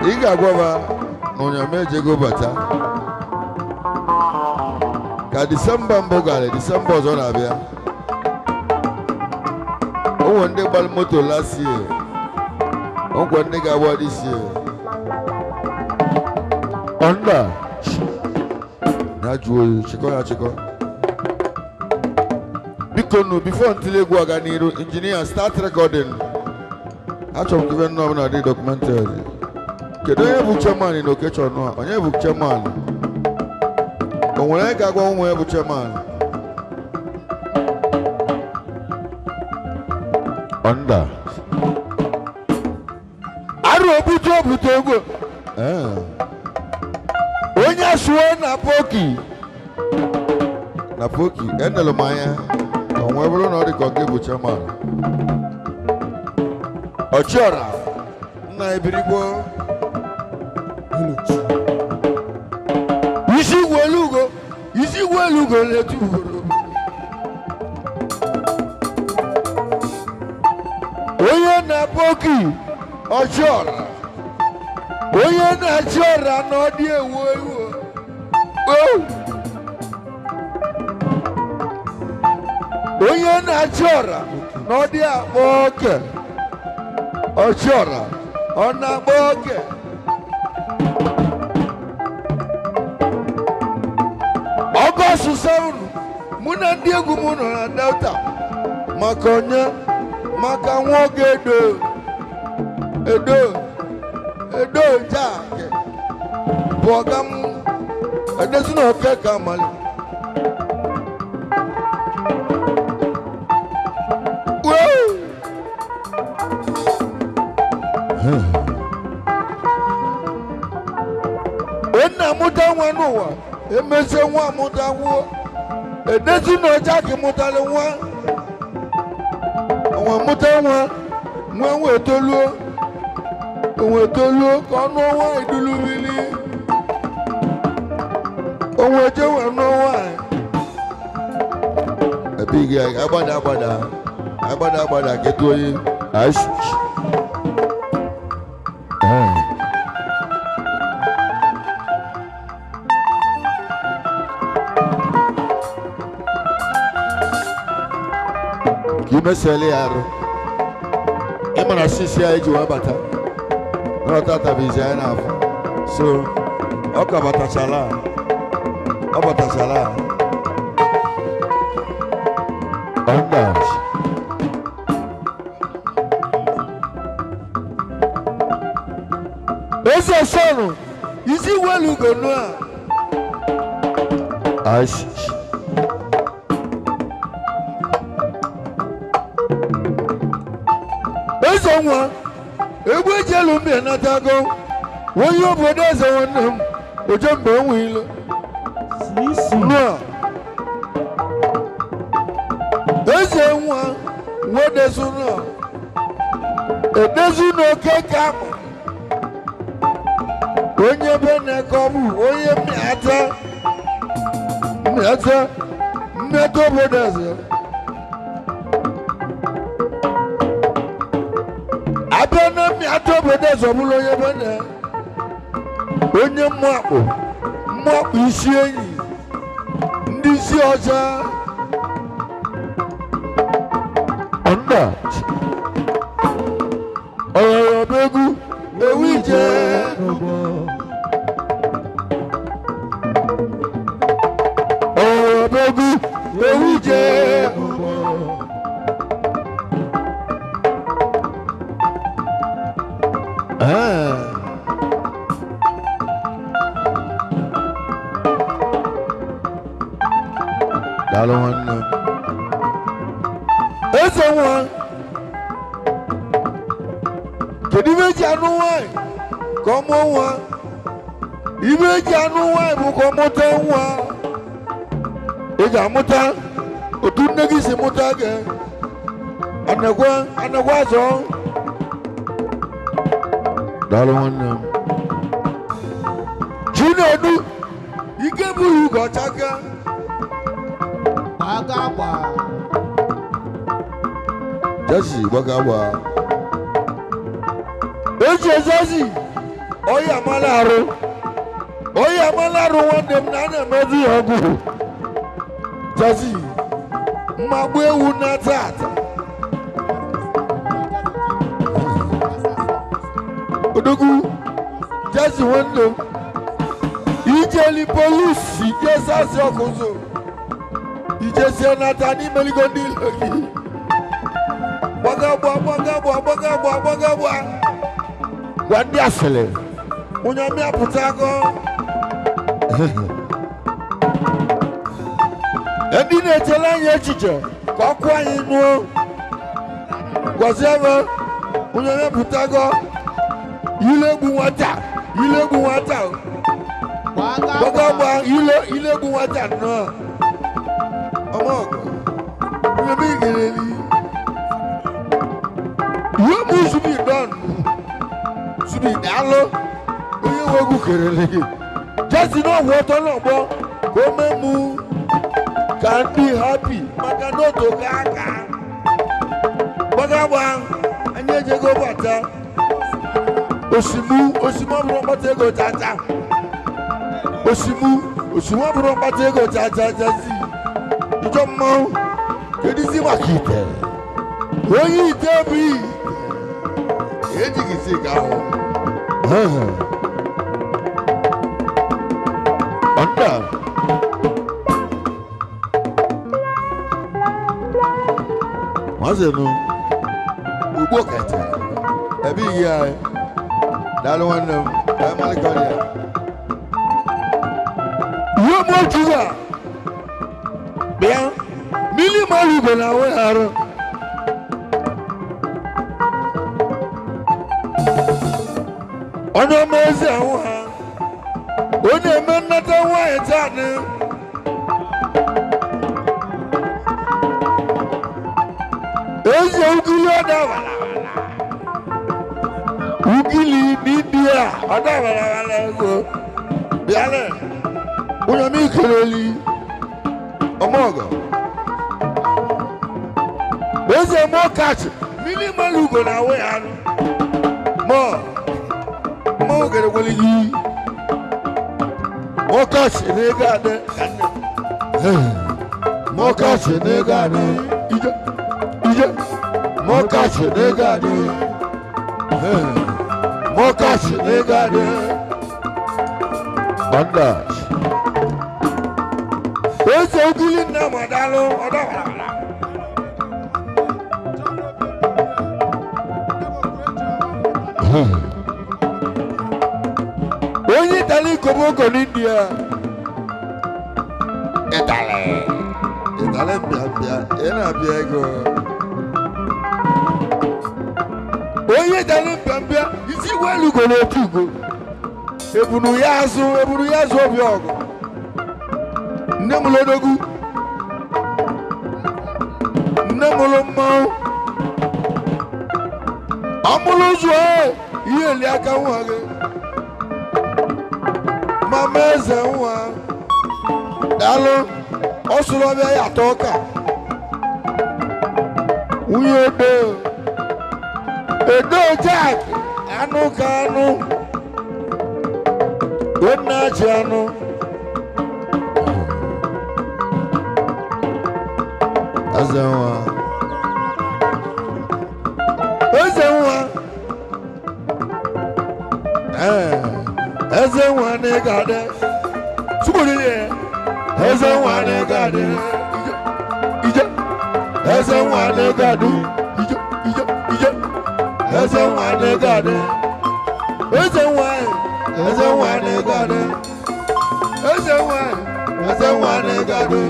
Ị ga-agwaba na ụnyama ejego bata ka Disemba mbụ gara, Disemba ọzọ na-abịa. O nwere ndị gbara moto last year, o nwere ndị ga-agba this year. Ọnda ya jụọ oyi, chịkọ ya chịkọ. Biko nu, before ntili egwu aga n'iru, engineer, start recording. Achọrọ m ka ibe nnọọ ọbụla dị documented. Kedu onye bụ chairman na occasion a? Onye bụ chairman? O nwere onye ga-agwa ụmụ ya bụ chairman? Ọnda arụ obute obute ego. Ee. Onye sụọ na poki na poki enelu m anya ka o nwee bụrụ na ọ dị ka ọ ga-ebu chairman. Ọchịọra nna ebirigbo isi igwe elugo, isi igwe elugo na-etu ugboro. Onye na-akpọ oki ọchịọra, onye na-achị ọra na ọ dị ewu ewu o. Onye na-achị ọra na ọ dị akpọ oke ọchịọra, ọ na-akpọ oke. Ọgọst 7, mụ na ndị egwu m nọ na Delta maka onye maka nwoke edo edo edo jaaki bụ ọga m edezi na oke ka amali. Woo! Onye amụta nwa n'ụwa emesie nwa amụta nwuo edezi na ọcha ka mụtara nwa onwe mụta nwa nwa nwa etoluo onwe etoluo ka ọnụ ọnwa edulu mmiri onwe ejewe n'ọnwa ebighị agbada agbada agbada agbada kedu onye ash. Ka imesịala ya arụ ịmara sisi anyị ji wee bata n'ọtata bụ izi anyị na-afụ, so ọ ka batachala, ọ batachala ọndas. Eze sọnụ isi welu ugonu a ash. Eze nwa egwu eji elu mbe natago onye obodo eze nwanne m oje mgbe enwe ilo nua. Eze nwa nwedezu nua edezu n'oke ka akpụ onye be na-eke ọ bụ onye mmịata mmịata mmịata obodo eze abịa na mmịata obodo eze ọ bụla onye be na onye mmụakpụ mmụakpụ isi enyi ndị isi ọcha ọnda ọyọyọ bụ egwu ewu ije ọyọyọ bụ egwu ewu ije. Ah. Daalụ nwanne m. Eze nwa, kedu ibe eji anụ nwanyị ka ọ mụọ nwa? Ibe eji anụ nwanyị bụ ka ọ mụta nwa. Ị ga-amụta otu nne gị si mụta gị. Anekwa anekwa azọ. Daalụ nwanne m. Chinedu ike bụrụ ugo ọchaka. Gbaga gba. Jesi gbaga gba. Eji ezazi Ọya amala arụ, ọya amala arụ. Nwanne m na a na-emezi ya ọgwụ Jazzy mmagbu ewu na tata. Odogwu Jazzy, nwanne m, ijeli polisi ije sasị ọkụzụ ijesie nata n'imeligo ndị ilo gị. Gbagagba, gbagagba, gbagagba, gbagagba. Gwa ndị asịrị onye ọmịa pụta agọ. Ndị na-echere anyị echiche ka ọkụ anyị nụọ, gwazie m onye ọmịa pụta agọ. Ile egbu nwata, ile egbu nwata, gbagagba, ile ile egbu nwata nnọọ. Ọmọ ọgọ onye mi gereli ihe mụ zubi don zubi. Daalụ onye nwe egwu kerele gị. Jazzy n'ọgwụ ọtọ n'ọgbọ ka o mee mụ ka ndị happy maka n'otu ka aka gbagagba. Anyị ejego bata osimu osimu ọ bụrụ mkpata ego tata. Osimu osimu ọ bụrụ mkpata ego tata. Jazzy ijọ mmanwụ, kedizi maka ite onye ite bụ ite ejighị isi ka ahụ ọnda. Mazenu ugbo kete ebe iyi anyị. Daalụ nwanne m, anyị malịkọrọ ya. Uwe m otu a bịa mmiri mara ugbo na ahụ ya arụ. Onye ọma ezi ahụ ha, ọ na-eme nnata nwaanyị taa ni. Eze ugili ọda walawala, ugili n'India ọda walawala. Ego bịala onye ọma ikeleli ọmọgọ. Eze mọ kachi mmiri mara ugo na ahụ ya arụ mọ mọ ogere yi mọ kachi n'ego adị mọ kachi n'ego adị ije ije mọ kachi n'ego adị mọ kachi n'ego adị bandage. Eze ugili nna madalụ ọdọ walawala. Onye Itali koboko n'India, Itali Itali mbịambịa ị na-abịa ego. Onye Itali mbịambịa isi igwe elugo n'otu ugo ebunu ya azụ, ebunu ya azụ obi ọgụ. Nne m lodogwu, nne m lụ mmanwụ ọmụlụ ụzọ ihe eli aka nwa gị. Mama eze nwa, daalụ. Ọ sụrụ ọbịa ya atọ ọka. Nwunye edo edo Jack anụ ka anụ nna ji anụ. Eze nwa, eze nwa, ee, eze nwa na ị ga-adị tupu ya. Eze nwa na ị ga-adị ije eze nwa na ị ga-adị ije ije ije eze nwa na ị ga-adị eze nwa, eze nwa na ị ga-adị eze nwa, eze nwa na ị ga-adị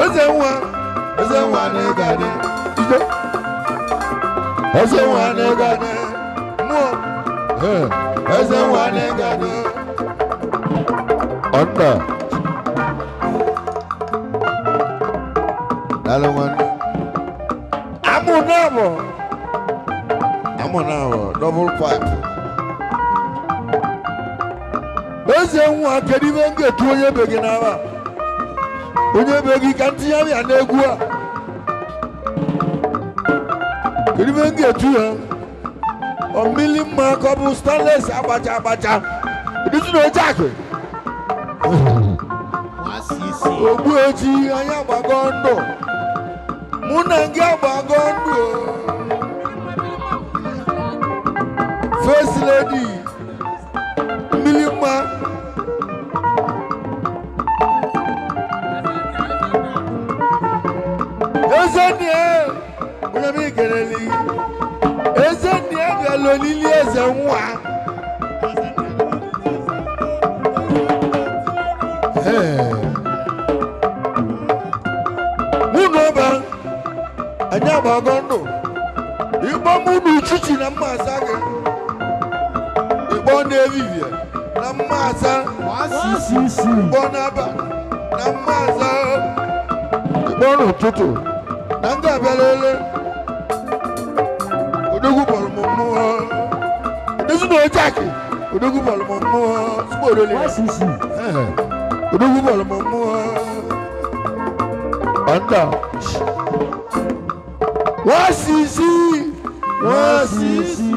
eze nwa, eze nwa na ị ga-adị ije eze nwa na ị ga-adị mmụọ, eze nwa na ị ga-adị ọnda. Daalụ nwanne. Amụ na-abụ, amụ na-abụ double pipe. Eze nwa, kedu ibe m ga-etu onye be gị n'aba onye be gị ka ntinye ya n'egwu a? Kedu ibe m ga-etu ya? Mmiri mma ka ọ bụ stainless agbacha agbacha. Eduzi na oche akụ. Ogbu echi anyị agbago ndụ. Mụ na gị agbago ndụ. First lady, mmiri mma. Ezennie, onye m ikelele. Ezennie bịala olili eze nwa. Mụ na ọba, anyị agbago ndụ. Ịkpọ mụ na uchichi na mma asa gị. Ịkpọ na-evivie na mma asa. Ịkpọ n'abalị na mma asa. Ịkpọ n'ụtụtụ na ndị abịala ele. Odogwu bọrọ m mmụọ. Edozi na ojaki. Odogwu bọrọ m mmụọ. Sugbo olili. Odogwu bọrọ m mmụọ. Ọ̀ndà. Wọ́n sì sí. Wọ́n sì sí.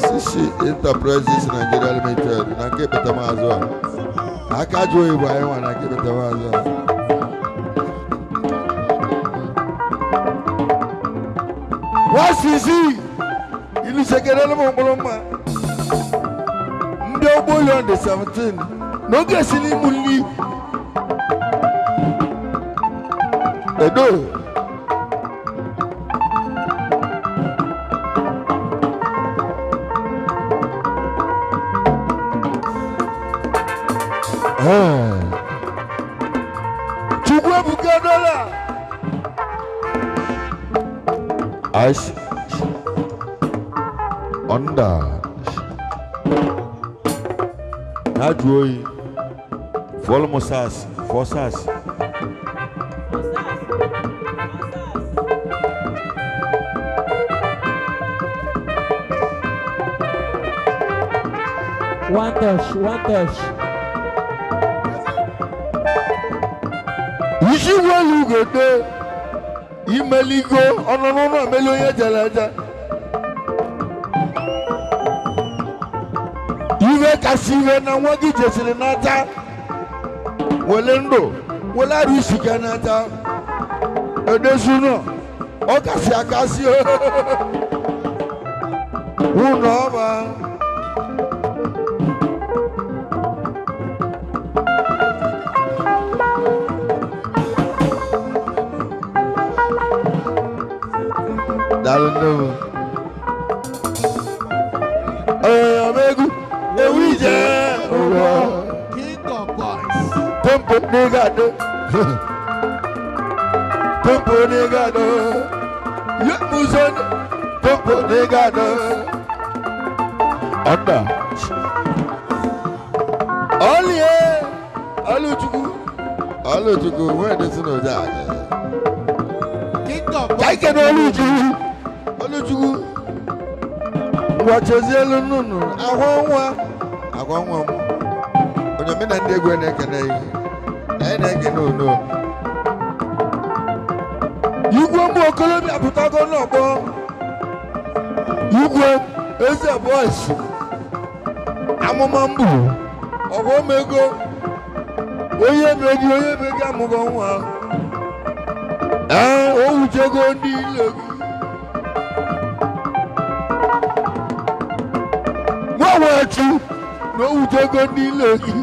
Sisi Enterprises Nigeria Limited na nke Petamazụ a. Aka jụọ Igbo anyị nwa na nke Petamazụ a. Wọ́n sì sí. Ilu sekere ló mọ̀ mkpụrụ mma. Ndị ọgbọ ụlọ dị 17 n'oge si n'ime nri. Edo. Chukwuebuka Dola. Ice. Under. Na-ajụ oyi. Fọlụ m sas, fọ sas. One touch, one touch. Isi welu gote imeligo ọnụnụ na emeli onye jere eje. Ihe kasị ihe na nwa gị jesiri n'ata wele ndụ wele arụ isi ka n'ata edozi ụlọ ọ kasị akasị ụlọ ọma. Daalụ nne m. Ee, omegu, ewu ije ụwa. King of boys. Tempo nigga do. Tempo nigga do. Ye muzon. Tempo nigga do. Onda. Olie. Oluchukwu. Oluchukwu, where this no that. King of boys. Kaike na Oluchukwu. Oluchukwu. Ngwa chezie elu nnụnụ. Ahụ nwa. Agwa nwa m. Onye mi na ndị egwu na-ekene ihe. Anyị na-ekene ono. Igwe ụmụ okorobịa pụtago n'ọgbọ. Igwe eze boys. Amụma mbụ. Ọghọm ego. Onye be gị amụgo nwa. Ee, o wuchego ndị ile gị. Nwa wechu na o wuchego ndị ile gị.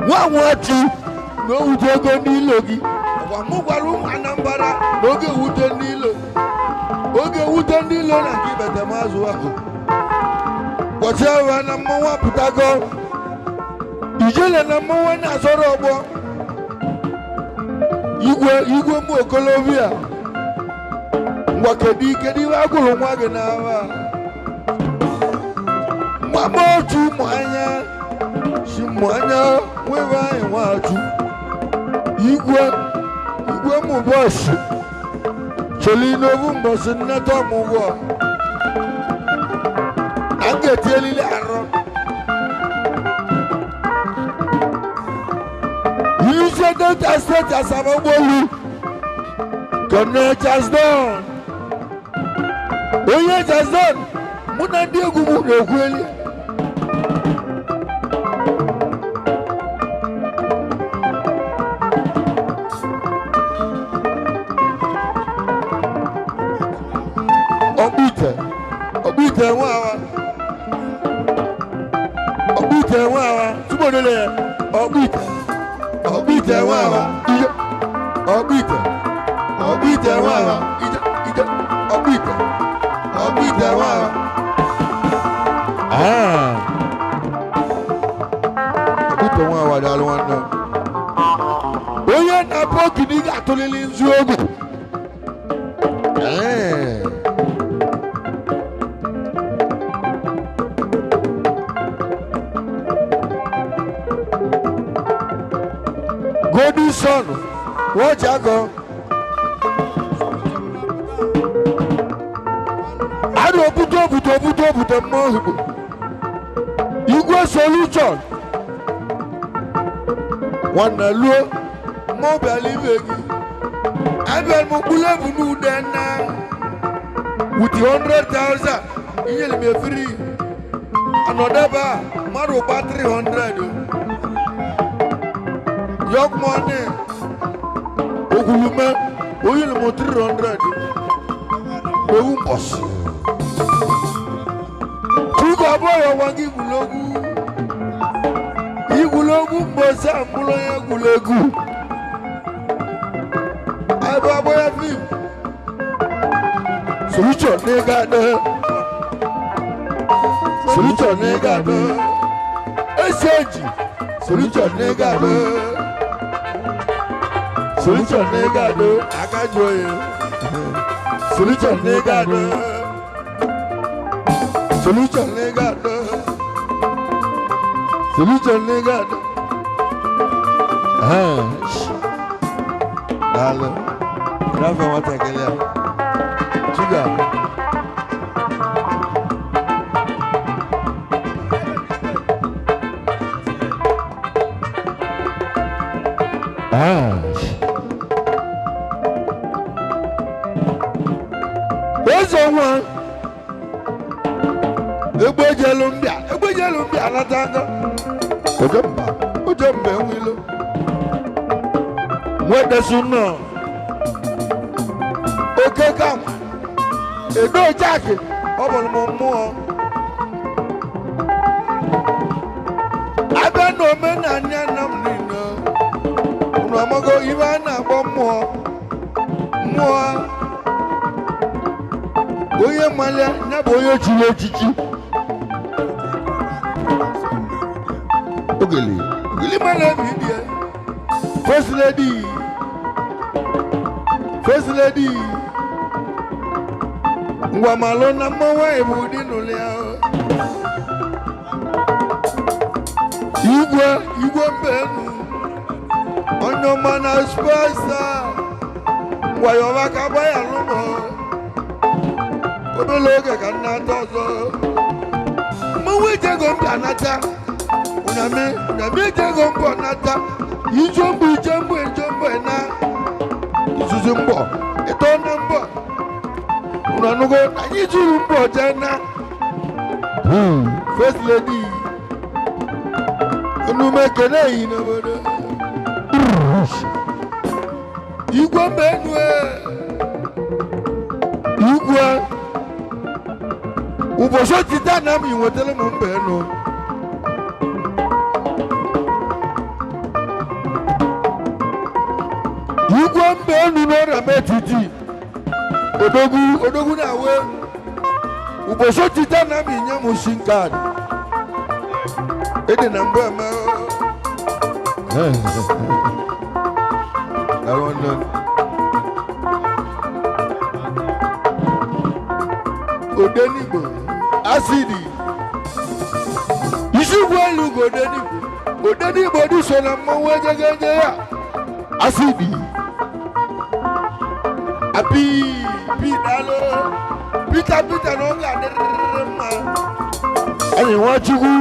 Nwa nwachi na o wutego ndị ilo gị. Ọkwa mụ gwara ụmụ Anambra na oge ewute ndị ilo. Oge ewute ndị ilo na nke Ibetemazụ ahụ. Ụbọchị ahụ na mmanwụ apụtago. Ijele na mmanwụ na-azọrọ ọgbọ. Igwe igwe mụ okolobịa. Ngwa kedu kedu ihe agụrụ nwa gị n'agha? Nwa m otu ụmụ anya. Si mụ anya nwere anyị nwachụ. Igwe igwe mụ bọọsụ. Cheli n'obu mbọsị nneta ọmụgwọ. Na m ga-eti elili arụ. Iluse Delta Steeti Asaba ụgbọelu. Kene Charles Don, onye Charles Don, mụ na ndị egwu m na-ekwu elu. Ọkpụite, ọkpụite nwa awa, ọkpụite nwa awa, túbọ̀ nílé yẹn. Ọkpụite, ọkpụite nwa awa, ije, ọkpụite, ọkpụite nwa awa, ije, ije, ọkpụite, ọkpụite nwa awa. Ah. Ọkpụite nwa awa, daalụ nwanne m. Onye na-apụ ogidi ga-atụlili nzu ogwu. Ee. Golden Sun, wọ́n ti akọ. Adụ obuto obuto obuto obuto mmụọ ozugbo. Igwe Solution. Nwanne luo, mmụọ bịara ibe gị. Abịara m mkpụrụ ebu n'ude na with 100,000 inyere m efiri. Anọdebe a, mmadụ ụgba 300 o. Young money. Ogulume, oyinle mo 300. Ewu mbọsị. Chukwu abụọ ya gwa gị igwulegwu. Igwulegwu mbọsị a mụrụ onye egwulegwu. Ebe agbọ ya fim. Solution n'ịga adị. Solution n'ịga adị. Esi eji. Solution n'ịga adị. Solution n'ịga adị. Aka jụọ ya. Solution n'ịga adị. Solution n'ịga adị. Solution n'ịga adị. Ah, daalụ. Rafa nwatakịrị a. Chiga. Ah. Eze nwa egbejelu mbịa, egbejelu mbịa nata aka. Oje mba, oje mba enwilo. Nwedesu nọ. Oke kama. Edo Jack, ọ bụrụ m mmụọ. Abịa na omenala nna m niile. Unu amago ibe a na-akpọ mmụọ. Mmụọ. Onye malia, ya bụ onye chiri echichi. Ogele, ogele mara ebe ibi ya. First lady, first lady. Ngwa malụ na mmanwụ anyị bụ ụdị nụlụ ya. Igwe, igwe mbenu. Onye ọma na spesa. Ngwa yọba ka gba ya lụmọ. Obere oge ka nna ata ọzọ. Mmanwụ ejego mbịa nata. Ụnyamị, ụnyamị ejego mbọ nata. Ijo mbọ, ije mbọ, ije mbọ na. Izuzu mbọ, ịtọ na mbọ. Unu anụgo, anyị zuru mbọ jee na. First lady. Unu ekele yi n'obodo. Igwe mbenu e. Igwe. Ụbọchị otite na m nwetara m mbenu. Igwe mbenu n'ọrịa m etiti. Odogwu, odogwu na-awe. Ụbọchị otite na m nye m sim card. Ede na mbụ eme. Daalụ nwanne m. Odenigbo, asidi. Isi ugwu elu ga Odenigbo. Odenigbo dị so na mmọnwụ ejegeje ya. Asidi. Api, pi daalụ. Peter, Peter na ọ ga-adịrịrị mma. Anyị Nwachukwu.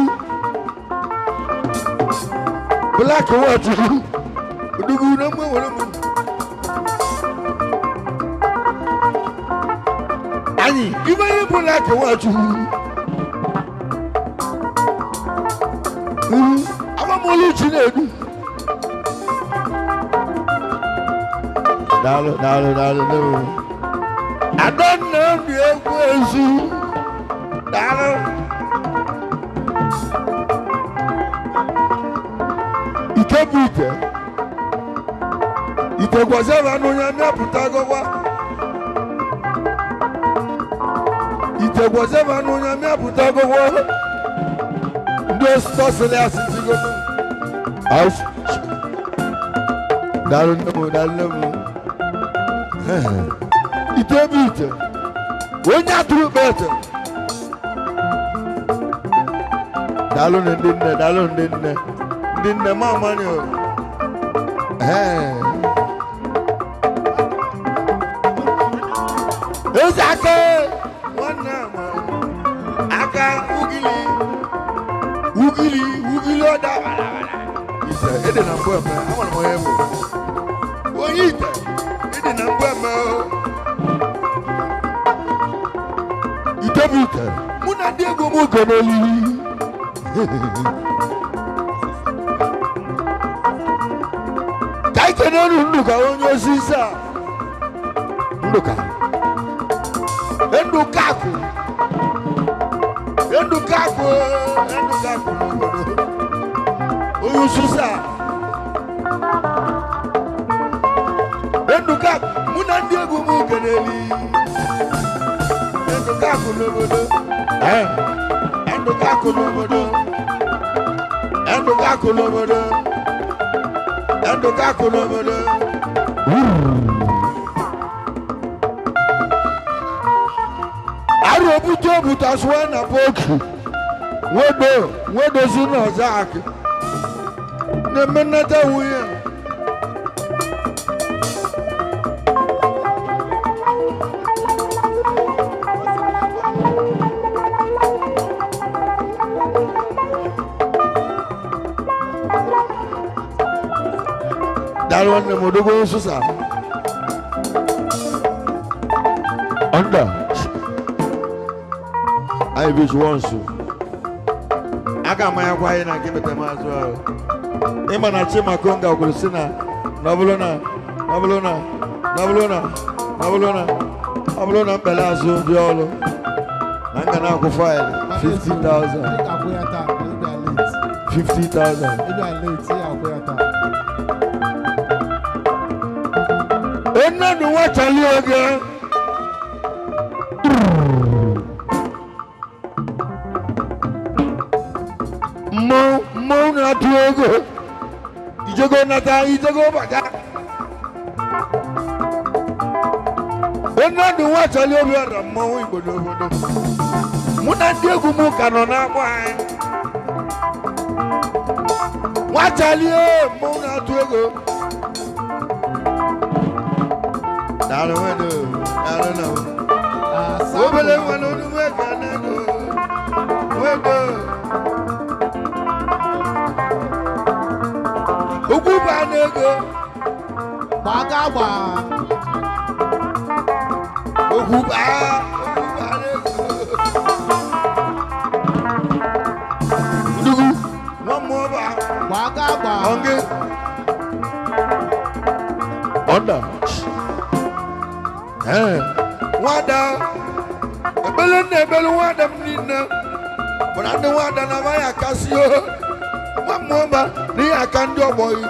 Black Nwachukwu. Odogwu na mgbe nwere m. Anyị ibe ihe bụ na aka Nwachukwu. Amamolu Chinedu. Daalụ, daalụ, daalụ, daalụ. Adanna m dị egwu ezu. Daalụ. Ite bụ ite. Ite gwazara anụ ya mịapụta gọwa. Ite gwazara anụ ya mịapụta gọwa. Ndị osisi asịsị gogo. Daalụ nne m, daalụ nne m. Ite bụ ite. Onye atụrụ kpe ete. Daalụ ndị nne, daalụ ndị nne. Ndị nne m amani o. Eze aka nwanne ama aka ugili ugili ugili ọda balabala. Ite ede na mbụ eme, amara m onye bụ. Onye ite ede na mbụ eme o. Ite bụ ite, mụ na ndị ego m oge n'olili. Ka anyị kenere Ndụka onye osisi a. Ndụka. Ndụka akụ. Ndụka akụ. Ndụka akụ n'obodo. Onye osisi a. Ndụka akụ, mụ na ndị egwu m keneli. Ndụka akụ n'obodo. Ndụka akụ n'obodo. Ndụka akụ n'obodo. Ndụka akụ n'obodo. Arụ obute obute asụwa na poki. Nwedo nwedozi n'ọzọ akụ. Na-eme nnata nwunye. Daalụ nwanne m odogwu nsusa. Under. Anyị bi juo nso. A ga-amanyakwa anyị na nke meta maazụ ahụ. Ịma na Chimakonga kwuru sị na na ọ bụrụ na na ọ bụrụ na na ọ bụrụ na na ọ bụrụ na ọ bụrụ na mkpele azụ dị ọrụ na m ga na-akwụ faịlụ 50,000. Ị ga-akwụ ya taa, ị bịa late. 50,000. Ị bịa late, ị ga-akwụ ya taa. Ennadu nwachali oge. Mmọnwụ mmọnwụ na-atụ ego. Ijego nata, ijego bata. Ennadu nwachali obi ọra mmọnwụ Igbo n'obodo. Mụ na ndị egwu m ka nọ n'agbụ anyị. Nwachali mmọnwụ na-atụ ego. Daalụ nwedo, daalụ na m. Obele nwa n'olu nwe ka na-ego. Nwedo. Okwu bụ anụ ego. Gbaga gba. Okwu bụ okwu bụ anụ ego. Ndugwu, nwa mmụọ bụ Gbaga gba. ọngị. Ọ̀dà. Nwada, ebele nna ebele nwada m niile bụ na ndị nwada na amaghị akasị o. Nwa mmụọ mba na ihe aka ndị ọgbọ yi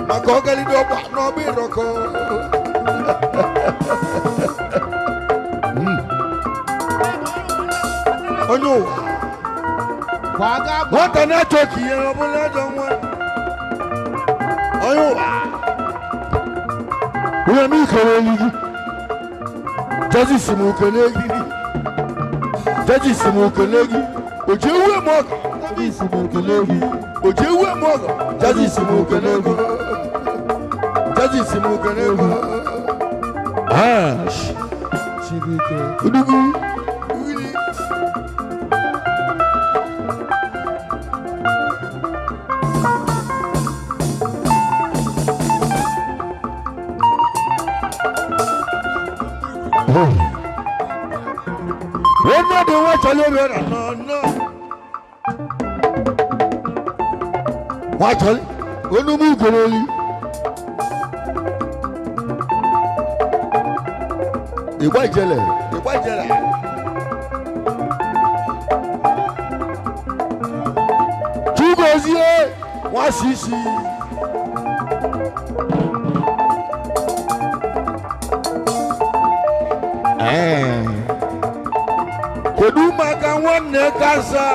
maka ọgalide ọgba n'ọgba ịrọkọ. Onye ụwa. Gbaga gba. Nwata na-achọ ka ihe ọ bụla ajọ nwa. Onye ụwa. Onye m ikere gị. Judges si m okele gị. Judges si m okele gị. O ji ewu eme ọgọ. Judges si m okele gị. O ji ewu eme ọgọ. Judges si m okele gị. Judges si m okele gị. Chibuike. Udugu. Ugili. Onye dị nwa chọrọ obi ọra nọ nọ. Nwa chọrọ onugbu ugoro oli. Ịgba ijele, ịgba ijele. Chugozie nwa sisi. Kedu maka nwanne kasa?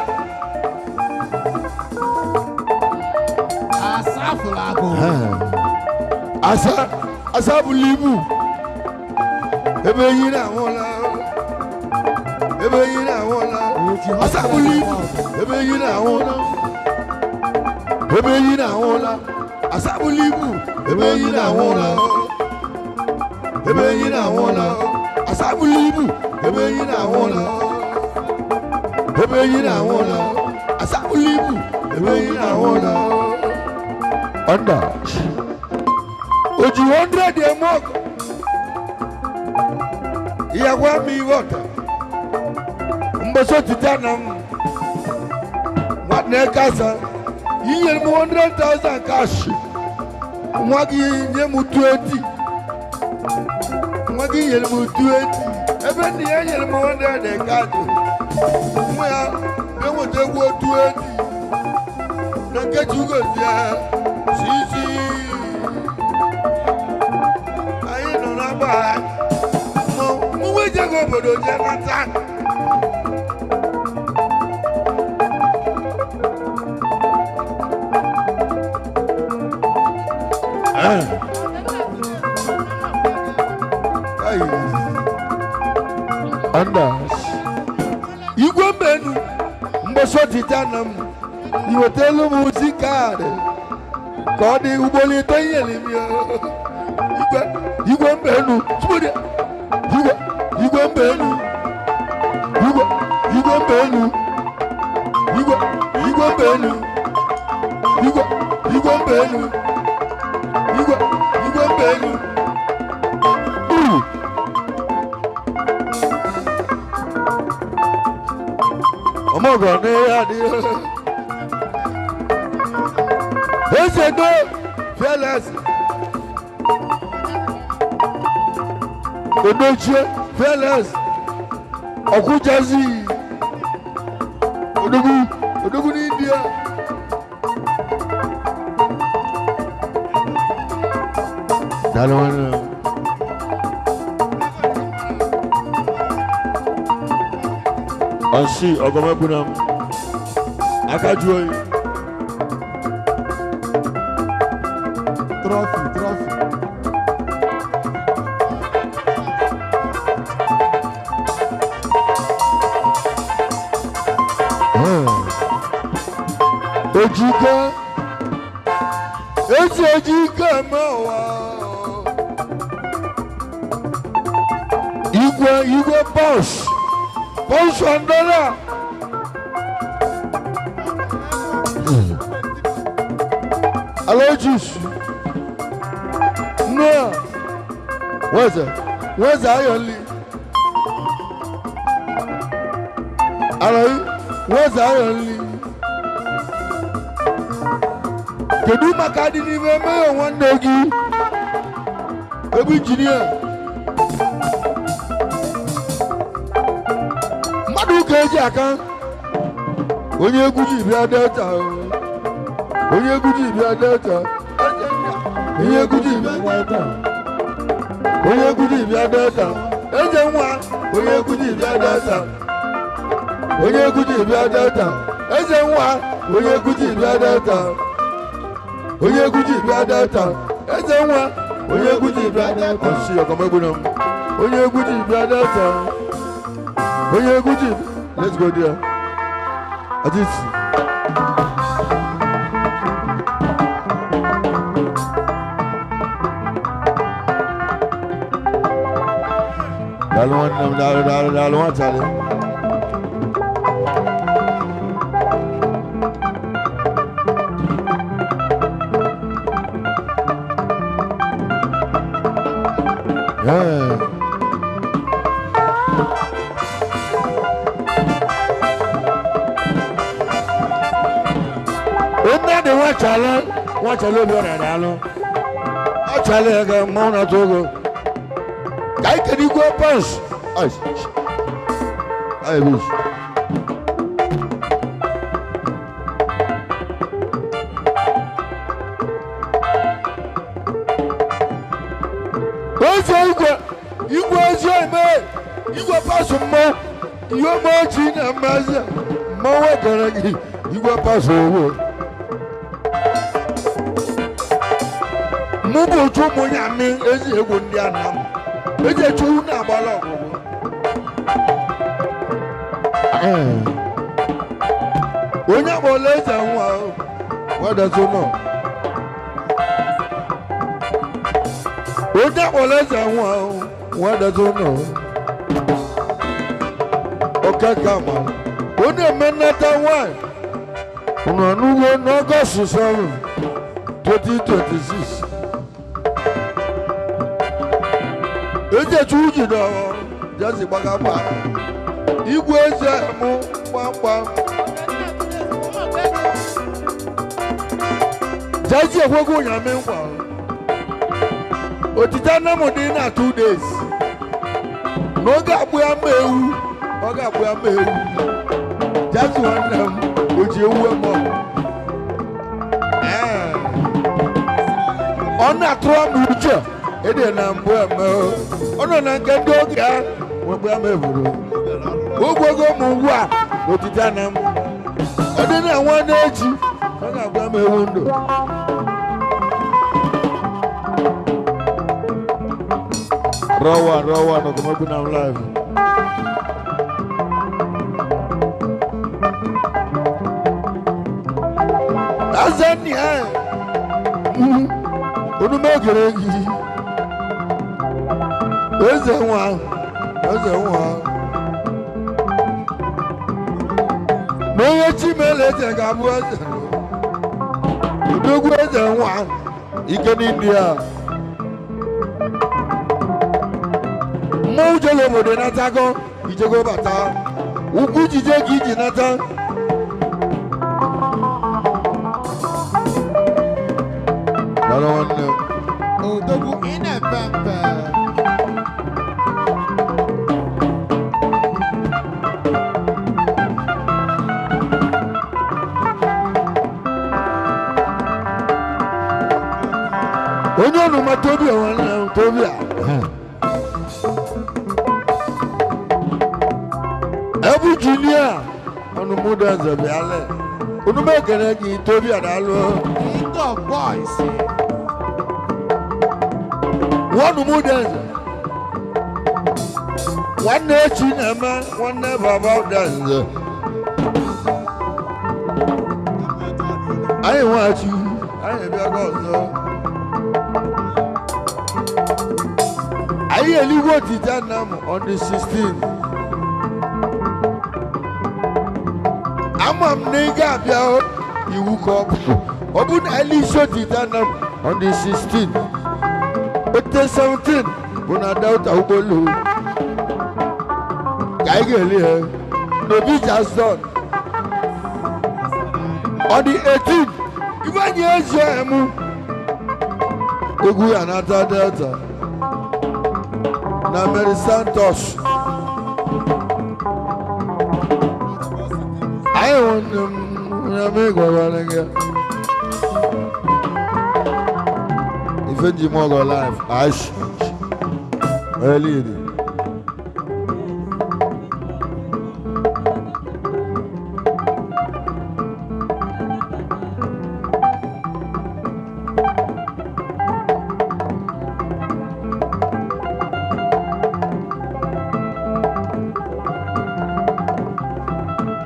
Asafụlagụ. Asa asa bụlụ ibu. Ebe enyi na-anwụla. Ebe enyi na-anwụla. Asa bụlụ ibu. Ebe enyi na-anwụla. Ebe enyi na-anwụla. Asa bụlụ ibu. Ebe enyi na-anwụla. Ebe enyi na-anwụla. Asa bụlụ ibu. Ebe enyi na-anwụla. Ebe enyi na-anwụla. Asa bụlụ ibu. Ebe enyi na-anwụla. Ọnda. Oji 100 eme ọkụ. Ìyàwó mi wọ̀tà. Mbọsọ títà na m. Nwanne kasa. Inyere m 100,000 cash. Nwa gị nye m 20. Nwa gị nyere m 20. Ebe nna ya nyere m 100 cash. Nwa ya enweta egwu 20. Na nkeji ugozi ya. Sisi. Anyị nọ n'agba. Mụ ejego obodo jee nata. Igwe mbenu mgbọsọ tita na m iwetelu m ozi kaadị ka ọ dị ugboro ịtọ inyere m ya. Igwe igwe mbenu tụgbọrọ igwe igwe mbenu igwe igwe mbenu igwe igwe mbenu igwe igwe mbenu igwe igwe mbenu. Ọmọgọ ní adìyẹ. Ezedo fearless. Odochie fearless. Ọkụjazi. Odogwu Odogwu ní India. Daalụ nwanne m. Ọsị ọgọmẹgbunam. Akaju oyi. Trọfị trọfị. Ejike ezi ejike mẹ́wàá. Igwe igwe bọs bọs ọndọrọ. Alojus Noah wẹ́sẹ̀ wẹ́sẹ̀ ayọ̀lì. Alọ́yí wẹ́sẹ̀ ayọ̀lì. Kedu maka dị n'ime meyo nwanne gị? Egwu injinia. Mmadụ ka eji aka. Onye egwu ji bịa Delta. Onye egwu ji bịa Delta. Onye egwu ji bịa Delta. Onye egwu ji bịa Delta. Eze nwa. Onye egwu ji bịa Delta. Onye egwu ji bịa Delta. Eze nwa. Onye egwu ji bịa Delta. Onye egwu ji bịa Delta. Eze nwa. Onye egwu ji bịa Delta. Ọsị ọgọmegbu na m. Onye egwu ji bịa Delta. Onye egwu ji. Let's go there. Aditi. Daalụ nwanne m, daalụ daalụ daalụ nwatali. Yeah. Chukwudị nwachala nwachala obi ọrịa daalụ. Ọ chala ya ga mmanwụ na-atụ ego. Ka anyị kere igwe pans. Ai, bicho. Eze igwe igwe ezi eme igwe pasụ mma ihe ọma ochi na mmazi mmanwụ ekere gị igwe pasụ owo. Mụ bụ otu ụmụ ya mi ezi egwu ndị a na m eji echu na-agbala ọgwụgwụ. Onye akpọla eze nwa wadatu nọ. Onye akpọla eze nwa wadatu nọ. Okeke amara. Onye eme nnata nwanyị. Unu anụgo n'Ọgọst 7, 2026. Ejechu uji dọrọ jezi gbagagba. Igwe eze mụ gbamgbam. Jezi ekwego ụnyamị nkwa. Otite anamụ dị na 2 days. N'oge agbụ ya ma ewu, ọ ga-agbụ ya ma ewu. Jezi nwanne m, o ji ewu eme ọgụ. Ee. Ọ na-atụrụ m uche ede na mbụ eme ọ nọ na nke ndị oge ya nwekwa ya meburu ogwogo m ugbu a n'otite ana m ọ dị na nwanne echi ọ ga-agwa m ewu ndụ. Raw one, raw one, open up live. Azania, onumegere gị. Eze nwa, eze nwa. Na onye Chimele eze ga-abụ eze. Odogwu eze nwa, ike n'India. Mmọnwụ jere obodo natago, ijego bata. Ugwu jide gị iji nata. Daalụ nwanne m. Odogwu ị na-epe mpe. Onye ọnụma Tobia nwanne m Tobia. Ebu Junia ọnụmụdenze bịalị. Onume ekele gị Tobia daalụ. King of boys. Nwanụmụdenze. Nwanne echi na-eme nwanne baba denze. Anyị nwachi, anyị bịago ọzọ. Anyị eligwe otite nna m on the 16th. Ama m na ị ga-abịa iwu ka ọ bụ. Ọ bụ na ele isi otite nna m on the 16th. Ote 17 bụ na Delta ụgbọelu. Ka anyị ga-eli ha. N'obi Jason. On the 18th, ibe anyị ezi emu. Egwu ya nata Delta. Na Mary Santos. Anyị nwanne m onye m ịgwara gị. Ife nji m ọgọ live. Ash. Early.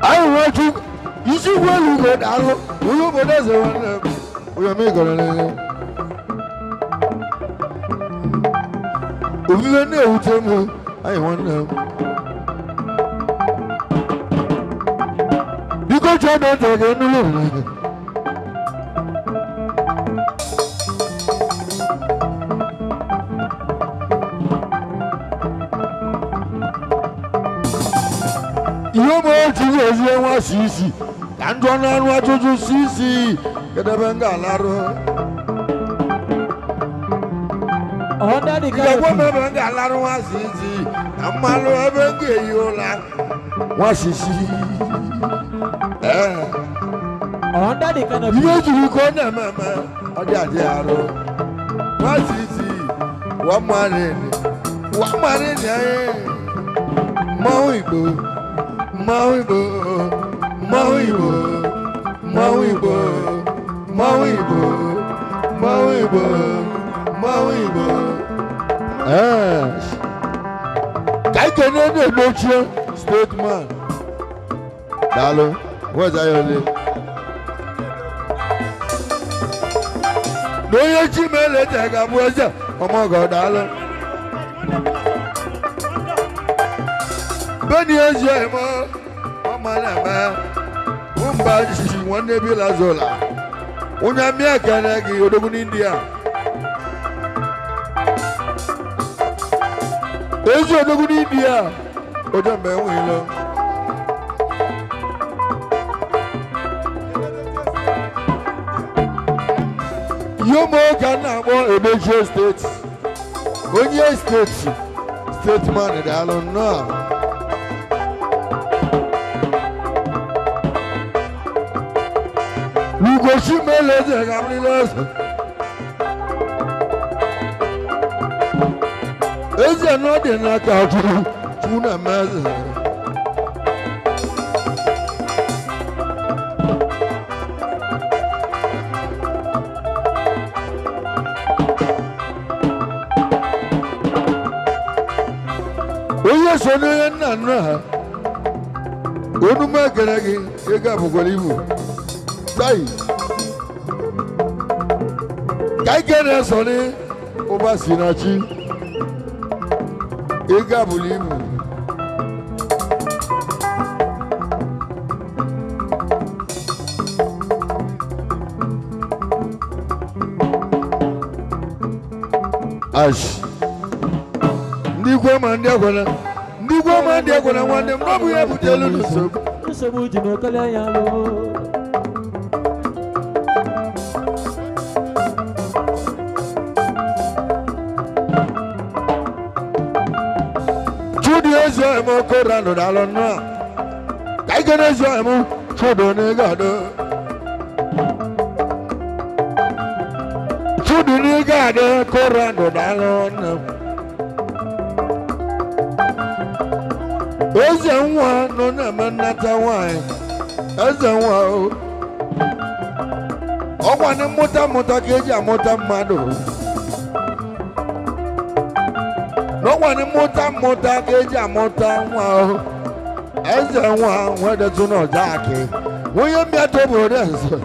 Anyị nwere isi ụgbọelu ugo daalụ onye obodo eze nwanne m onye m ịgọrọ n'ihe ofufe na-ewute m anyị nwanne m biko chọọ na ntị gị nụrụ. Ihe ọma otu ga-ezi nwa sisi ka ndụ ọnụ anụ ajụjụ sisi Kedu ebe m ga-alarụ? Under the Ị ga-agwa m canopy. ebe m ga-alarụ nwa sisi na mmalụ ebe m ga-ehi ụla nwa sisi. Ee. Under the canopy. Ihe jiri ka ọ na-eme eme ọ dị adị arụ nwa sisi wamarini anyị mmanwụ Igbo, mmanwụ Igbo, mmanwụ Igbo, mmanwụ Igbo, mmanwụ Igbo, mmanwụ Igbo, mmanwụ Igbo. Ee, ka anyị kene na-edochie stateman daalụ nweza ya ole na onye chi ma eleta ga-abụ eze ọmọgọ daalụ beni ezi eme ọma na-eme mba jiji nwanne bila zola onye amị ekene gị odogwu n'India ezi odogwu n'India oje mgbe enweghịlo. Yomo ka a na-akpọ Edochie steeti onye steeti stateman daalụ nnọọ. Ugochi meleze ga-abụrịla eze. Eze na ọ dị n'aka Chukwu, Chukwu na-eme eze. Onye so n'onye nna nna ha onume ekele gị ego abụkwara ibu tai ka ike na-eso ní ụba si na chi ego abụrụ ibu. Ash ndị ikwe ma ndị ekwela, ndị ikwe ma ndị ekwela nwanne m n'ọbụ ya butelu nsogbu. Nsogbu ji n'okele ya lụ. Chudi ezi ọhịa okoro nụrụ alụ nnọọ ka ike na-ezi ọhịa m chudo n'ịga adị chudu n'ịga adị koro nụrụ alụ nne m. Eze nwa nọ na-eme nnata nwanyị eze nwa o ọkwa na mmụta mmụta ka eji amụta mmadụ n'ọkwa na mmụta mmụta ka eji amụta nwa o eze nwa nwedetụ n'ọja akị onye mbịata obodo eze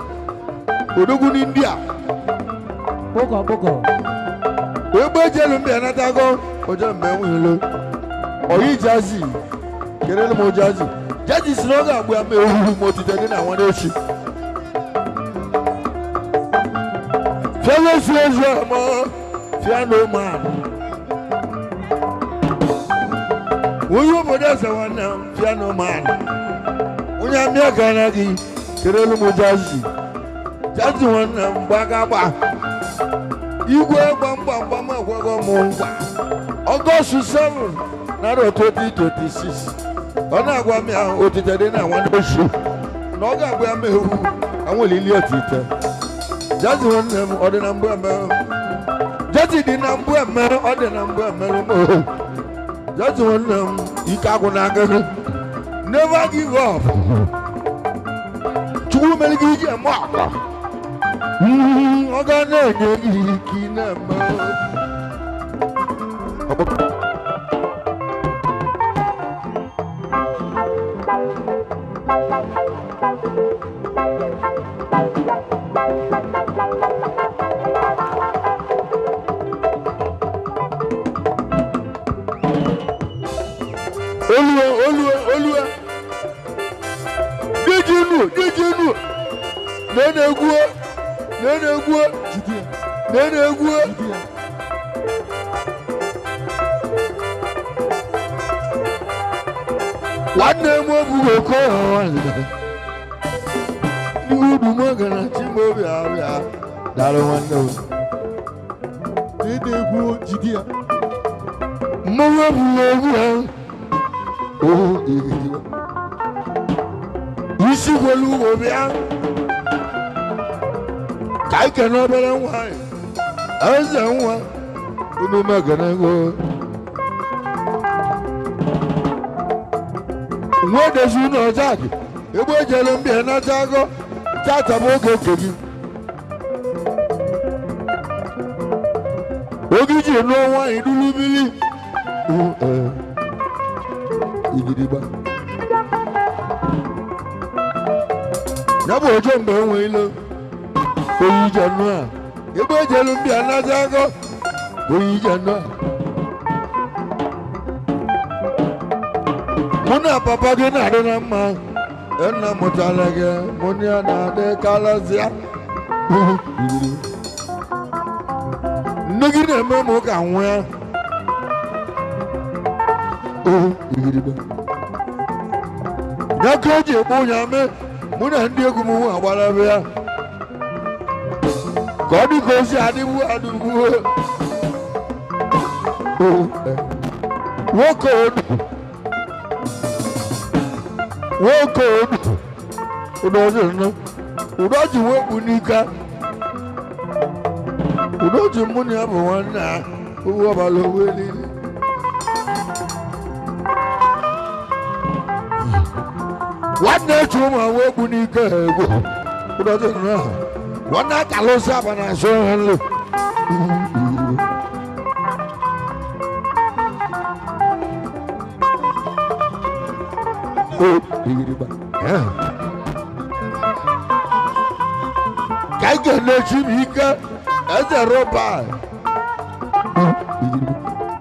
odogwu n'India. Kpụkọ kpụkọ. Egbe ejelu mbịa natago oje mgbe enweghịlo oyi jazi kelele m jazi jazi si na ọ ga-agbụ ya ma ewu ma otite dị na nwanne echi fialo si ezu ama fiano man onye obodo eze nwanne m fiano man onye amị aka gị kelele m jazi jazi nwanne m gbagagba igwe gbamgbamgbam ekwego m ngwa Ọgọst 7 narọ 2026 ọ na-agwa m ya otite dị na nwanne ochi na ọ ga-agba ya m ewu anwere ili otite jazi nwanne m ọ dị na mbụ eme jazi dị na mbụ eme ọ dị na mbụ emerụ m o. Jazi nwanne m ike agwụ na aka never give up. Chukwu mere gị iji eme ọkọ ọ ga na-enye gị ike ị na-eme. Olúwa Olúwa Olúwa díje nù díje nù nene egwu nene egwu nene egwu. Nwanne m obugo oke. Iwu na Chimaobi abịa dara nwanne m. Na-egwu jide ya. Mmanwụ ebula egwu ha. Oh, igirigwe. Isi gwelu ugbo bịa. Ka anyị kene obere nwanyị. Eze nwa. Unu mekene go. Nwa odezi unu ọjaki. Egbe ejelu mbịa nata agọ. Tata bụ oge oke gị. Oge iji nụọ nwaanyị dulu bili. Igidigba. Ya bụ ojo mgbe enwe ilo. Oyi ije nụ a. Egbe ejelu mbịa nata agọ. Oyi ije nụ a. Mụ na papa gị na-adị na mma. Nna mụtara gị mụ na ya na-adị karịsịa. Nne gị na-eme m ka nwụ ya. Ya ka eji egbu ya mee mụ na ndị egwu m nwe agbara ya. Ka ọ dị ka osi adịgbu adịgbu. Nwoke odu. Nwoke odu. Ụdọzi nne. Ụdọji nwekpu n'ike. Ụdọji mụ na ya bụ nwanne a. Owu ọbala owu elili. Nwanne echu ụmụ nwekpu n'ike egwu. Ụdọzi nne ahụ. Nwanne akala osi aba na asụ ha nri. Ka anyị ga-enechi m ike eze rọba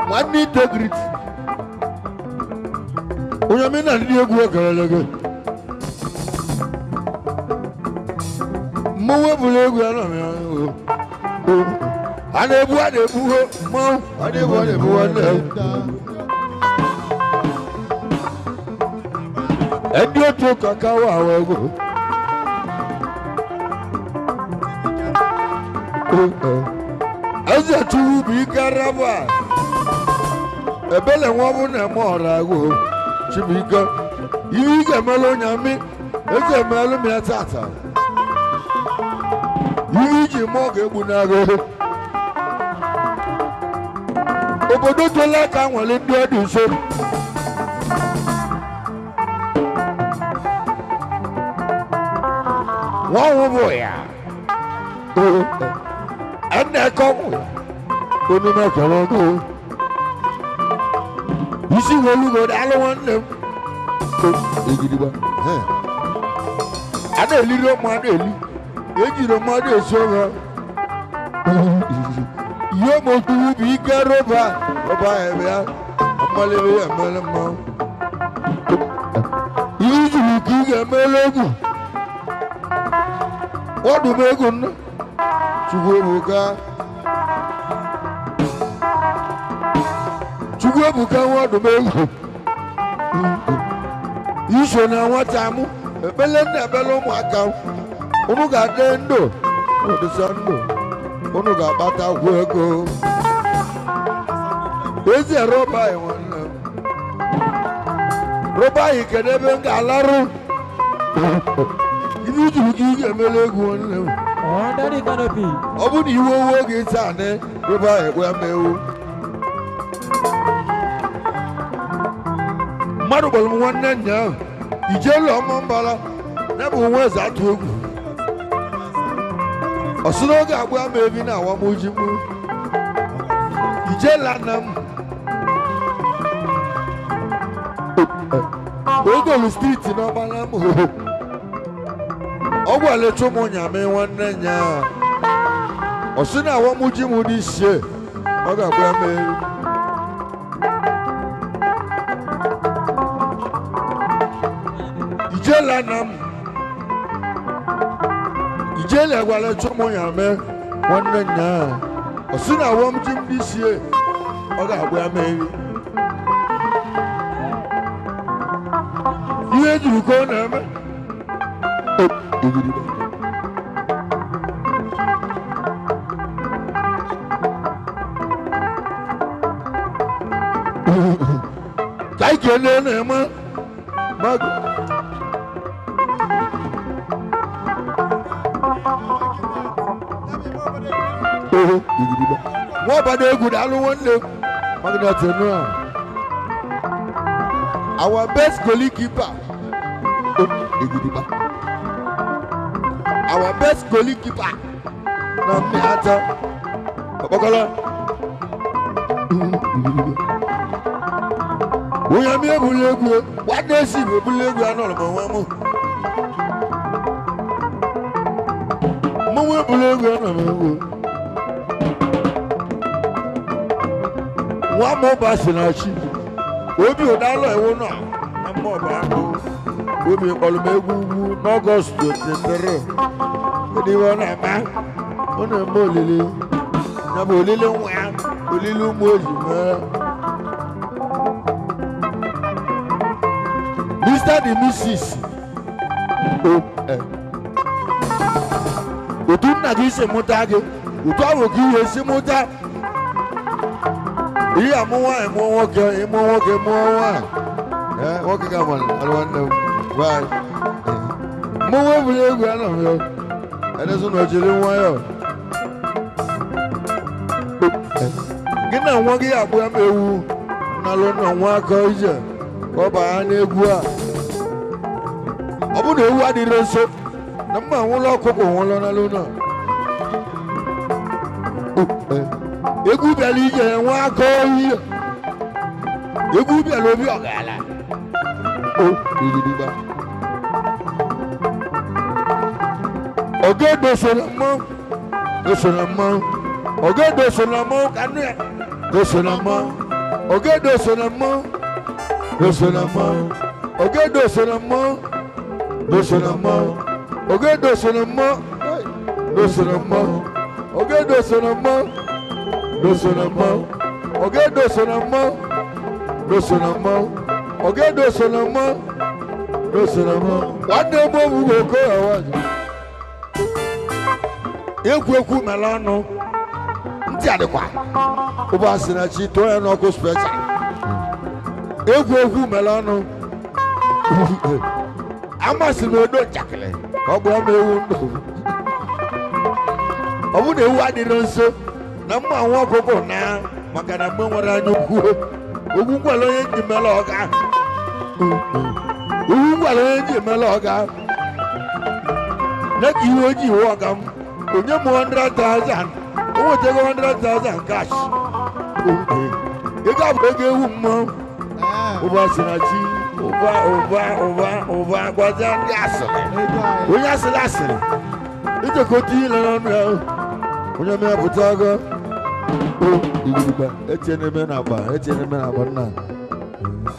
nwanne integrity onye mi na ndị egwu ekerele gị mmanwụ ebula egwu ya nọ m ya a na-ebu a na-ebuho mmanwụ a na-ebu a na-ebu nwanne ndị otu ụka kawa ahụ egwu. Eze chukwu bụ ike raba ebele nwa bụ na eme ọra agwụ chibuike ihe ị ga-emelụ onye amị eze emelụ m ya tata ihe iji mụọ ga-egbu n'agụ obodo tola aka nwere ndị ọ dị nso. Nwa bụ ya ẹnna ẹkọ mụ onu mẹkọrọ ọgọ isi wọlúgọ dálọ nwanne m egidigba a na-eliri mmadụ eli ejiri mmadụ esi ọha ihe mokwuru bụ ike rọba rọba ebe ya amalebe ya emere mmanwụ ihe ijiri ka ị ga-emere egwu ọdụm egwu nne Chukwuebuka Chukwuebuka nwa ọdụm egwu iso na nwata mụ ekpele nna ekpele ụmụaka unu ga-adị ndụ ụdịsa ndụ unu ga-akpatakwu ego ezi rọba nwanne m rọba anyị kedu ebe m ga-alarụ ibe ijuru ka ị ga-emele egwu nwanne m. Under the canopy. Ọ bụrụ na iwe owu oge taa ne rọba ekwe m ewu mmadụ gbara m nwanne nnya ahụ ijelu ọma mbara ya bụ nwa eze atụ egwu ọ sị n'oge agba m ebi na awa m oji mụ ijela nna m ogolu steeti n'ọgbara m ọ gwara chụmụ nyame nwanne nya ọ sị na awa m ji m dị isie ọ ga-agba m ebi. Ijela na m ijele gwara chụmụ ya mee nwanne nya ọ sị na awọm ji m dị sie ọ ga-agba ya mee ihe ejiri ka ọ na-eme. Ka anyị kelee na-eme mmadụ. Oho, igirigba. Nwa ọbada egwu daalụ nwanne m. Magnet Noah. Our best goalkeeper. Oh, igirigba. Our best goalkeeper. Na mmịata. Ọkpọkọlọ. Onye mi ebuli egwu, nwanne esi m ebuli egwu anọrọ m onwe mụ. Mụnwa ebuli egwu anọ m egwu. Nwa m ụba si na chi. Obi ụdalọ ewu nọ na mma ọba ahụ. Obi kpọrọ m egwu ugwu n'Ọgọst 23. Kedu ihe ọ na-eme? Ọ na-eme olili. Ya bụ olili nwa ya, olili ụmụ oji mee. Mr. and Mrs. O, eh. Otu nna gị si mụta gị, otu ahụ ka ihe si mụta. Ihe amụ nwaanyị mụọ nwoke, ịmụọ nwoke mụọ nwaanyị. Eh, nwoke ka mara, alụ nwanne m. Bye. Mụ nwa ebuli egwu anọ m ya. Edezu na ojiri nwayọọ. Gị na nwa gị agbụ ya m ewu n'alụ na nwa aka ije ka ọ baa n'egwu a. Ọ bụrụ na ewu adịrị nso na mma nwụlọ ọkụkọ nwụlọ n'alụ na. Egwu bịara ije ya nwa aka ihe. Egwu bịara obi ọgala. O igidigba. Ọgẹ́dẹ̀ sọ̀rọ̀ mọ́ sọ̀rọ̀ mọ́ ọ̀gẹ́dẹ̀ sọ̀rọ̀ mọ́ kanú ẹ̀ sọ̀rọ̀ mọ́ ọ̀gẹ́dẹ̀ sọ̀rọ̀ mọ́ sọ̀rọ̀ mọ́ ọ̀gẹ́dẹ̀ sọ̀rọ̀ mọ́ sọ̀rọ̀ mọ́ ọ̀gẹ́dẹ̀ sọ̀rọ̀ mọ́ sọ̀rọ̀ mọ́ ọ̀gẹ́dẹ̀ sọ̀rọ̀ mọ́ sọ̀rọ̀ mọ́ ọ̀gẹ́dẹ̀ sọ̀rọ̀ mọ́ sọ̀rọ̀ mọ́ ọ̀gẹ́dẹ̀ sọ̀rọ̀ mọ́ sọ̀rọ̀ mọ́ nwanne m obu go awa ekwu ekwu mere ọnụ ntị adịkwa ụba sị na chi tụọ ya n'ọkụ specha egwu egwu mere ọnụ amasị m odo njakịrị ka ọ gbụọ m ewu ndụ ọ bụrụ na ewu adịrị nso na mma nwa ọkụkọ na maka na mgbe nwere anya ukwu ogwu ngwere onye ji mere ọga ogwu ngwere onye ji mere ọga nye ka iwe ojii wụ ọga m onye m 100,000 o nwetago 100,000 cash ego a bụ ego ewu mmụọ Ee, ụba si na chi ụba ụba ụba ụba gwaza ndị asịrị ego anyị. onye asịrị asịrị ijekọta ile n'ọnụ ya onye mepụta ego o igurugba etinyere na akpa etinyere na akpa nna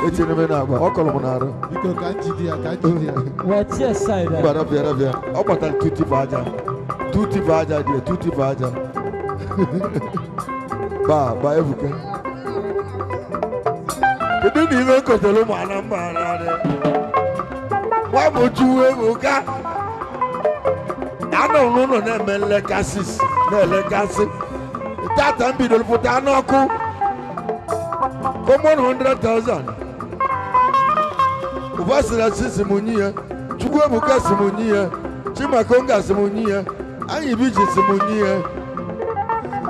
etinyere na akpa ọ kọrọ m n'arụ Biko ka njide ya, ka njide ya. Wetie side. mba rabịa rabịa ọ gbatara tuti aja tuti aja dị tuti aja ba ba ebuka kedu na ime kotere ụmụ anambra narị nwa m otu ebuka anọ m n'ụlọ na-eme nlekasị na-elekasị tata m bidoro pụta n'ọkụ common 100,000 ụba sịrị asị si m nye ya Chukwuebuka si m nye ya Chimakonga si m nye ya Anyị Biji si m nye ya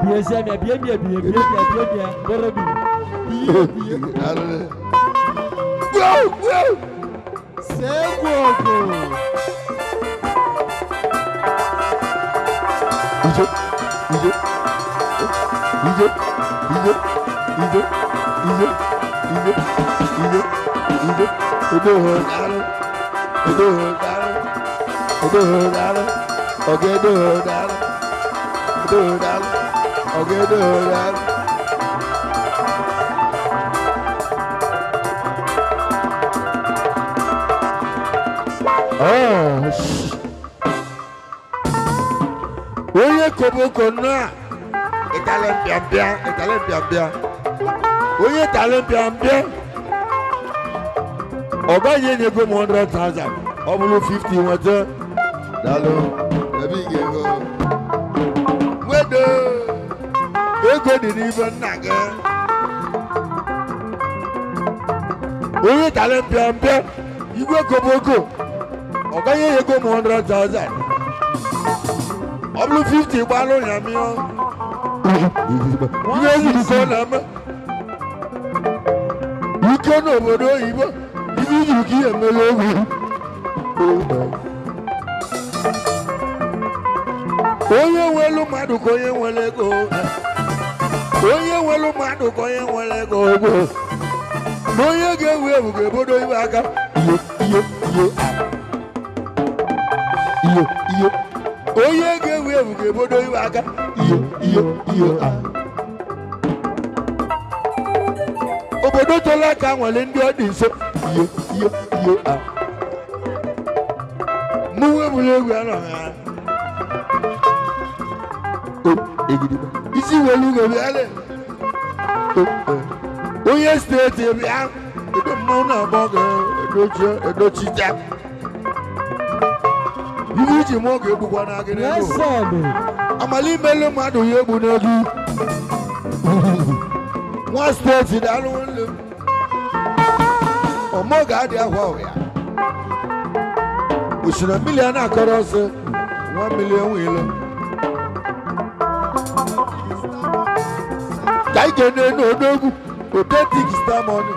Bie sia mia, bie mia, bie, bie mia, bie mia, boro bi. Biye, biye. Arịrị. Gbuo, gbuo. See egwu ogo. Ije, ije, ije, ije, ije, ije, ije, ije, ije. Edoho daalụ, edoho daalụ, edoho daalụ, ọga edoho daalụ, edoho daalụ, ọga edoho daalụ. Oh, shh. Onye koboko na ịtalị mbịambịa ịtalị mbịambịa onye talị mbịambịa ọ gaghị enyego m 100,000 ọ bụrụ 50 nweta daalụ ebe ị ga-ego nwedo ego dị n'ibe nna gị. Onye tara mpịa mpịa igwe koboko ọ gaghị ego m 100,000. Ọ bụrụ 50 gbalụ ya mịọ. Ihe ezuru ka ọ na-eme. Ike n'obodo oyibo ibe ijiri ka ihe emere egwu. Onye nwelu mmadụ ka onye nwere ego. Onye nwelu mmadụ ka onye nwere ego ogbo. Na onye ga-ewu ewu ga-ebodo ibe aka. Iyo iyo iyo a. Iyo iyo. Onye ga-ewu ewu ga-ebodo ibe aka. Iyo iyo iyo a. Obodo tola aka nwere ndị ọ dị nso. Iyo iyo iyo a. Mụ nweburu egwu anọ ya. Isi welu ugo bịa le. Onye steeti bịa. Edo mmanwụ na-agba gị edochie edochite. Ibe iji mụọ ga-egbukwa na gị n'ego. Amala imelu mmadụ ya egbu n'ego. Nwa steeti daalụ nwanne m. Ọmọ ga-adị ahụ ahụ ya. Usoro mmiri a na-akọrọ ọsọ nwa mmiri enweela. Ka anyị ga-ene n'odogwu authentic star money.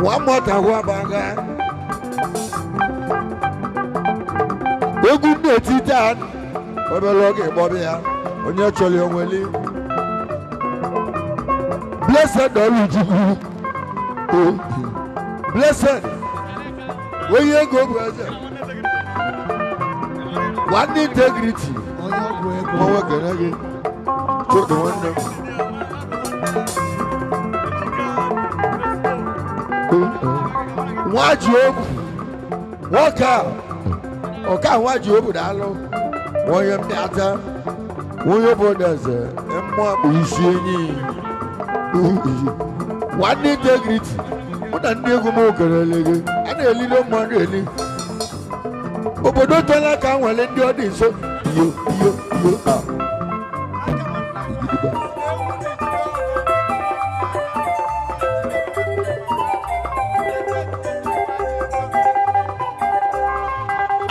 Nwa mmụta hụ abaga. Egwu na-etiti a obere oge ịgbọbịa ya onye chọrọ onweli. Blessed Oluchukwu. Blessed onye ego bụ eze. Nwanne integrity. Onye ọgwụ ego. Nwa nwoke gị. Chidi nwanne m. Nwa ji obu. Nwoke a ọka nwa ji obu daalụ. Onye mmịata. Onye obodo eze. Mmụọ bụ isi enyi. Nwanne integrity. Mụ na ndị egwu m kerele gị. A na-elile mmadụ eli. Obodo tola ka nwere ndị ọ dị nso. Iyo iyo iyo a. Igidigba.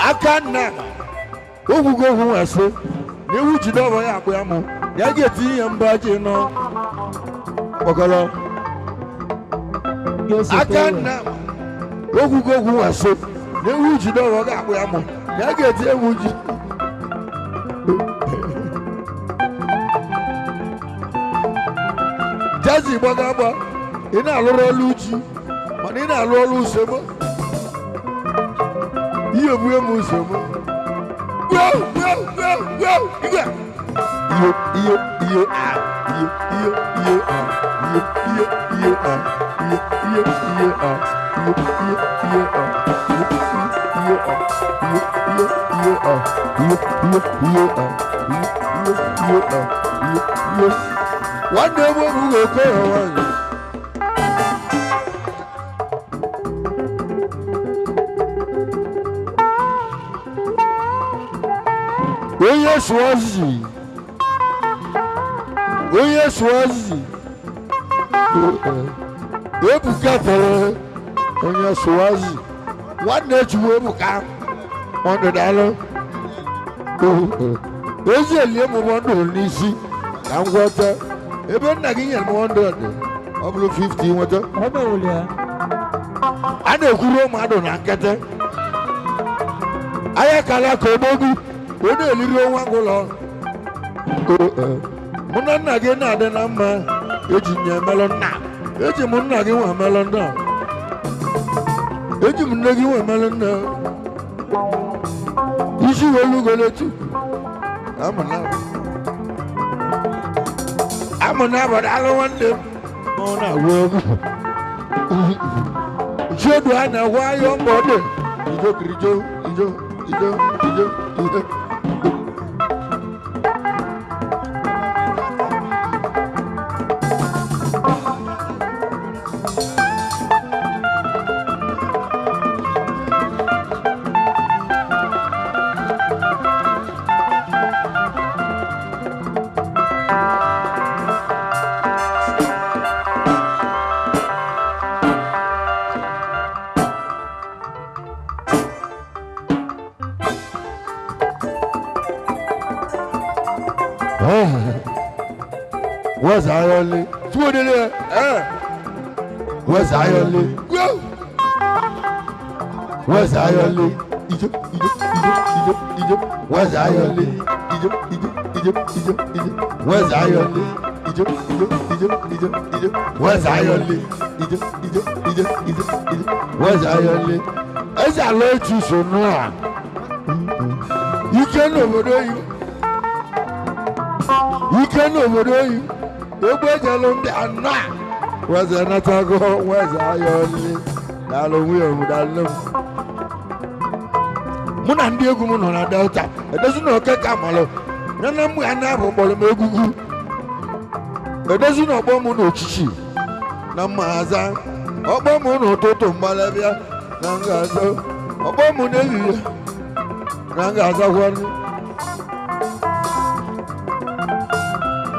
Aka nna ogwugo ogwu nwasị na ewu jide ọbọ ya akpụ ya mụ ya ga-etinye ya mba ji nọ kpọkọrọ. Aka nna ogwugo ogwu nwasị na ewu jide ọbọ ga akpụ ya mụ ya ga-etinye ewu ji. Jazi gbaga agba ị na-alụrụ ọlụ uchi mana ị na-alụ ọlụ usoro ihe ebue m usoro. Gwo gwo gwo gwo igwe. Iyo iyo iyo a iyo iyo iyo a iyo iyo iyo a iyo iyo iyo a iyo iyo iyo a iyo iyo iyo a iyo iyo iyo a iyo iyo iyo a iyo iyo iyo a iyo iyo. Nwanne m obu ga-eke ya nwaanyị. Onye Swazi. Onye Swazi. Ebuka fere onye Swazi. Nwanne Chukwu Ebuka. Mọdụ daalụ. Ezi elie m mọdụ n'isi ka m gwọta. Ebe nna gị nyere m 100 ọ bụrụ 50 nweta. A na-ekwuru mmadụ na nkịtị. Ahịa kala ka odogwu ọ na-eliri nwa ụlọ. Mụ na nna gị na-adị na mma eji m ya emelụ nna. Eji m nna gị nwe emelụ nna. Eji m nne gị nwe emelụ nna. Isi welu goletu. Amụ na abọdụ alụ nwanne m. Mụ na-agwa egwu. Jodu a na-agwa ayọ mbọ dị. Ijo kirijo ijo ijo ijo ijo. Where's Ayọ̀lé? Tí wọ́n délé ẹ̀ Where's Ayọ̀lé? Go! Where's Ayọ̀lé? Ijo ijo ijo ijo ijo. Where's Ayọ̀lé? Ijo ijo ijo ijo ijo. Where's Ayọ̀lé? Ijo ijo ijo ijo ijo. Where's Ayọ̀lé? Ijo ijo ijo ijo ijo. Where's Ayọ̀lé? Eze ala etu so nụ a. Ike n'obodo oyi. Ike n'obodo oyi. Egbe ejelu ndị anọ a. Weze natago weze Ayọ̀lé. Daalụ nwunye m, daalụ m. Mụ na ndị egwu m nọ na Delta. Edozi na oke ka malụ. Ya na mụ ya na-abụ kpọrọ m egwugwu. Edozi na ọkpọ m n'ochichi na mma aza. Ọkpọ m n'ụtụtụ mgbalabịa na m ga-aza. Ọkpọ m n'ehihie na m ga-azakwanụ.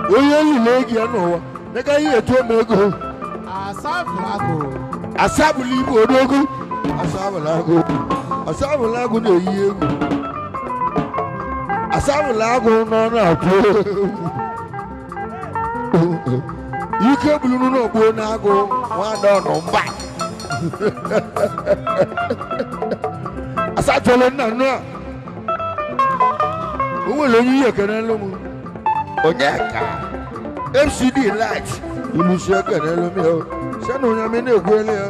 Onye niile ego ya n'ụwa neka ihe etu m ego. Asabụlagụ. Asabụla ibu odogwu. Asabụla agụ. Asabụla agụ na-eyi egwu. Asabụla agụ nọ na-atụ egwu. Ike gburu n'ogbo n'agụ nwada ọnụ mba. Asatọlụ nna nnu a. O nwere onye ihe ekene lụ m. Onyeka MCD light ilusi ekene lụ m ya. Sị na onye m na-ekwu elu ya.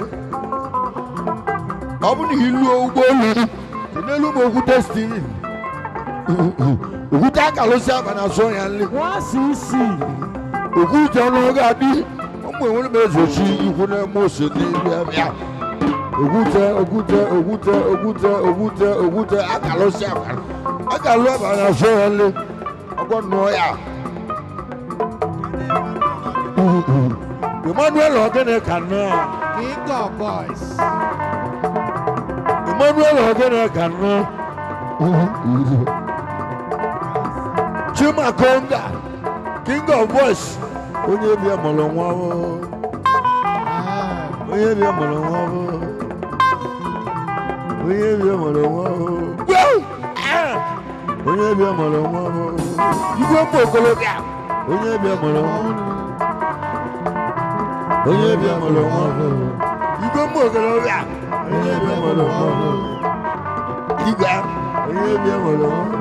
Ọ bụ na ilu ụgbọelu n'elu m okwute Steven. Okwute akalụsị aba na asụ ya nli. 1cc. Okwute ọnụ ga-adị ụmụ enwere m ezochi ikwu na eme ose n'elu ya. Okwute okwute okwute okwute okwute okwute akalụsị aba akalụ aba na asụ ya nli. Ọgbọ nnụọ ya. Emmanuel Ogene ka nnọọ. King of boys. Emmanuel Ogene ka nnọọ. Chima Konga, King of Boys, onye bịa mụrụ nwa ọ. Onye bịa mụrụ nwa ọ. Onye bịa mụrụ nwa ọ. Onye bịa mụrụ nwa ọ. Igwe mgbe okolobịa. Onye bịa mụrụ nwa ọ. Onye bịa mụrụ nwa ọ. Igwe mgbe okolobịa. Onye bịa mụrụ nwa ọ. Igwe. Onye bịa mụrụ nwa ọ.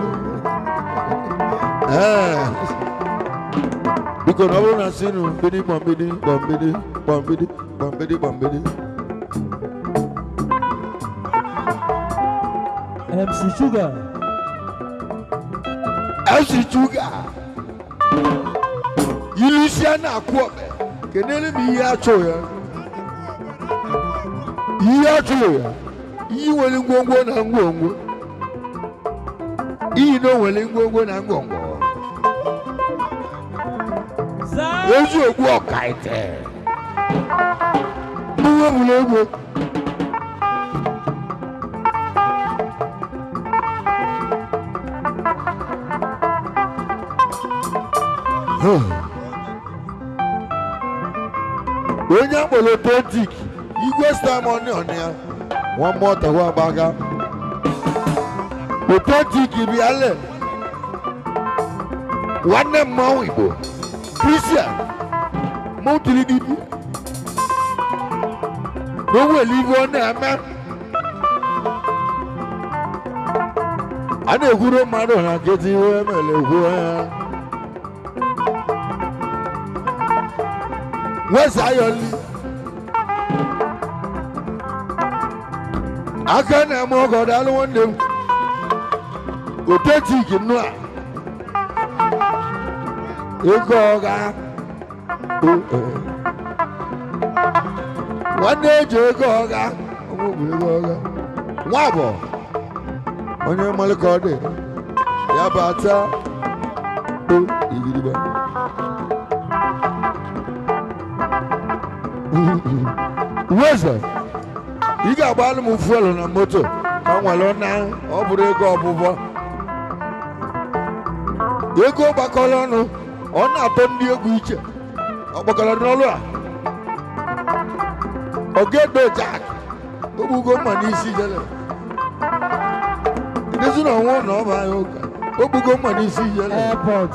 Biko na ọ bụrụ na sinu mgbidi gbọmgbidi gbọmgbidi gbọmgbidi gbọmgbidi gbọmgbidi. MC Sugar. MC Sugar. Ilu isi a na-akwụ ọkpe kenere m ihe achọ ya. Ihe achọ ya. Iyi nwere ngwongwo na ngwongwo. Iyi na o nwere ngwongwo na ngwongwo. Ezi ogbu ọkaite. Mgbe bụrụ egwu. Onye akpọrọ Otentik, igwe Simon ọnụ ya, nwa mmụọ tawa agbaga. Otentik bịale. Nwanne mmanwụ Igbo. Christian, mụ tiri dibịa. Na o nwere ife ọ na-eme. A na-ekwuru mmadụ na nkịtị ihe emere ekwu ya. Where's Ayọ̀lé? Aka na-eme ọgọ daalụ nwanne m. Otentik nnụ a. Ego ọga. Nwanne eji ego ọga. Ego ọga. Nwa bụ onye mmalị ka ọ dị. Ya bata o igirigba. Weze, ị ga-agbalụ m fuelu na moto ka m nwere na ọ bụrụ ego ọbụbọ. Ego gbakọrọ ọnụ ọ na-atọ ndị egwu iche. Ọ gbakọrọ n'ọlụ a. Ogedo Jack, ogbugo mma n'isi jele. Ndezi na ọnwụ na ọba ya ụka. Ogbugo mma n'isi jele. Airport.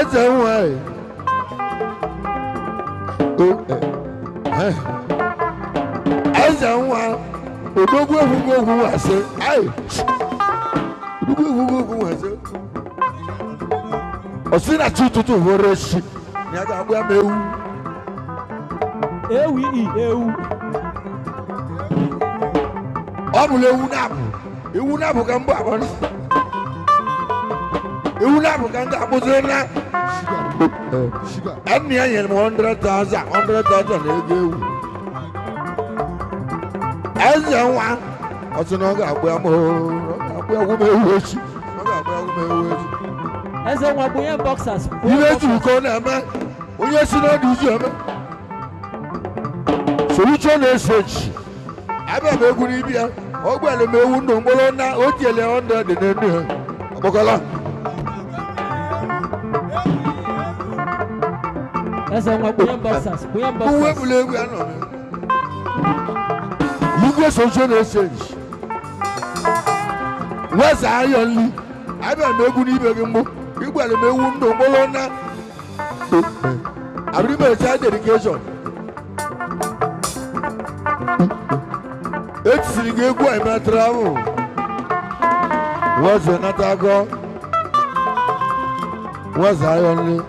Eze nwanyị. Eze nwa odogwu egwugwu egwu wasị. Ayi. Odogwu egwugwu egwu wasị. Ọsị na chi ụtụtụ hụrụ echi. Ya ga-agbụ ya ma ewu. Ewu i ewu. Ọ bụla ewu na-abụ. Ewu na-abụ ka mbụ abụọ. Ewu na-abụ ka ndị akpụziri na. Ẹni ya nyere m 100,000 100,000 na ego ewu. Eze nwa ọ sị na ọ ga-agbụ ya ma ọ ga-agbụ ya gwụ m ewu echi. Ọ ga-agbụ ya gwụ m ewu echi. Eze nwa bunye boxers. Ihe ejiri ka ọ na-eme onye si n'ọdụ izu eme. Solution na-eso echi. Abịa m egwu n'ibi ya. Ọ gwara m ewu ndụ mkpụrụ na o tiele 100 n'enu ya. Ọkpọkọla. Eze nwa bunye boxers. Bunye boxers. Uwe bụla egwu ya nọ. Igwe solution na-eso echi. Wesa ayọ nli. Abịa m egwu n'ibe gị mbụ. Igwere m ewu ndụ mkpụrụ na. Abụrụ m child dedication. Etisiri gị egwu a ime travel. Weze nata agọ. Weze ayọ nri.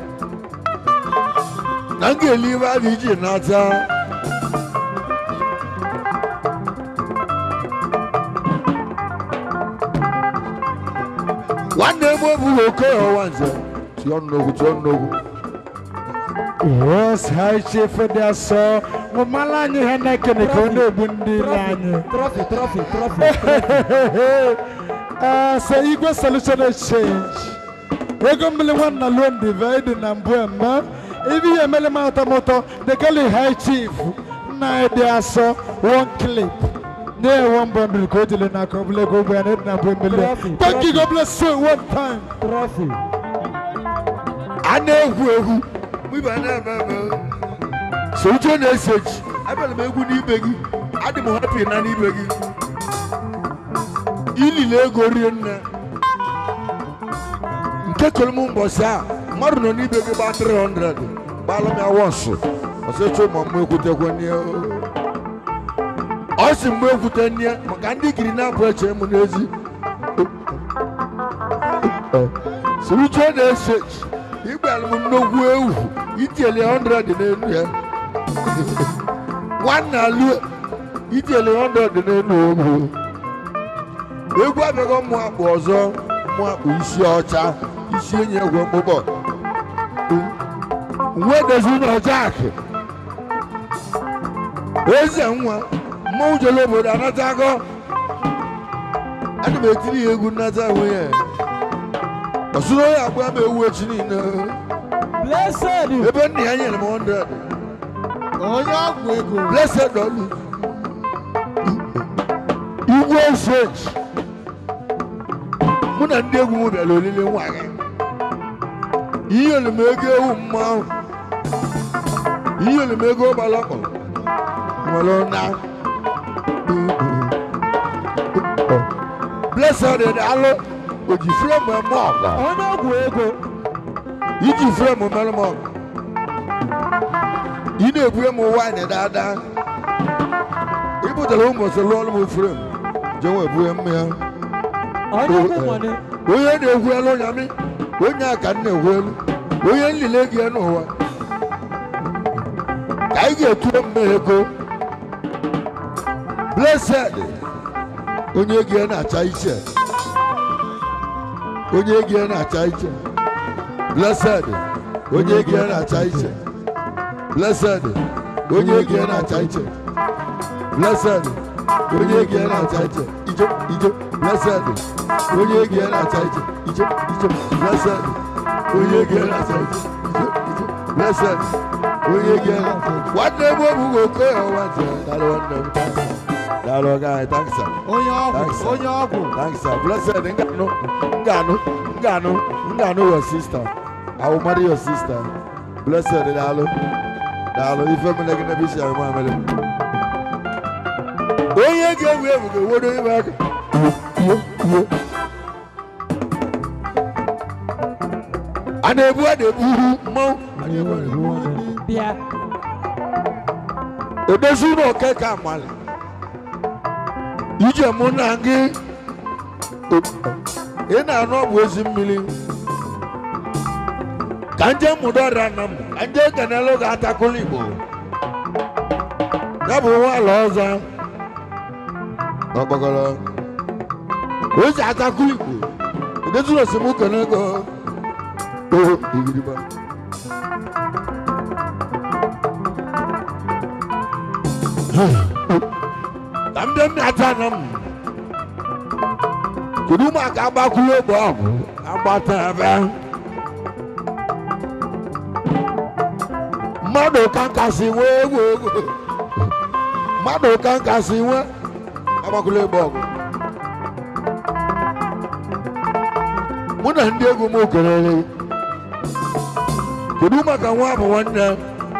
Na m ga-eli ibe a iji nata. Nwanne m obughị oke ọwa nze. Tụọ nnukwu, tụọ nnukwu. Yes, high chief dị asọ. Mụmala anyị ha na-ekene ka ọ na-egbu ndị iro anyị. Trophy, trophy, trophy. So Igwe Solution Exchange. Ego mmiri nwanna loan divide na mbụ eme. Ibi ya emele m atọ m ụtọ. The girl high chief nna anyị dị asọ one clip. Nye one bundle ka o jiri n'aka ọ bụla ego ụgbọ ya na ịdị na mbụ emele. Thank you, God bless you one time. Trophy. A na-egwu egwu. Mgbe na-eme eme. Solution na-eso echi. Abịara m egwu n'ibe gị. Adị m happy na n'ibe gị. Ilile ego rie nne. Nke kọrọ m mbọsị a, mmadụ nọ n'ibe gị gbaa 300. Gbalụ m ya wọnsụ. Ọsị chụ ma mụ ekwutekwe nne. Ọ sị mgbe ekwute nne maka ndị giri na-abụ eche m n'ezi. Solution na-eso echi. Igwere m nnukwu ewu. Itiele 100 n'enu ya. Nwanne alụ itiele 100 n'enu egwu. Egwu abịaghị mmụ akpụ ọzọ, mmụ akpụ isi ọcha, isi enyi egwu mkpụkpọ. Nwe dozi na Jack. Eze nwa, mmanwụ jere obodo anata agọ. Ana m etiri ya egwu nnata onwe ya. Ọsụrụ onye agba m ewu echi niile. Blessed. Ebe nna ya nyere m 100. Onye ọgwụ ego. Blessed Olu. Igwe Exchange. Mụ na ndị egwu m bịara olili nwa gị. Ihe olu m ego ewu mmanwụ. Ihe olu m ego gbara ọkpọrọ. Nwere na. Blessed alụ o ji fremu eme ọgụ. Onye ọgwụ ego. Iji fremu mere m ọgụ. Ị na-ebue m waịnị dada. Ị butere ụmụ sị lụọrọ m fremu. Jee nwe ebue m ya. Onye ọgwụ money. Onye na-egwu elu nyamị. Onye a ka m na-egwu elu. Onye nlile gị n'ụwa. Ka anyị ga-etu mme ego. Blessed. Onye ego ya na-acha iche. Onye ego ya na-acha iche. Blessed. Onye ego ya na-acha iche. Blessed. Onye ego ya na-acha iche. Blessed. Onye ego ya na-acha iche. Ijo ijo. Blessed. Onye ego ya na-acha iche. Ijo ijo. Blessed. Onye ego ya na-acha iche. Ijo ijo. Blessed. Onye ego ya na-acha iche. Nwanne m obughị oke ọwa nze. Daalụ nwanne m. Daalụ ọga anyị. Thanks sir. Onye ọgwụ. Thanks, sir. Onye ọgwụ. Thanks, sir. Blessed. Nganu, Nganu, Nganu, Nganu, your sister. I will marry your sister. Blessed. Daalụ. Daalụ. Ife m na gị na bisi ahụ mamịrị. Onye ga-ewu ewu ga-ewodo ime aka. Iyo, iyo. A na-ebu, a na-ebu mmanwụ, a na-ebu, a na-ebu. Bịa. Edozi ụlọ oke ka amali ije mụ na gị ị na-anụ ọgwụ ezi mmiri ka nje mụdo ọrịa na m ka nje kenelu ga-atakụlụ Igbo ya bụ nwa ala ọzọ ọkpọkọrọ o si atakụlụ Igbo. Edozi ụlọ si mụ kene ego o igirigba. Ka m bịa mmịata na m kedu maka agbakwuru ogbe ọgwụ agbata ebe mmadụ ka nkasi nwee egwu egwu mmadụ ka nkasi nwee agbakwuru egbe ọgwụ. Mụ na ndị egwu m kelere. Kedu maka nwa bụ nwanne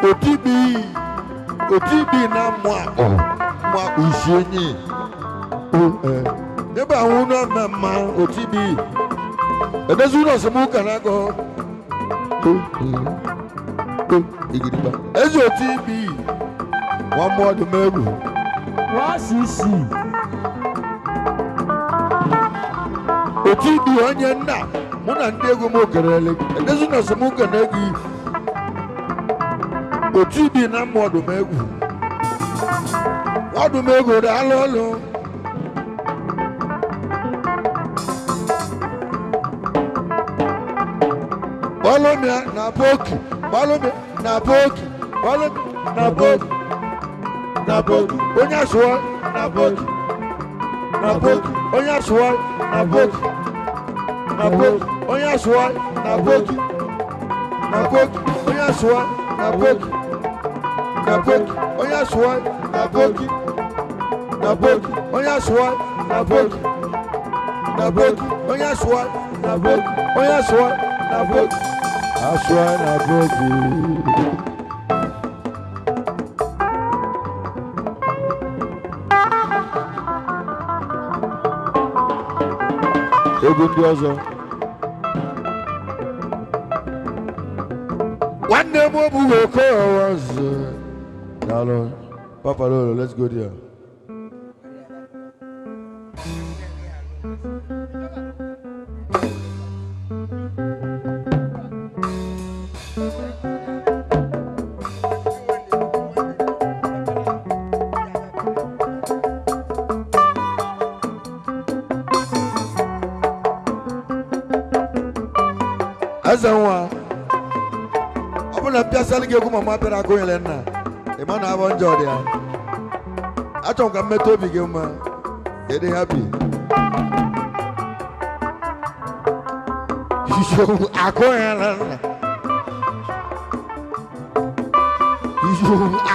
otibi otibi na mmụ akpụ mmụ akpụ isi enyi ebe ahụ na mma mma otibi edezi ụlọ esemokwu na agụ igirigba ezi otibi nwa mmụọ dị m egwu. Wasisi. Otibi onye nna mụ na ndị egwu m kelere edezi ụlọ esemokwu na egwu otibi na mmụọ dị m egwu ọdụm egwu daalụ ọlụ. Gbalụmịa na boki, gbalụmịa na boki, gbalụmịa na boki, na boki, onye asụwa na boki, na boki, onye asụwa na boki, na boki, onye asụwa na boki, na boki, onye asụwa na boki, na boki, onye asụwa na boki, na boki, onye asụwa na boki, na boki, onye asụwa na boki, onye asụwa na boki, asụwa na boki. Egwu ndị ọzọ nwanne m obughị oke ọzọ. Daalụ Papa Lolo, let's go there. Eze nwa ọ bụrụ na mpịasara gị egwu mama bịara agụ nyere nna ị ma na abọ njọ dị ya. Achọrọ m ka mmetụ obi gị mma ka ị dị happy. Akụ nyere nna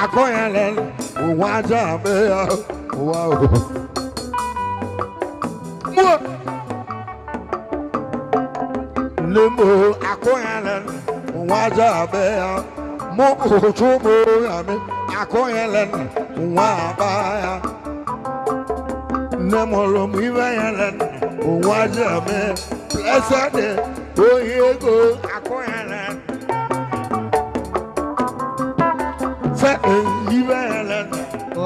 akụ nyere nna ụwa aja ame ya ụwa ahụ mụọ nne m akụ nyere nna ụwa aja ame ya mụ ụtụ mụ amị akụ nyere nna ụwa aba ya nne m hụrụ m ibe nyere nna ụwa aja ame blessed ohi ego akụ nyere nna fe ibe nyere nna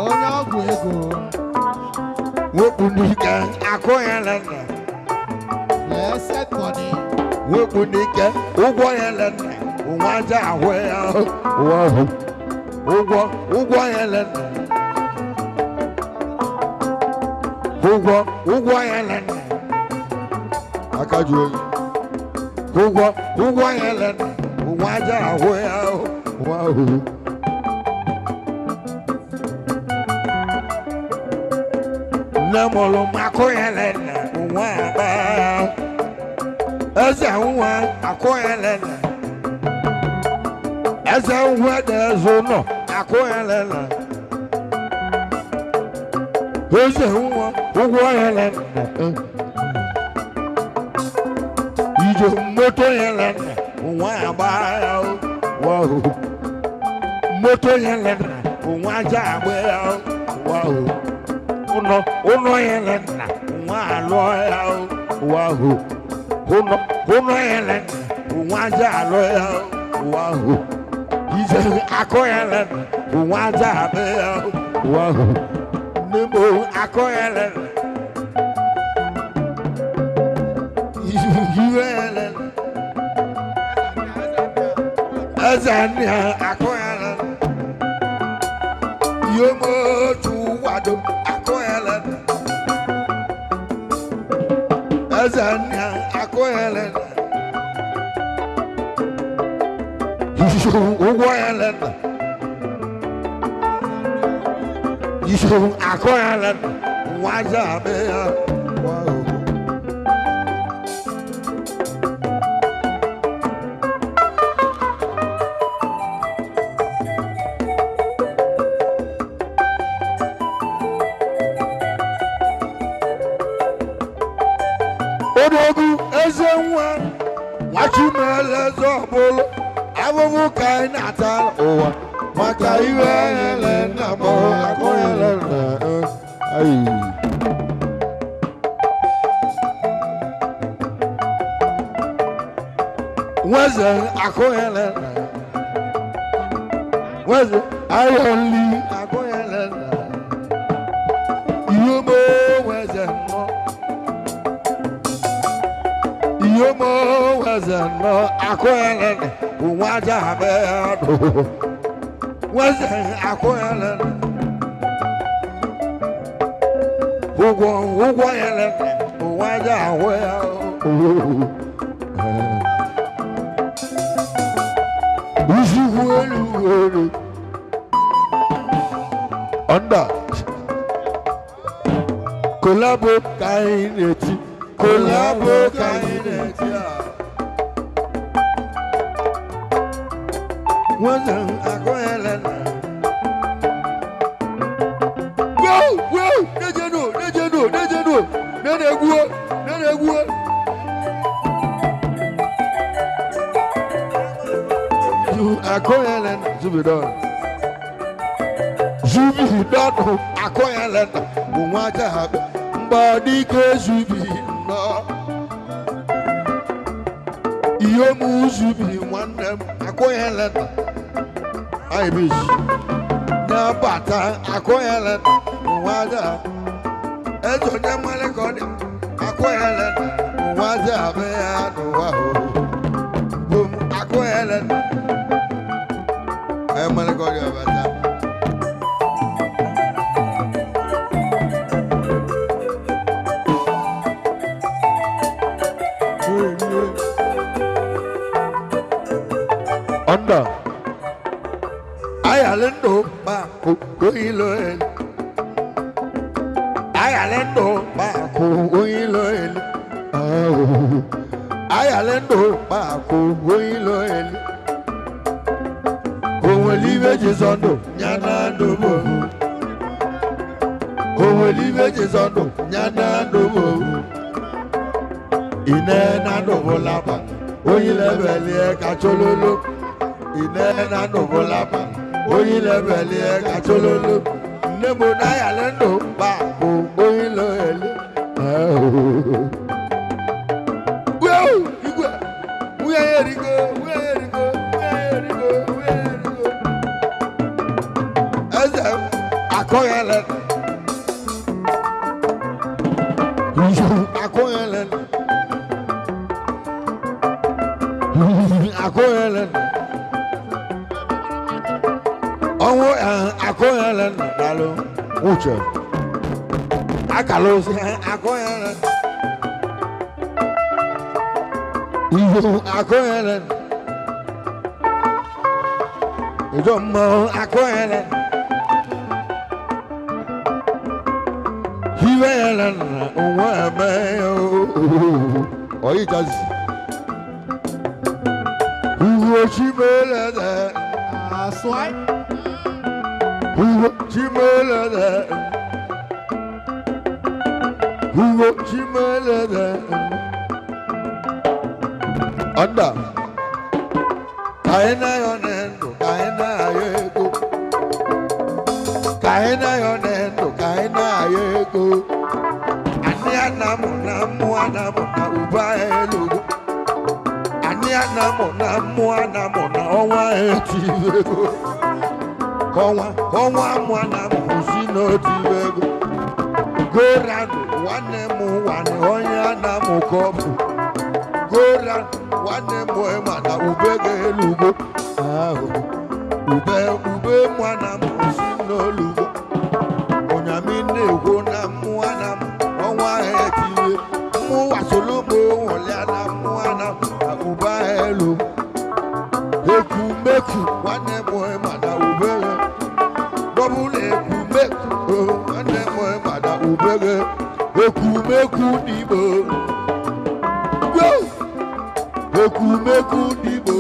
Onye ọgwụ ego. Wepụ n'ike akụ nyere nna. Blessed money. Wepụ n'ike ụgwọ nyere nna ụwa aja ahụ ya ụwa ahụ ụgwọ ụgwọ nyere nna ụgwọ ụgwọ nyere nna aka ju oyi ụgwọ ụgwọ nyere nna ụwa aja ahụ ya ụwa ahụ. Nne mụrụ m akụ nyere nna ụwa agba eze nwa akụ nyere nna eze nwa na-ezu ụlọ akụ nyere nna eze nwa ụgwọ nyere nna ije moto nyere nna ụwa agba ya ụwa ahụ moto nyere nna ụwa aja agba ya ụwa ahụ ụlọ ụlọ nyere nna nwa alụọ ya ụwa ahụ ụlọ ụlọ nyere nna Nwa aja alụ ya ụwa ahụ. Ije akụ ya lena nwa aja abụ ya ụwa ahụ. Nne m akụ ya lena. Iwe ya lena. Eze nne akụ ya lena. Ihe m otu wado akụ ya lena. Eze nne akụ ya lena. Ụgwọ ya lena. Akụ ya lena. Nwa aja abụ ya. Odogwu eze nwa nwachimele eze ọbụla ahụhụ ka anyị na-ata ụwa maka iwe ele na mụ akụ ele na ayi. Nweze akụ ele na nweze ayọli akụ ele na ihe mo nweze nnọọ. Ihe mo nweze nnọọ akụ ele na nwa aja abịa dụ. Nweze akụ ele na ụgwọ ele na nwa aja ahụ ya. Ushukwu elu elu. Ọnda. Kolabo ka anyị na-eti. Kolabo ka anyị na-eti a. Nweze akụ ele na. Wow, wow, nejenu, nejenu, nejenu. Nene egwuo, nene egwuo. Akụ ele na zubidon. Zubidon akụ ele na bụ nwa aja ha mgbadike zubi nọ. Ihe mụ zubi nwanne m akụ ele na anyị na-abata akụ ele na nwa aja eze onye mmalị ka ọ dị akụ ele na nwa aja abịa ya n'ụwa bụ m akụ ele na onye mmalị ka ọ dị ọbata. Ọ̀ndà ayàlẹ́ ndò bá kú oyin lọ ẹni. Ayàlẹ́ ndò bá kú oyin lọ ẹni. Ayàlẹ́ ndò bá kú oyin lọ ẹni. Òun èlì méjì sọ́ndò nyànà ndòbò. Òun èlì méjì sọ́ndò nyànà ndòbò. Ìnẹ́ nà ndòbò lábà oyin lẹ́bẹ̀lì ẹ̀ka tsololo. Ìnẹ́ nà ndòbò lábà oyin lẹ́bẹ̀lì ẹ̀ka tsololo. Nne mo náyàlẹ́ ndò bá kú oyin lọ ẹ̀lẹ́. Wíwú igwe wíwú erigo wíwú erigo wíwú erigo wíwú erigo. Eze akọyẹlẹ. Akọyẹlẹ. Akọyẹlẹ. Ọnwụ akọyẹlẹ daalụ uche. Akala osi akọyẹlẹ. Ihu akọyẹlẹ. Ìjọ mọ akọyẹlẹ. Iwe yẹlẹ na onwe eme oyi jazi. Ugo chimelede. Aswai. Ugo chimelede. Ugo chimelede. Ọ̀ndà. Ka anyị na-ayọ na ndụ, ka anyị na-ayọ ego. Ka anyị na-ayọ na ndụ, ka anyị na-ayọ ego. Anyị anamụ na mmụọ anamụ na ube anyị elugo. Anyị Onye na-amụ na mmụọ na-amụ na ọnwa etibe ego. Ọnwa ọnwa mmụọ na-amụ si n'otibe ego. Go round nwanne m nwanne onye na-amụ ka ọ bụ. Go round nwanne m ma na ube ga-elugo. Ahụ ube ube mmụọ na-amụ si n'olugo. Onyami na-ekwu na mmụọ na-amụ ọnwa etibe. Mmụọ solomo nwụlịa na mmụọ na-amụ na ube elu. Ekumeku nwanne m ma na ube dọbụla ekumeku nwanne m ma na ube ekumeku n'Igbo. Ekumeku n'Igbo.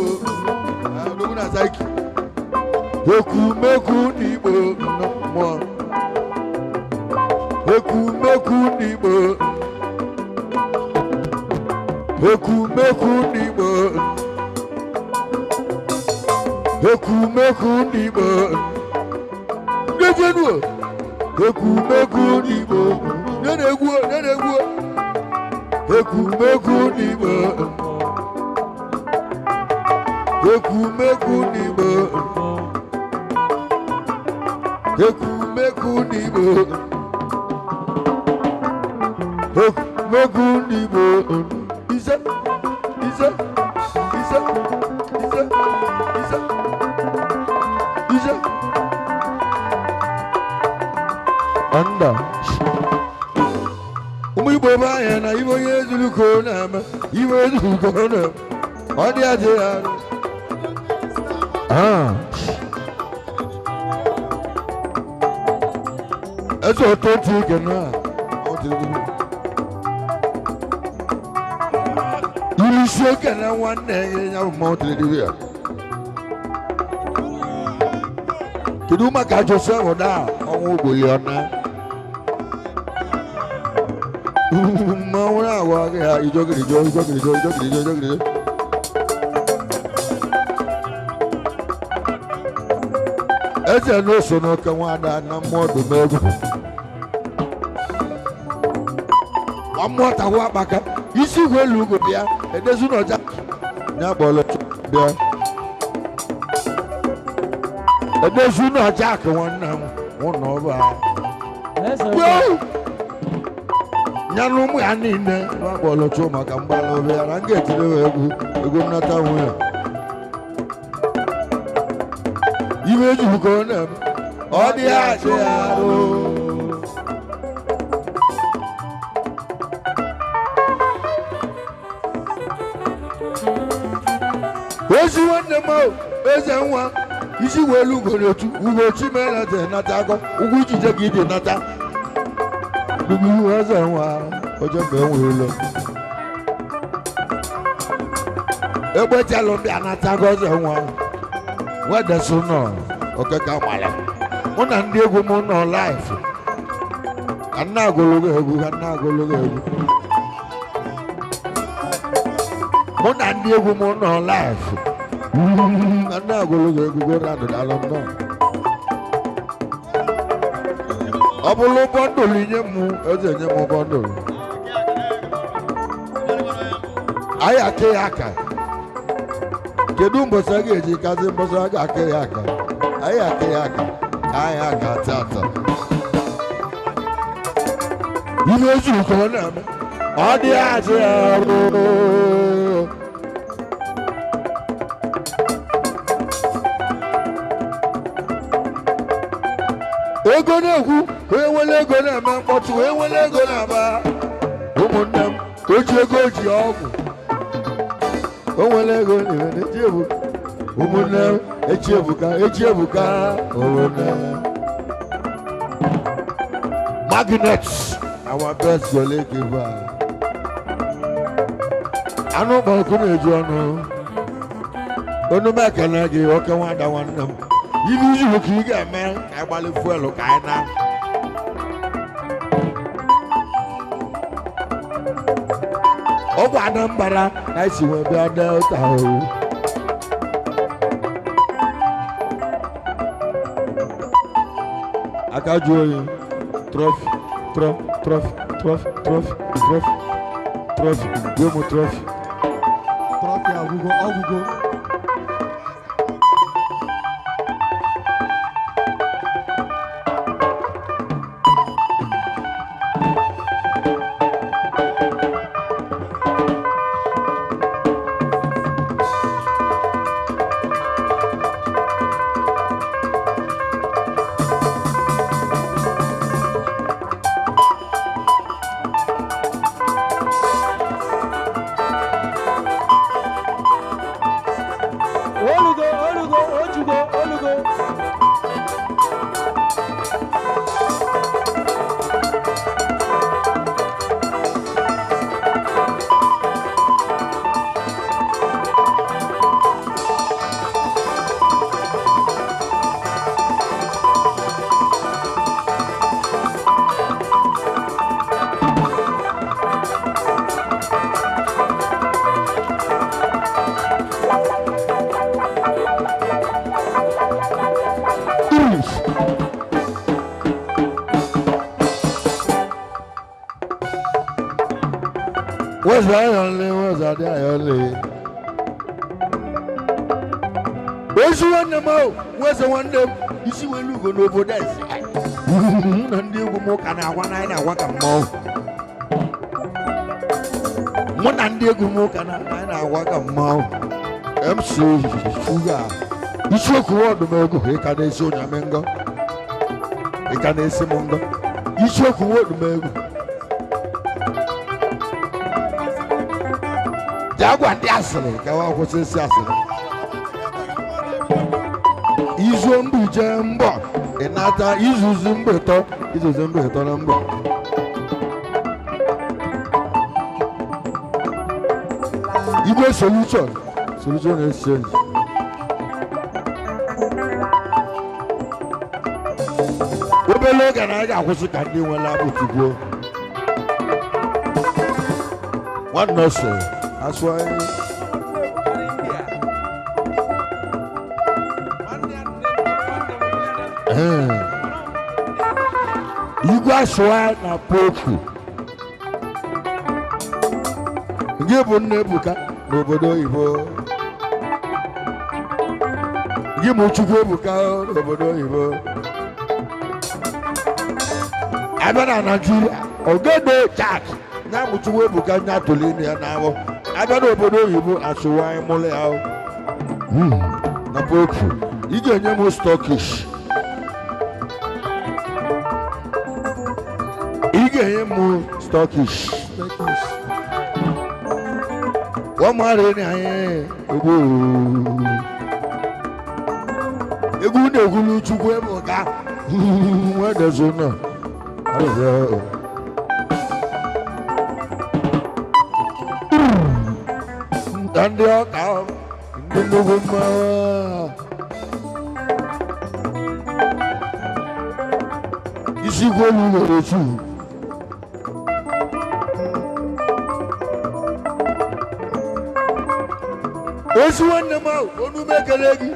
Ekumeku n'Igbo mmụọ. Ekumeku n'Igbo. Ekumeku n'Igbo. Ekumeku n'Igbo. Ndejenu. Ekumeku n'Igbo. Nene-egwu, nene-egwu. Ekumeku n'Igbo. Ekumeku n'Igbo. Ekumeku n'Igbo. Ekumeku n'Igbo. Ize, ize, ize, ize, ize, ize. Anda. Ụmụ Igbo be anyị na ibe onye zuru ka ọ na-eme, ibe zuru ka ọ na-eme. Ọ dị adị ya. Eze ọtọ ntị ike na ọ dị egwu. Ilisi oke na nwanne ya ya bụ mmanwụ tiri ya. Kedu maka Joseph na ọnwụ ogboli ọna? Mmanwụ na-agwa gị ha ijogirijo ijogirijo ijogirijo ijogirijo. Eze n'oso n'oke nwada na mmụọ dum egwu. Nwa mmụọ tawa akpaka isi igwe elu ugo bịa edezu n'ọja ya kpọrọ bịa. Edezu n'ọja akụ nwanne m ụnọ ọba. Ya na ụmụ ya niile nwa kpọrọ chụọ maka mgbala ọbịa na m ga-etiri egwu egwu nnata nwunye. Iwe ejikọ na-eme ọ dị achị arụ. Ezi nwanne m ahụ eze nwa isi welu ugoro otu ugochi mere eze nata akọ ụgwọ ijije ka ije nata. Ugwu eze nwa oje mgbe enwe ụlọ. Egbechalụ ndị anatago eze nwa. Wedesu nọ okeke mara mụ na ndị egwu m nọ laịf ka nna agologo egwu ka nna agologo egwu mụ na ndị egwu m nọ laịf ka nna agologo egwu go radụ dalụ nnọọ. Ọ bụrụ bọndụlụ nye m eze nye m bọndụlụ anyị ake ya aka. Kedu mbọsị a ga-eji kazi mbọsị a ga-ake ya aka? Anyị ake ya aka ka anyị aka tata. Ihe ezuru ka ọ na-eme ọ dị achị arụ. Ego na-ekwu onye nwere ego na-eme mkpọtụ onye nwere ego na-aba. Ụmụnne m o ji ego ji ọgwụ. O nwere ego na-eme echi ebuka. Ụmụnne m echi ebuka echi ebuka ụmụnne m. Magnet our best goalkeeper. Anụ kpọrọkụ na-eju ọnụ. Onu m ekele gị oke nwada nwanne m. Ibe izu ka ị ga-eme ka anyị gbalị fuelu ka anyị na. Ọ bụ Anambra na esi wee bịa Delta o. Aka jụọ oyi trọfi trọ trọfi trọfi trọfi trọfi trọfi nye m trọfi. Okwu agwụgo ọgwụgo. Olugo, olugo, ojugo, olugo. Where's Ayọ̀lé? Where's Adé Ayọ̀lé? Ezi nwanne m ahụ, weze nwanne m, isi welu ugo n'obodo eze. Mụ na ndị egwu m ka na-agwa na anyị na-agwa ka mmọnwụ. Mụ na ndị egwu m ka na anyị na-agwa ka mmọnwụ. MC Sugar, isiokwu wọdụ m egwu, ị ka na-esi ụnyamị ngọ. Ị ka na-esi m ngọ. Isiokwu wọdụ m egwu. Jagwa ndị asịrị ka wa kwụsị isi asịrị. Izu mbụ jee mbọ, ị nata izuzu mbụ ịtọ, izuzu mbụ ịtọ na mbọ. Igwe solution, solution exchange. Obere oge na anyị ga-akwụsị ka ndị nwere abụ tigbuo. Nwanne ọsọ, asụ anyị. Ee. Igwe asụwa na popu. Gị bụ nna Ebuka n'obodo oyibo. Gị bụ Chukwu Ebuka n'obodo oyibo. Abịa na Naịjirịa, Ogedo Jack ya bụ Chukwu Ebuka nya tụrụ ime ya n'ahụ. Abịa n'obodo oyibo asụwa anyị mụrụ ya. Na popu, ị ga-enye m stọkish. Ị ga-enye m stọkish. Turkish. Wọ́n máa rẹ̀ ní ayé egwu egwu na-egwulu Chukwu Ebuka nwedezo na na ndị ọka ndị nnukwu mmanwụ isi gwolu nwere chu. Ezi nwanne m ahụ, onu m ekele gị,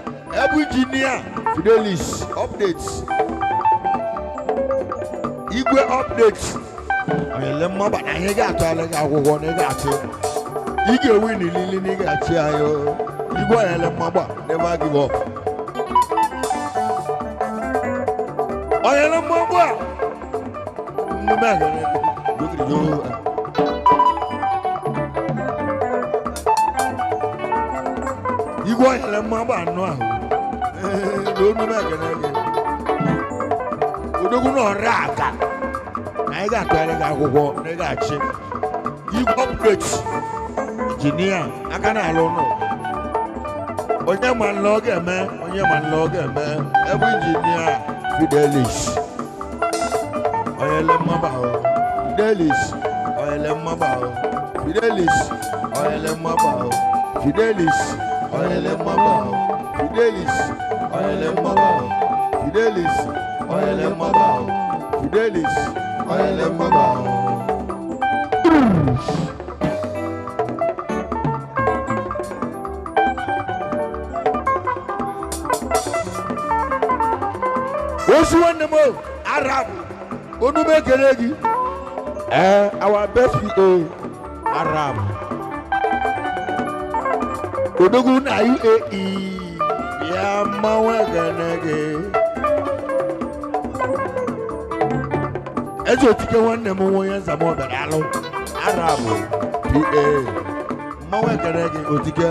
ebe injinia Fidelis updates, igwe updates, ele mmaba na ihe ga-atụ ala gị akwụkwọ na ị ga-achị, ị ga-ewi n'ilili na ị ga-achị anyị o. Igwe ele mmaba, never give up. Oyele mmaba nnume ekele gị gokirigo. Igwe ọnyere mma gba anụ ahụ na onu m ekele gị, odogwu na ọrụ aka na anyị ga-atụgharị gị akwụkwọ na ị ga-achị. Igwe ọpdeti injinia aka na-alụ ụlọ, onye ma nla ọ ga-eme, onye ma nla ọ ga-eme, ebe injinia Fidelis onyele mmaba ahụ, Fidelis onyele mmaba ahụ, Fidelis onyele mmaba ahụ, Fidelis onyele mmaba ahụ, Fidelis onyele mmaba ahụ, Fidelis onyele mmaba ahụ, Fidelis onyele mmaba ahụ. Osu nwanne m o, Arab, onu m ekele gị. Ee, our best PA, Arab. Odogwu na UAE bịa mmanwụ ekene gị. Eze Otike nwanne m nwa onye nza m bịara alụ Arabụ PA mmanwụ ekene gị Otike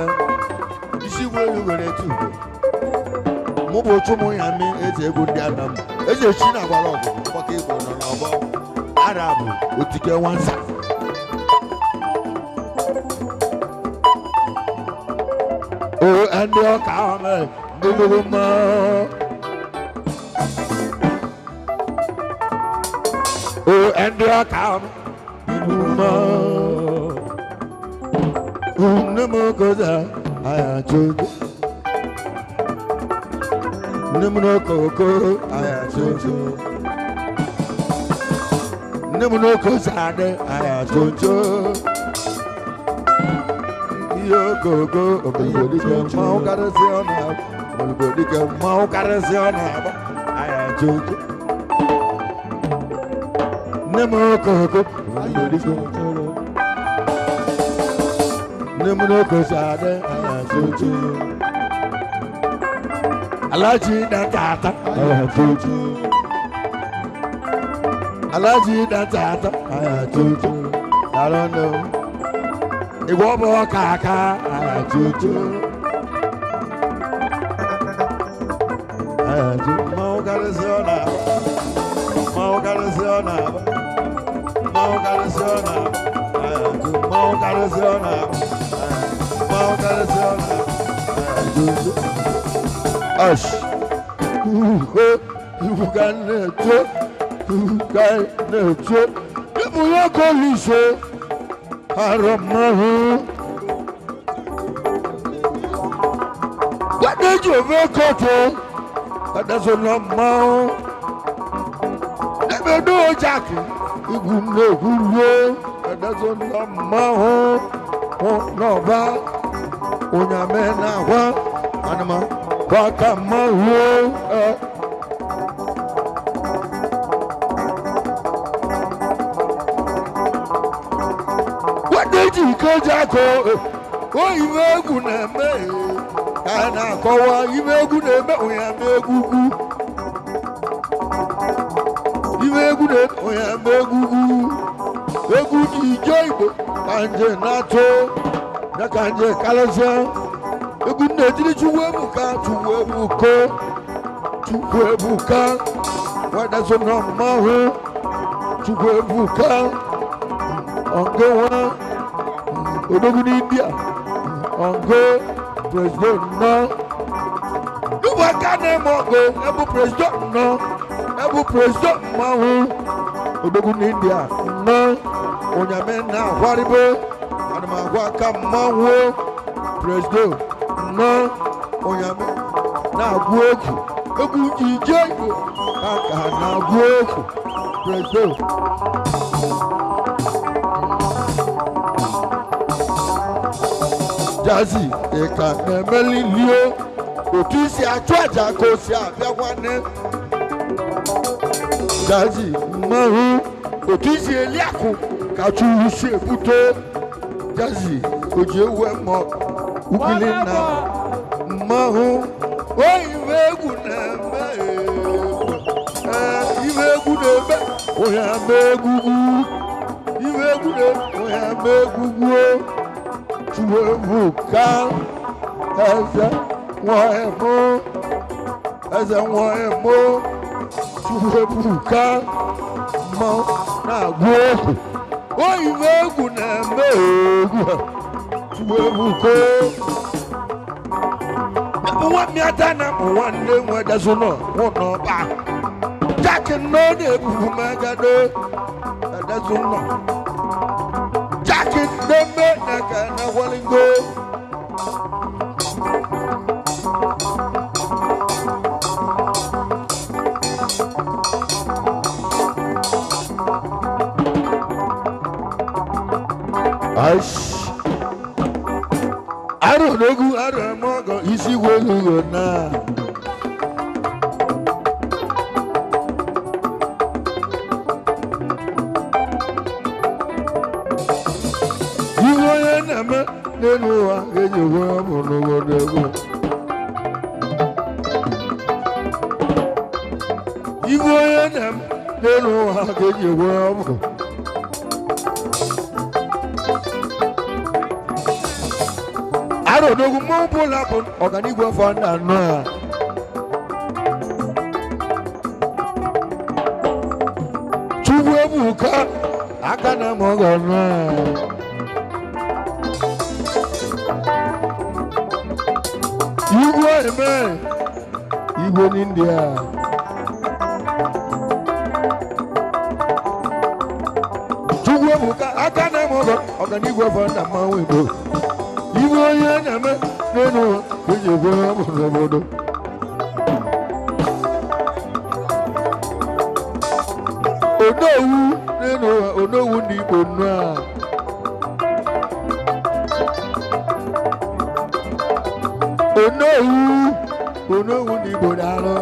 isi igwe elu were etu ugo mụ bụ ochu mụ ya mi eze egwu ndị Anam eze chi na agbara ọgụ mgbakọ igbo nọ n'ọgbọ Arabụ Otike nwansa. O ndị ọka ahụ ndị gbogbo mma. O ndị ọka ahụ ndị gbogbo mma. Nne m koza aya chojo. Nne m n'okoko aya chojo. Nne m n'okoza adị aya chojo. Ihe okoko obodo mmanwụ karịsịa ọ na-agba obodo mmanwụ karịsịa ọ na-agba aya chojo. Nne m okoko obodo nne m n'okoza adị aya chojo. Alhaji dan tata aya chojo. Alhaji dan tata aya chojo. I don't know. Igwe bụ ọka aka aya chojo. Aya chojo. Mmanwụ karịsịa ọ na-agba. Mmanwụ karịsịa ọ na-agba. Mmanwụ karịsịa ọ na-agba. Aya chojo. Mmanwụ karịsịa ọ na-agba. Mmanwụ karịsịa ọ na-agba. Aya chojo. Ash. Uho, iwu ka na-eto, iwu ka na-eto. Ịbụ nwoke oluso, arọ mmanwụ. Gbadé ji ofe kọtụ, gbadé so na mmanwụ. Ebe doo jakị, igwu na-egwu ruo, gbadé so na mmanwụ. Hụ n'ọba, ụnyame na-agwa, anụma. Kwaka mmanwụ. Gbadé ji ike jakụ, o iwe egwu na-eme ka a na-akọwa iwe egwu na-eme ụnyame egwugwu. Iwe egwu na-eme ụnyame egwugwu. Egwu dị ije Igbo ka nje na-atụ ya ka nje karịsịa. Egwu na-etiri Chukwu ebuka, Chukwu ebuka, Chukwu ebuka, wada so na mmanwụ, Chukwu ebuka, ọgụ nwa, odogwu n'India, ọgụ president nọ. N'ụbụ aka na-eme ọgụ, ebu president nọ, ebu president mmanwụ, odogwu n'India nọ, onyame na-akwaribo, ana m agwa aka mmanwụ, president nọ, onyame na-agụ egwu, egwu ji ije Igbo ka ka na-agụ egwu, president. Jazzy ị ka na-emelili o, otu isi achụ aja ka o si abịa nwanne. Jazzy mmanwụ, otu isi eli akụ ka churu si ebute. Jazzy o ji ewu eme ugili na mmanwụ. O iwe egwu na-eme iwe egwu na-eme onye ama egwugwu. Iwe egwu na-eme onye ama egwugwu. Chukwu ebuka, eze nwa emo, eze nwa emo, Chukwu ebuka, mmanwụ na-agụ egwu. O iwe egwu na-eme egwu, Chukwu ebuka. Nwa mmịata na mụ nwanne nwe dezu nọ nwụ n'ọba. Jack nọ na-ebubu megado edezu nọ. Jack nne na ka na walingo. Aish. Arọ n'egwu arọ eme ọgọ isi igwe elu na. Ihe onye na-eme n'elu ụwa ga-eji egwe ọ bụ n'obodo egwu. Ibe onye na-eme n'elu ụwa ga-eji egwe ọ bụ. Arọdogwu mmọnwụ bụla bụ ọganigwe afọ na anọ a. Chukwu ebuka aka na m ọgọ nọ a. Igwe eme igwe n'India. Chukwu ebuka aka na m ọgọ ọganigwe afọ na mmanwụ Igbo. Ibe onye na-eme n'elu ụwa eji ekwe ọ bụ n'obodo. Onowu n'elu ụwa onowu ndị Igbo nnọọ a. Onowu onowu ndị Igbo na-alụ.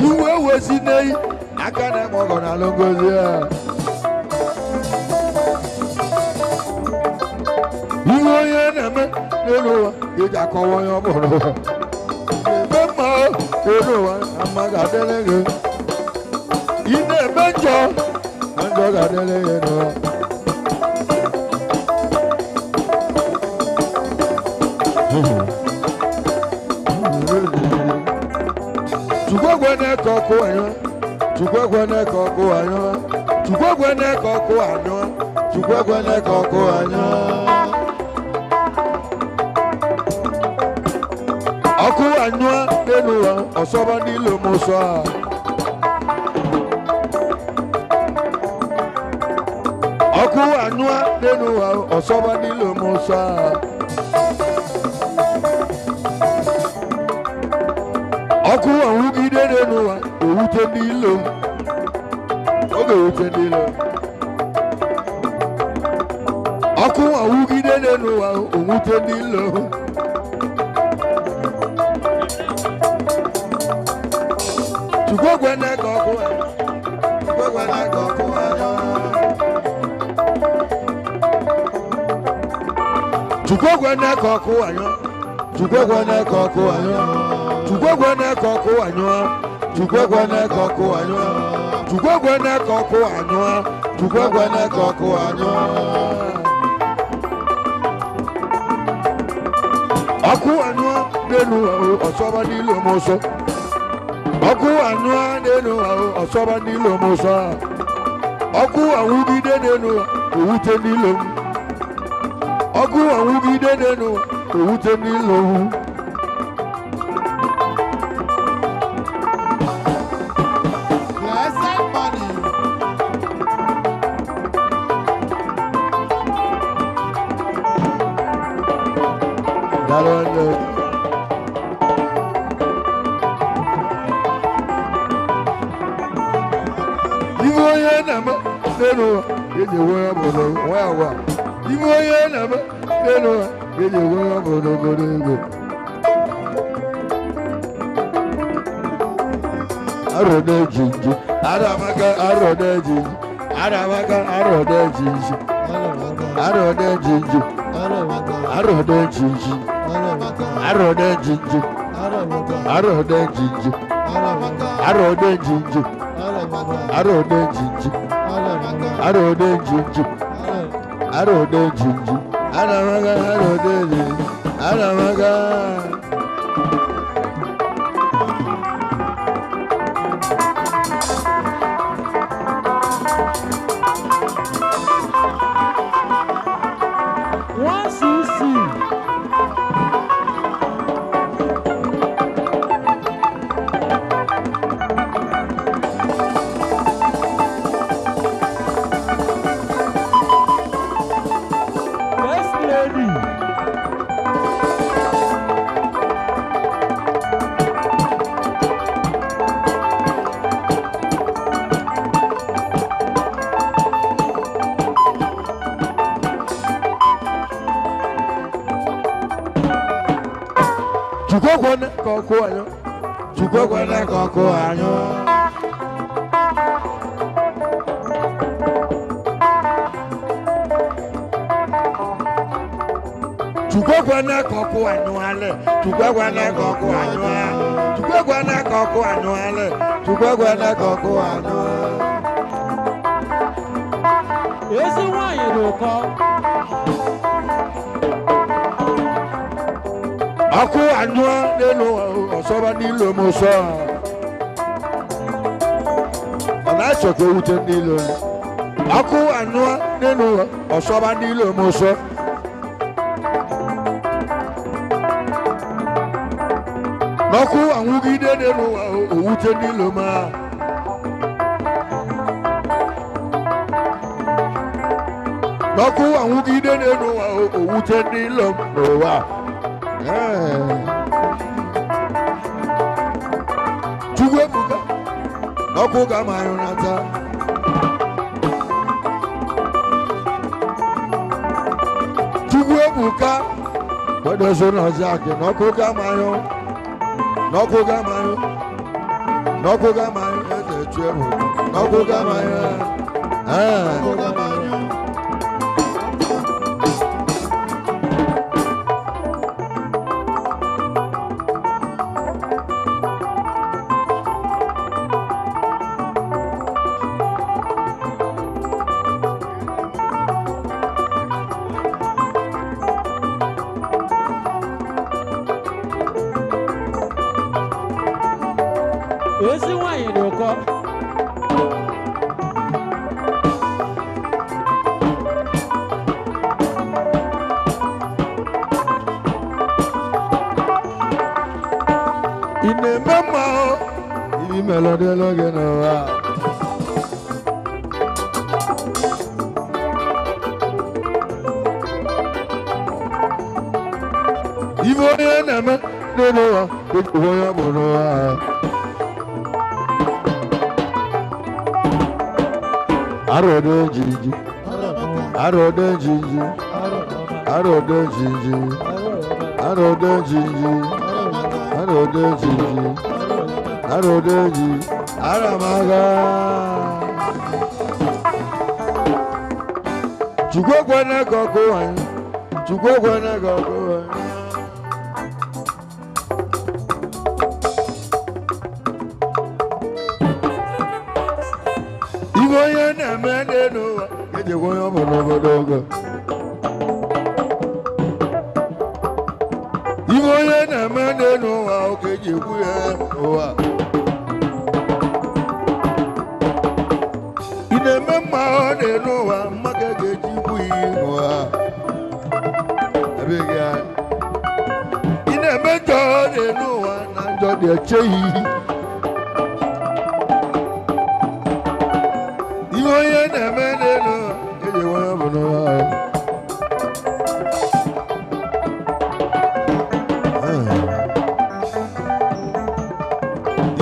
Iwe wezi n'eyi aka na-eme ọgọ na-alụ ngozi a. Ihe onye na-eme n'elu ụwa eji akọwa onye ọ bụrụ ụwa. Eme mma n'elu ụwa na mma ga-adịrị gị. Ị na-eme njọ na njọ ga-adịrị gị n'ụwa. Chukwu ekwene ka ọkụ anyụọ. Chukwu ekwene ka ọkụ anyụọ. Chukwu ekwene ka ọkụ anyụọ. Chukwu ekwene ka ọkụ anyụọ. Ọkụ anyụọ n'elu ụwa ọsọba n'ilo m ụsọ a. Ọkụ anyụọ n'elu ụwa ọsọba n'ilo m ụsọ a. Ọkụ anwụgide n'elu ụwa owute ndị ilo m. Ọ ga-ewute ndị ilo m. Ọkụ anwụgide n'elu ụwa owute ndị ilo m. Chukwu ekwene ka ọkụ anyụọ. Chukwu ekwene ka ọkụ anyụọ. Chukwu ekwene ka ọkụ anyụọ. Chukwu ekwene ka ọkụ anyụọ. Chukwu ekwene ka ọkụ anyụọ. Chukwu ekwene ka ọkụ anyụọ. Chukwu ekwene ka ọkụ anyụọ. Chukwu ekwene ka ọkụ anyụọ. Ọkụ anyụọ n'elu ọsọba n'ilo m ọsọ. Ọkụ anyụọ n'elu ọsọba n'ilo m ọsọ. Ọkụ anwụgide n'elu owute n'ilo m. Ọkụ anwụgide n'elu owute n'ilo m. Blessed money. Daalụ nwanne. Ibe onye na-eme n'elu ụwa eji enwe ya bụ nwa agwa. Ibe onye na-eme n'elu ụwa eji enwe ya bụ n'obodo ego. Arọ na-eji nji, Aramaka arọ na-eji nji, Aramaka arọ na-eji nji, arọ na-eji nji, arọ na-eji nji, arọ na-eji nji, arọ na-eji nji, arọ na-eji nji, arọ na-eji nji, arọ na-eji nji, arọ na-eji nji, Aramaka arọ na-eji nji, Aramaka. One CC. First lady. Chukwu ekwene ka ọkụ anyụ. Chukwu ekwene ka ọkụ anyụ. Chukwu ekwena ka ọkụ anyụalị. Chukwu ekwena ka ọkụ anyụa. Chukwu ekwena ka ọkụ anyụalị. Chukwu ekwena ka ọkụ anyụa. Ezi nwanyị dị ụkọ. Ọkụ anyụa n'elu ọsọba n'ilo m ọsọ. Ọ na-achọ ka ewute n'ilo. Ọkụ anyụa n'elu ọsọba n'ilo m ọsọ. N'ọkụ anwụgide n'elu owute n'ilo m a. N'ọkụ anwụgide n'elu owute n'ilo m n'ụwa. Ee. Chukwu ebuka n'ọkụ ga-ama anyụ nata. Chukwu ebuka kwedozo n'ọzọ akị n'ọkụ ga-ama anyụ n'ọkụ ga-ama anyụ n'ọkụ ga-ama anyụ eze chu ebuka n'ọkụ ga-ama anyụ. Ee. Ezi nwanyị dị ụkọ. Ị na-eme mma o ibi melọdịla gị n'ụwa. Ibe onye na-eme n'elu ụwa dịka onye ọ bụ n'ụwa. Arọdọ jiji, arọdọ jiji, arọdọ jiji, arọdọ jiji, arọdọ jiji, arọdọ jiji, aramaga. Chukwu ekwena ka ọkụ anyị, Chukwu ekwena ka ọkụ anyị. Ibe onye na-eme n'elu ụwa ejekwa onye ọ bụ n'obodo ogo. Ibe onye na-eme n'elu ụwa oge eji ekwu ya ụwa. Ị na-eme mma ọ n'elu ụwa mma ka eji eji ikwu ya ụwa. Ebeghi ya. Ị na-eme njọ ọ n'elu ụwa na njọ dị eche ya. Ihe onye na-eme n'elu eji nwere bụ n'ụwa.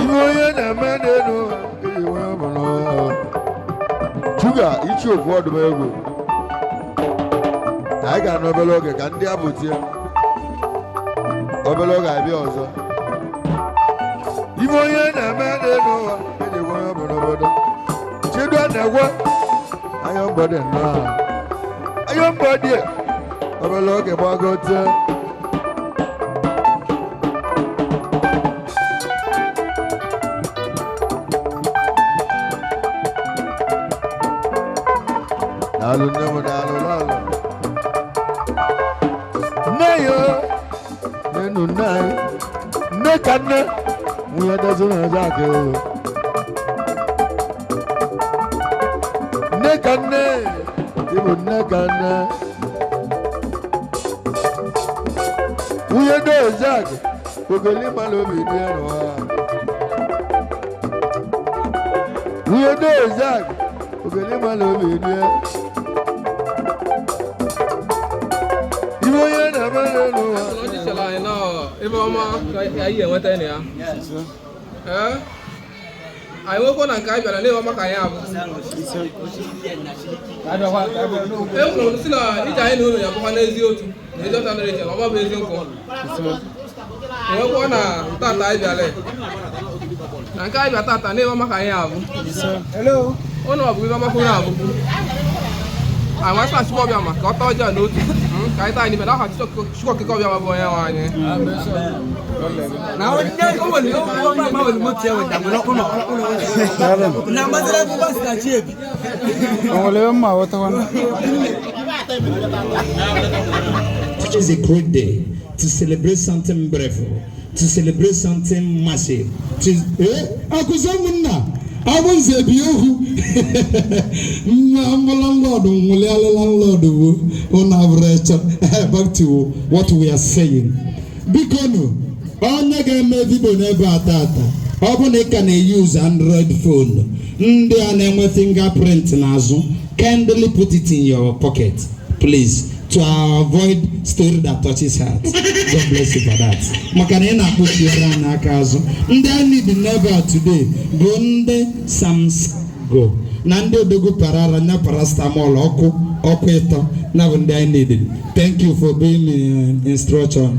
Ihe onye na-eme n'elu eji nwere bụ n'ụwa. Chuga ichi okwu ọdụm egwu. Anyị ga-anọ obere oge ka ndị abụ tie. Obere oge abịa ọzọ. Ihe onye na-eme n'elu ụwa eji nwere bụ n'obodo. Chidu anagwa ayọ mbọdị nnọọ ayọ mbọdị obere oge gbagote. Daalụ nne m, daalụ daalụ. Nne ya nenu nne anyị nne ka nne nwunye dozi na ọzọ aka ewu. Nne ka nne ịbụ nne ka nne nwunye dozak ogoli mmadụ obi dị ya n'ụwa. Nwunye dozak ogoli mmadụ obi dị ya. Ibe onye na-eme n'ụwa. Ọchị chere anyị na ebe ọma ka anyị ga-enweta na ya. Ee, anyị nwekwa na nke anyị bịara n'ebe ọma ka anyị abụ. E kwuru si na ije anyị na unu ya bụkwa n'ezi otu na ezi ọta nere iche na ọma bụ ezi nkwụ. Nwekwa na tata anyị bịara na nke anyị bịa tata n'ebe ọma ka anyị abụ. Ụnụ ọ bụ ebe ọma ka unu abụ. Anyị nwasị achịkwa ọbịa ma ka ọ taa ọjọọ n'otu. Ka anyị taa anyị n'ime n'aha Chukwu Okike Abịama bụ onye nwe anyị. Na onye o nwere o nwere moto ya weta nwere ụlọ na mgbazara bụ basi na chi ebi. Onwere mma ghọtakwana. Which is a great day to celebrate something beautiful, to celebrate something massive. To, eh? Akụzi ụmụnna, ọ bụ nze bi ohu. Mma landlord nwụlịala landlord bụ ụnụ abụrụ ịchọ. Back to what we are saying. Biko nụ, onye ga-eme vidio n'ebe a tata, ọ bụ na ị ka na-use Android phone, ndị a na-enwe fingerprint n'azụ, kindly put it in your pocket, please, to avoid story that touches heart. God bless you for that. Maka na ị na-akpụchiere anyị aka azụ. Ndị a need n'ebe a today bụ ndị Samsung na ndị odogwu parara nya paracetamol ọkụ ọkụ ịtọ na bụ ndị anyị needed. Thank you for being instruction.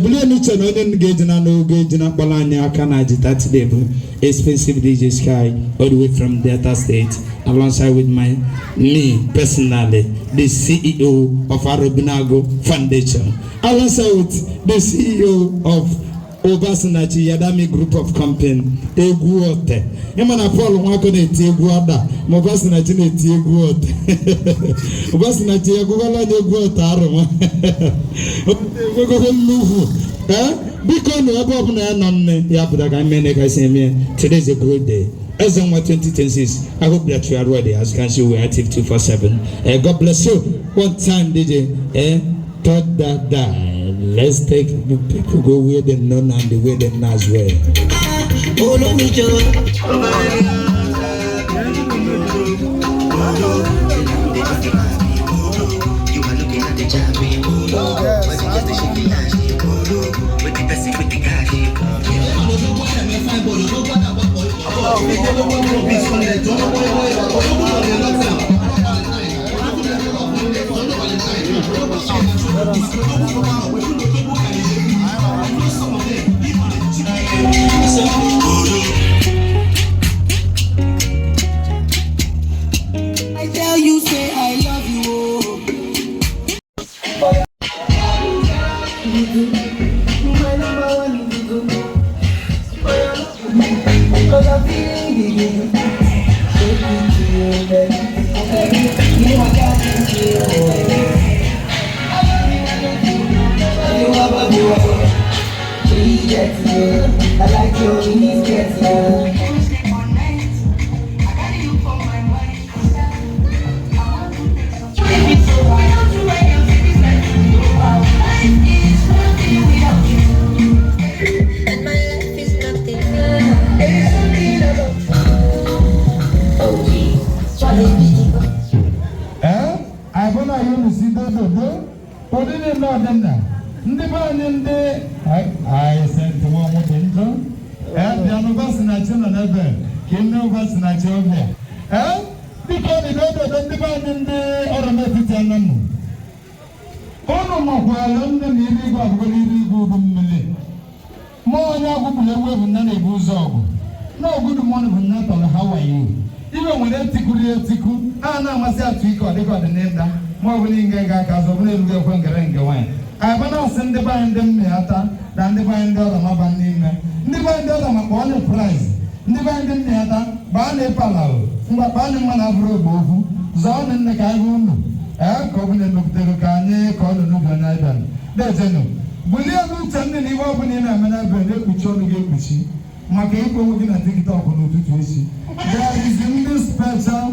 Bulie n'uche na onye ga-ejina n'oge ejina kpọrọ anyị aka na jita today bụ expensive DJ Sky, all the way from Delta State, alongside with my me personally, the CEO of Arobinago Foundation, alongside with the CEO of Obasinachi Yadami Group of Company, egwu ote. Ịma na Paul Nwako na-eti egwu ada, ma Obasinachi na-eti egwu ote. Obasinachi egwukwala anyị egwu ote arụ nwa. Egwegoro nnukwu. Eh? Biko na ebe ọbụla ya nọ nne ya pụta ka anyị mee ka esi eme. Today is a great day. Ezenwa 2026. I hope that you are ready. As you can see, we are active 247. God bless you. One time, DJ. Thought that die. Let's take the people go where they know and the way they know as well. You are looking at the jam, but you just shake the ash, with the person with the cash. I tell you say I love you oh. My number one you. Cause I'm feeling you. Take me to your bed. You know I got you. You are you are. I like your mini skirt. And my life is nothing. There's something about Ee, anyị na ya unu si dododo ụdị niile ọdịnna ndị be anyị ndị anyị sentị nwa ọnwụ dị njọ. Ee, bịa n'Ụbasinachi nọ n'ebe ka ime Ụbasinachi ọbịa. Ee, biko dị dododo ndị be anyị ndị ọrụ n'etiti anọnụ unu makwara nne na iri igwe abụgoro iri igwe udu mmiri ma onye agwụgburu ewu ebu nna na-ebu ụzọ ọgụ na ogudu mọnụ bụ nna tọrọ ha wayo ibe nwere etikuru etiku a na-amasị atụ ike ọ dịka ọdịnịda ma ọ bụ na nga ga aka azụ ọ bụla erughị ekwe ngere nke nwaanyị aba na-asị ndị be anyị ndị mmịata na ndị be anyị ndị ọramaba n'ime ndị be anyị ndị ọrama kpọọ na price ndị be anyị ndị mmịata gbaa na ịpala ngwa kpaa na mma na abụrụ ogbe okwu zọọ na nne ka anyị hụ unu. Ee, ka ọ bụla emepụtara ka anyị ka ọ nọ n'oge onye anyị bịara na-ejenụ bulie n'uche nne na ibe ọbụla ị na-eme n'ebe na-ekpuchi ọnụ gị ekpuchi maka ịkpọ onwe gị na TikTok n'ụtụtụ echi. There is ndị special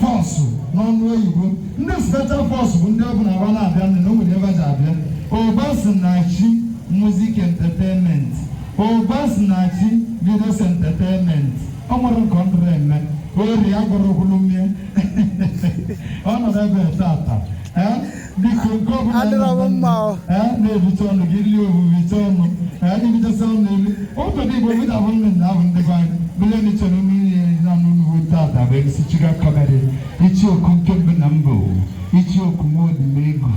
force n'ọnụ oyibo. Ndị special force bụ ndị ọbụla agba na-abịa nne na o nwere ebe ji abịa. Obasinachi Music Entertainment, Obasinachi Videos Entertainment, ọ nwere nke ọ ndụrụ eme ori agụrụ mmie ọ nọ n'ebe tata. Ee, biko nke ọbụla Adịrọ m mma o. ee na-ebicha ọnụ gị lie obubicha ọnụ ee ibichasị ọnụ elu otu dị igbo bida bụ nne na abụ ndị be anyị bulie n'ichere mmiri na n'ugwu tata bụ MC Chiga Comedy ichioku nke mbụ na mbụ ichioku nwaodimegwu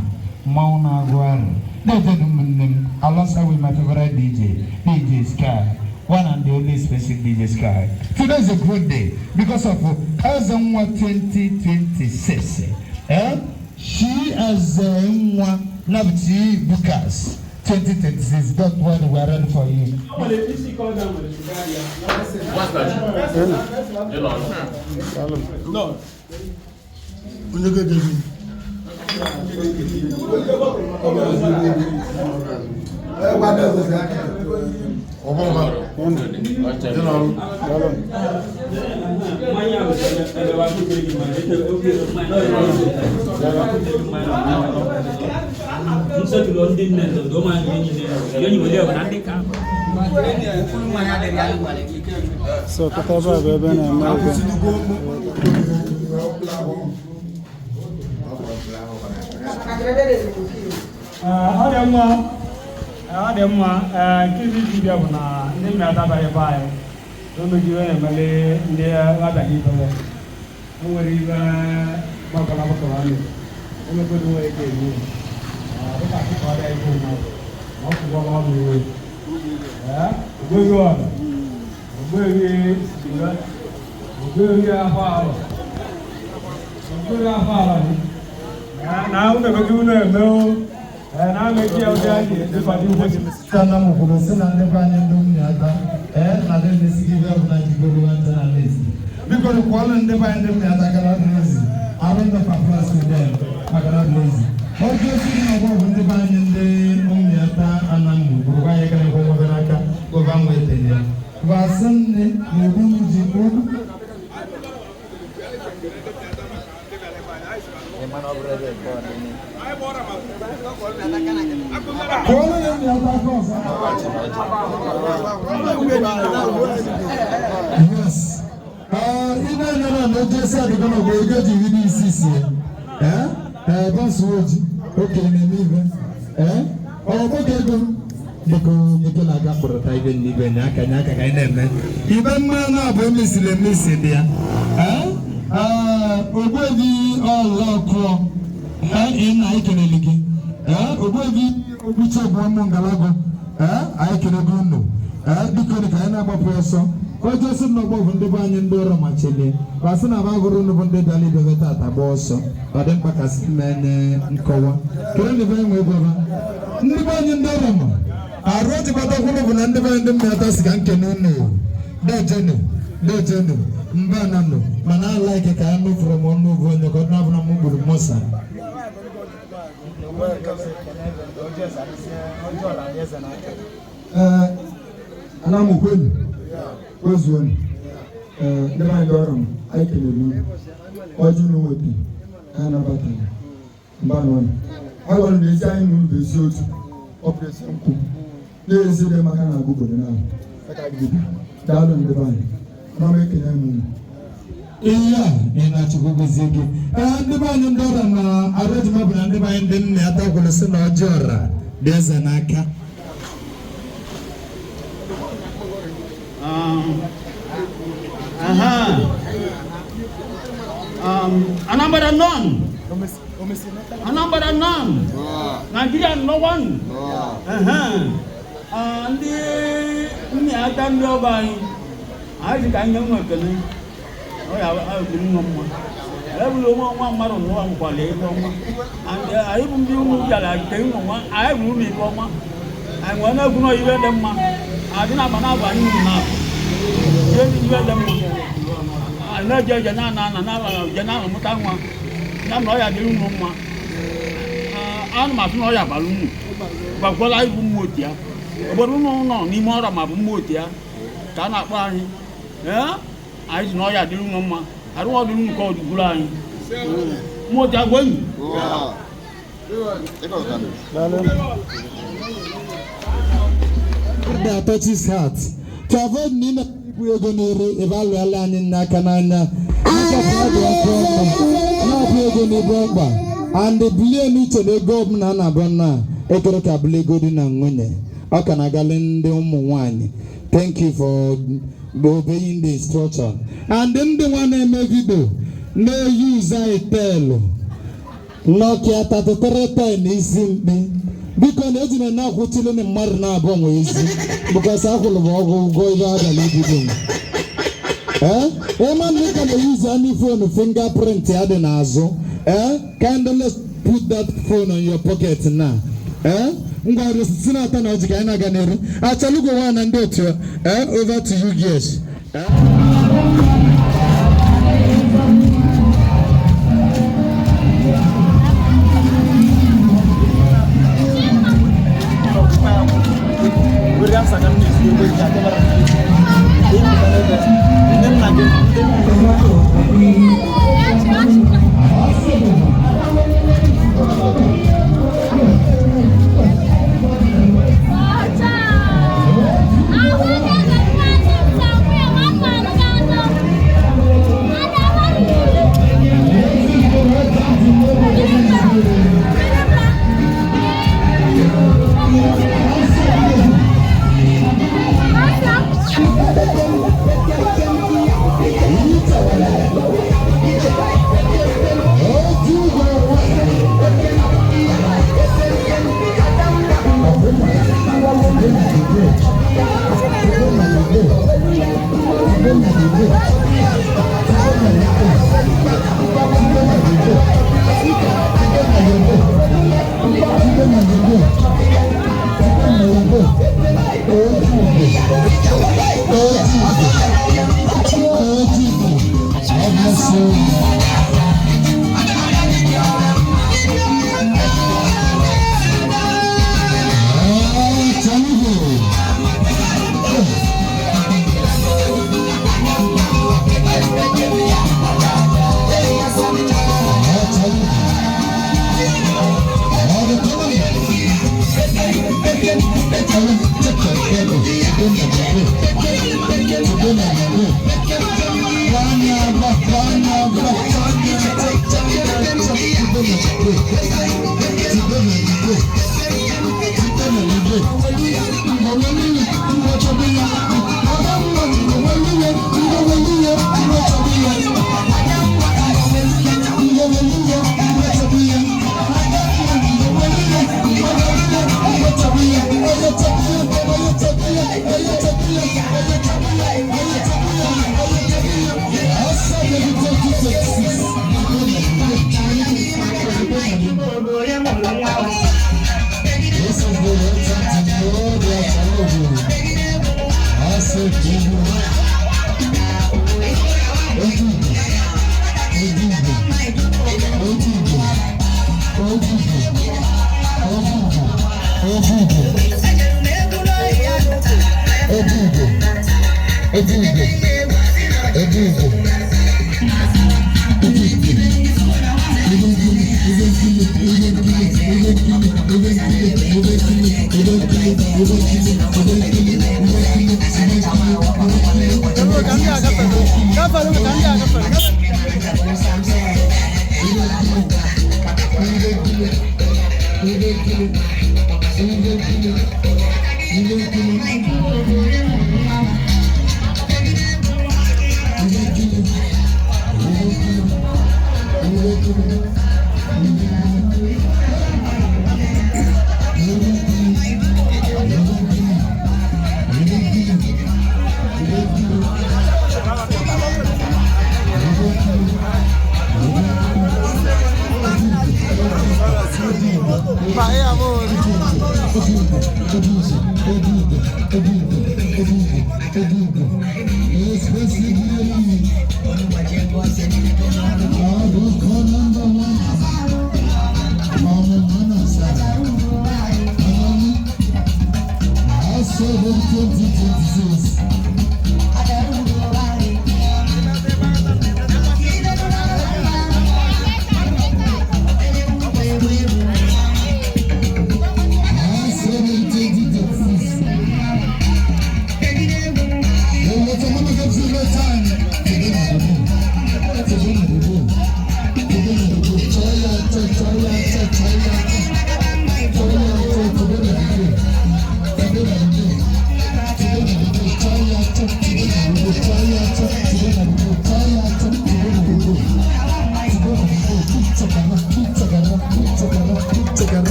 mmanwụ na-agụ arụ na-ejenụ ụmụnne m alongside with my favorite DJ, DJ Sky, one and the only special DJ Sky. Today is a great day because of Ezenwa 2026. Eh? She Ezenwa Nabti Bukas 2026. Don't worry, we are ready for you. No. So kịta ebe a bụ ebe na-eme ebe. Ọ dị mma, ọ dị mma. Nke izizi bịa bụ na ndị mmịata abaghị ebe anyị n'omeji wee na-emeli ndị abaghị ibele o nwere ibe gbakọrọ agbakọrọ anyị emegodo nwere ike eme dịka akụkọ ọrịa ibe mmadụ ma ọ kwụgwọ ọrụ iwe ogbeghị ọrụ ogbeghị iwe ogbeghị ahụ ahụ ogbeghị ahụ ahụ na unu emeghị unu emewo Kana m kwuru sị na ndị be anyị ndị nwunye aka ee na ndị na-esighị ibe ọbụla jigoro nta na lezi. Biko kwụọlụ ndị be anyị ndị nwunye aka gara lezi. Arụ ndị papras dem maka na lezi. Oge osi dị n'ọgbọ bụ ndị be anyị ndị nwunye aka anamụ bụrụkwa anyị gara ekwe nwoke n'aka gọva nwetenye ya. Vasị nne na obi m ji olu. Kwụọlụ ya ndị aka aka ọzọ. Yes. Ị na-anya na oche esi adịgo n'ọgbọ ego ji iri isi sie. Ee, bọsụ oji, okenye na-eme ibe. Ee, ọgbọ ka ego m. Biko nyeke na-aga kpụrụta ibe n'ibe nye aka nye aka ka anyị na-eme. Ibe mma na-abụ emesiri emesi dị ya. Ee, ogbuebi ọlọkụọ. Ee, ị na anyị kelele gị. Ee, ogbuebi ogbuche bụ ụmụ ngalago. Ee, anyị kelego unu. Ee, biko ka anyị na-agbapụ ọsọ. Oje si n'ọgbọ bụ ndị be anyị ndị ọrụ machilie basị na ba gụrụ unu bụ ndị bịara ibebe tata gba ọsọ ọ dị mkpa ka si menye nkọwa kere ndị be anyị nwee gwaba ndị be anyị ndị ọrụ ma arụ ejikọtakwuru bụ na ndị be anyị ndị mmịata si ka nkene unu dejenu dejenu mba nanụ mana alaike ka anụ fụrụ m ọnụ bụ onye ka ọ na-abụ na m gburu mụsa. Ee, anamukwenu kwezuonu. Ee, ndị be anyị ndị ọrụ m, anyị kelere unu. Ọjị unu weta, anyị anabatara. Mba nọ nụ. A gwara na ezi anyị na unu bụ ezi otu, ọ bụ ezi nkwụ. Na-ezi dị maka na agụ obodo na-ahụ. Aka gị dị. Daalụ ndị be anyị. Ana m ekele m unu. Ihe a ị na-achịkwa gozie gị. Ee, ndị be anyị ndị ọra na arụjima bụ na ndị be anyị ndị nna ya takwuru sị na ọjị ọra dị eze n'aka. Anambra none. Anambra none. Nigeria no one. Ndị mmịata ndị ọba anyị anyị ji ka anyị nye nwa ekele ọ ya ekele nwa mma ebulu nwa nwa mmadụ nwa nkwale ebe ọma and anyị bụ ndị ụmụ bịara nke nwa nwa anyị bụ ụmụ ibe ọma anyị nwere na-egwu na ibe dị mma adị na agba na-agba anyị uru na ihe ibe dị mma anyị na-eje eje na ana ana na eje na amụta nwa ya na ọya dịrị unu mma ana m asụ na ọya bara unu gbakwala ịbụ mmụọ otu ya obodo unu nọ n'ime ọrịa ma bụ mmụọ otu ya ka a na-akpọ anyị ee anyị si na ọya dịrị unu mma arụ ọdịrị unu ka ọ dịgburu anyị mmụọ otu ya gwa enyi. That touches heart. To avoid n'ime ibu ego n'ere ebe alụala anyị n'aka n'anya. Na-abụ ego n'ibu ọgba and bulie n'uche na ego ọbụla a na-abụ na ekere ka bụla ego dị na nwunye ọ ka na-agalị ndị ụmụ nwanyị. Thank you for obeying the instruction. And ndị nwa na-eme vidio na-eyuzu anyị Nokia 3310 isi mkpi biko na ejina na-akwụchili na mmadụ na-abụọ nwe isi bụkasị akwụrụ m ọgwụ ụgwọ ibe abalị ibido. Ee, ịma ndị ka na-eyuzu anyị fonu fingerprint ya dị n'azụ. Ee, kindly Put that phone on your pocket now. Eh? Ngwa osisi na-ata na ọjị ka anyị na-aga n'iru. Achalugo nwa na ndị otu ya. Eh? Over to you guys. Eh?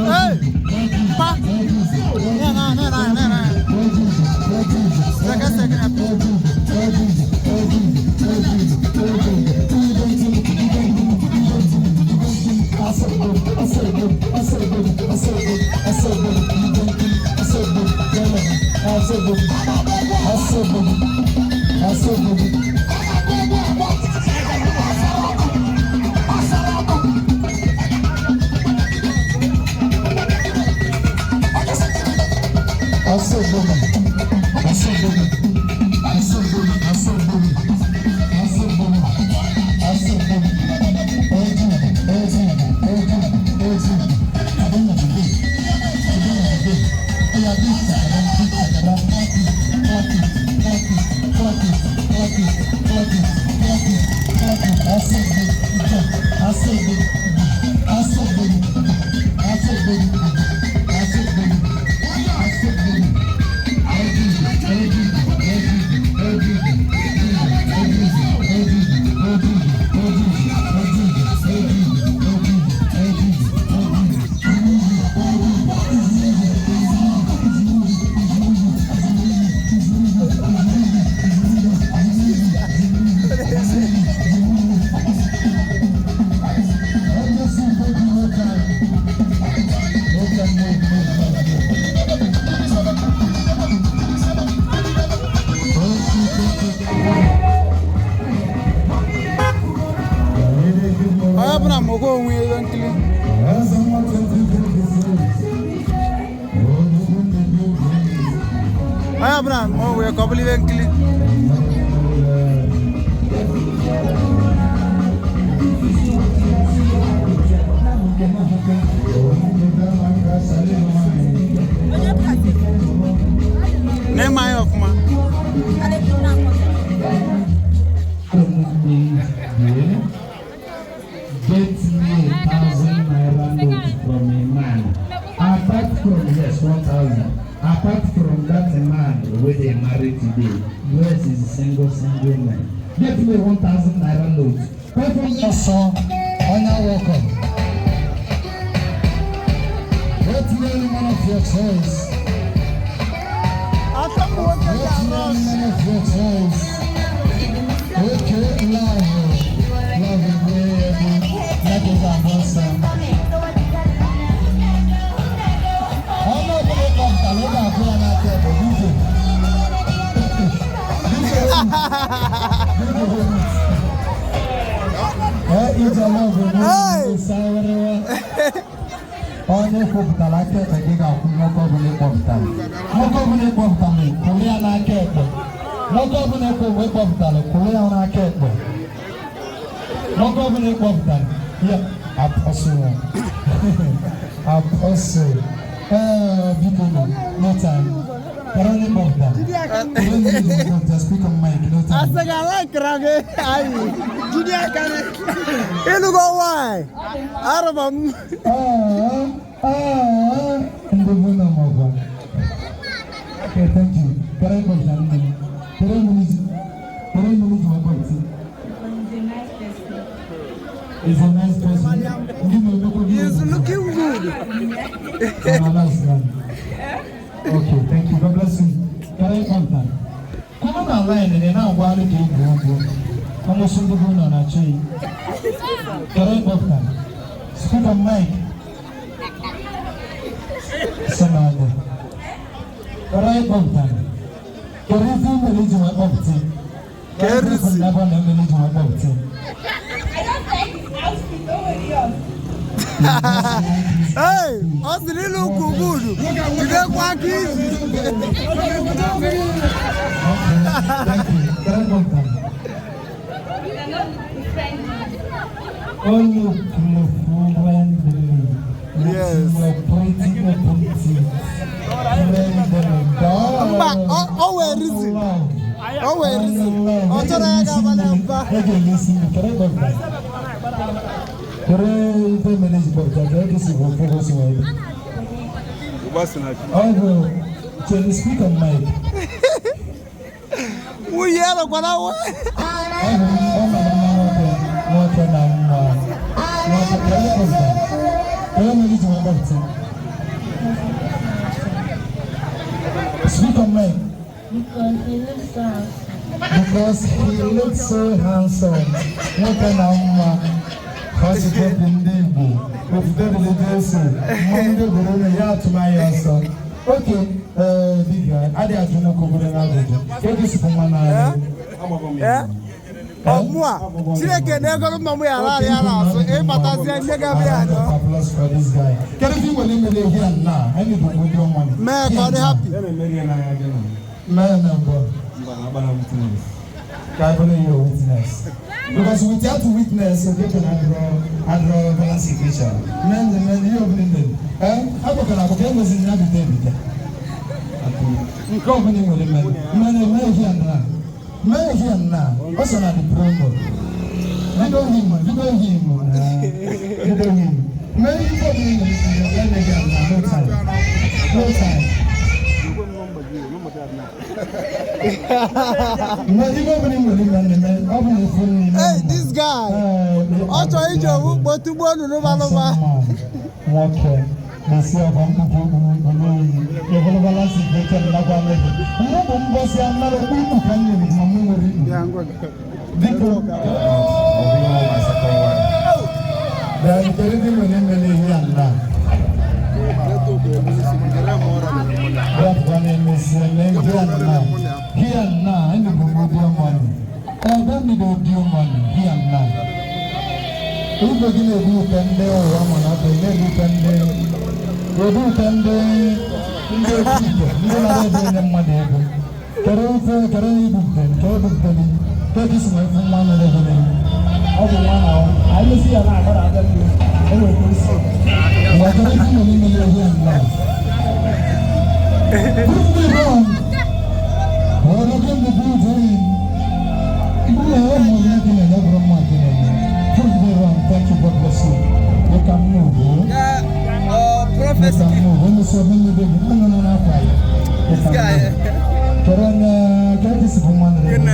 Hey! Pa! Ne, ne, ne, ne, ne. Seke, seke, ne. Onye ọbụla ma onwe ya ihe nkiri. Onye ọbụla ma onwe ya ka ọ bụrụ ihe nkiri. Na-eme anyị ọfụma. Get me 1,000 naira note from a man. Apart from, yes, 1,000. Apart from that man wey dey marry today, yours is single, single man. Get me 1,000 naira note. Ọsọ onye welcome. Get me any man of your choice. Get me any man of your choice. Okay, love. Love is very that is awesome. Ọmọ ọbụla kpọpụtara ị ga-afụ ya n'aka ebe DJ. Ee, ije love bụ onye kwupụtara aka ekpe gị ga-akwụ nwoke ọbụla ịkpọpụtara. Nwoke ọbụla ịkpọpụtara kwụrụ ya n'aka ekpe. Nwoke ọbụla ịkpọpụtara kwụrụ ya n'aka ekpe. Nwoke ọbụla ịkpọpụtara ya apostle. Apostle. Biko no, no time. Kara onye kpọpụtara. Kara onye kpọpụtara, speak on mic, no time. Asị ga like gị anyị jide aka gị. Ịlụgo nwaanyị. Arụba m. Ndị bụ na mọba. Okay, thank you. Kara onye kpọpụtara nne m. Kara onye ji kara onye ji kpọpụta. He's a nice person. He's looking good. I'm a nice man. Okay, thank you. God bless you. Can I contact? Come on online and now go to go. Come on, soon go on a chain. Can I contact? Speak on mic. Samanya. Can I contact? Can you feel the religion of the Can you see? Hey, ọ sịrị ịlụ ụkwụ good. Jidekwa aka izi. Oh, look, friendly. Yes. Pretty open teeth. Mba, o nwere reason. O nwere reason. Ọ chọrọ ya ga-abalị mba. Kere ife mere ji kpọpụta ka eke si bụ focus wee. Ọ bụ Chere, speak on mic. Nwunye ya nọkwa na nwa. Ọ mara mma nwoke, nwoke na mma. Nwoke ka onye kpọpụtara. Onye mere iji wee kpọpụta. Speak on mic. Because he looks so handsome. Because he looks so handsome. Nwoke na mma. Ka ọ site dị ndị Igbo. Ofufe dịrị Jesu. Mmanwụ ndị obodo ụlọ ya atụmanya ọsọ. Oke, ee, dibịa, adịghị ajụ nwoke obodo n'ajụjụ. Ka ego sikwu nwa n'anya. Ọmụ a, Chineke na-egoro mma mụ ya ala ya na-asụ, ịbatazie nne gị abịa anọ. Applause for this guy. Kedu ife ị nwere imere ehi a na? Anyị bụ ndị ọma. Mee ka ọ dị happy. Mee na mbụ. Ka I follow your witness. Because without witness, you get an draw balance equation. Men, the men, you open them. Eh? How can I get was in every day? Nke ọbụla ị nwere mere, mere mee here now. Mee here now. Ọ so na the promo. Video him, video him, video him. Mee ife ọbụla ị nwere ime, mee here now. No time. No time. Mee ife ọbụla ị nwere ime, mee ọ bụ na ife niile. Hey, this guy. Ọ chọrọ iji owu kpọtụgbuo nnụnụ balụba. Nwoke na-esi ọgọ mkpụkpụ oyi ịhụrụbala si bekee nnakwa mmehie mụ bụ mbọsị anara okpu ikpu ka m nyere ma mụ nwere ikpu biko bịa kedu ndị nwere imere ihe a nna bịa na-emesi eme ihe a nna here nna anyị bụ ụdị ọmọnị ebe mmiri ụdị ọmọnị here nna. Igwe gị na-ebu ute ndị ụwa ma na ọdụ na-ebu ute ndị ebu ute ndị ndị okike ndị na-ebe onye mmadụ ego kere ofe kere ibupute nke ebupute gị nke si wee fụ nwa mere ego n'elu ọ bụ nwa na anyị mesi ya na-agbara abịa mmiri o nwere ka o si mgbe kere ife nwere ime ya ihe nna. Prove me wrong. Well, again, the building. Yeah, I'm not going to prove me wrong. Thank you. God bless you. You can move. Yeah, prophecy. You can move. When you say, when you baby, no, no, no, no, you This guy. Can get this woman? Can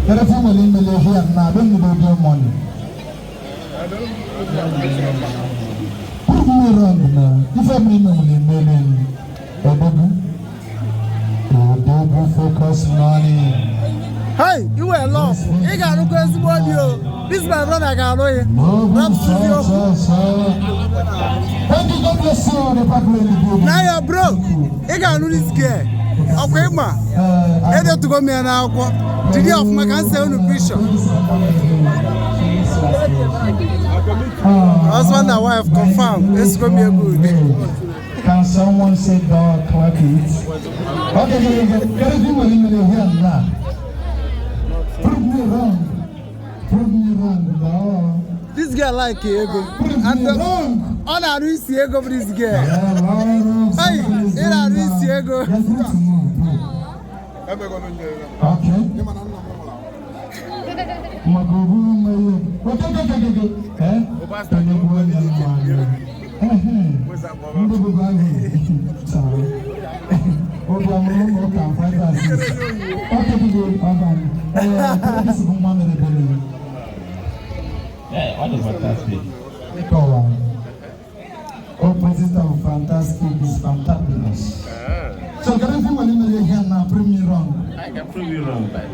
I family here now? Don't you do your money? Prove me wrong now. If I'm in a million, Odogu focus money. Hey, you were lost. Ị ga-arụkwa ezigbo di o. This my brother ga-arụ ya. Rap studio. Thank you, God bless you, the people in the building. Na ya bro, ị ga-anụ this girl. Ọkwa ịma. Edetugo m ya n'akwụkwọ. Jide ọfụma ka m see unu picture. Husband and wife confirm. Esigo m ya good. Can someone say dog clap it? Okay, okay, okay. Here now. Prove me wrong. Prove me wrong. No. This girl like ego. And ọ na-arụ isi ego bụ this girl. Hey, ị na-arụ isi ego. Okay. Okay, okay, okay, okay. Eh? Sorry. Yeah, what is fantastic? Opposite of fantastic is fantabulous. So can I feel when here now? Prove me wrong. I can prove you wrong by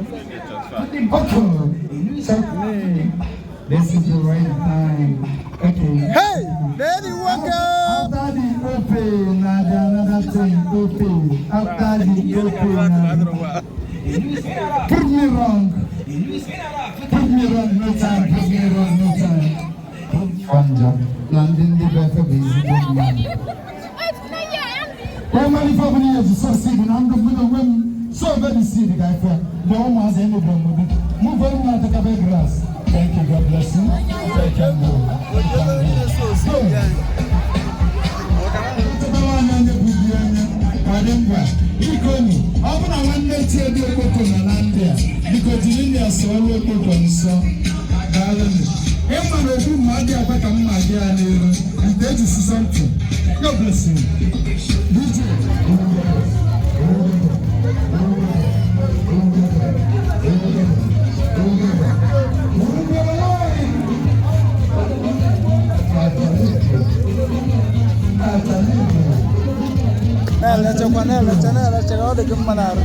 okay. So this is the right time. Okay. Hey, there you walk up. After the open, another thing open. After the open, prove me wrong. Prove me wrong, no time. Prove me wrong, no time. Wanja, London the better busy man. Oh, my family is so sick, and I'm the women so very sick. I feel the home has any problem. Move on to the grass. Thank you, God bless you. Thank you. So, ọ bụ na nwanne tie dị okpoko nọ na ndị a biko jiri ndị a sụọrọ okpoko nsọ. Daalụnụ. Ịma na okwu mma adịghị akwa ka mma dị ya n'elu nte eji sụsọ ntị. God bless you. DJ. Na-elechakwa, na-elecha, na-elecha ka ọ dị gị mma n'arụ.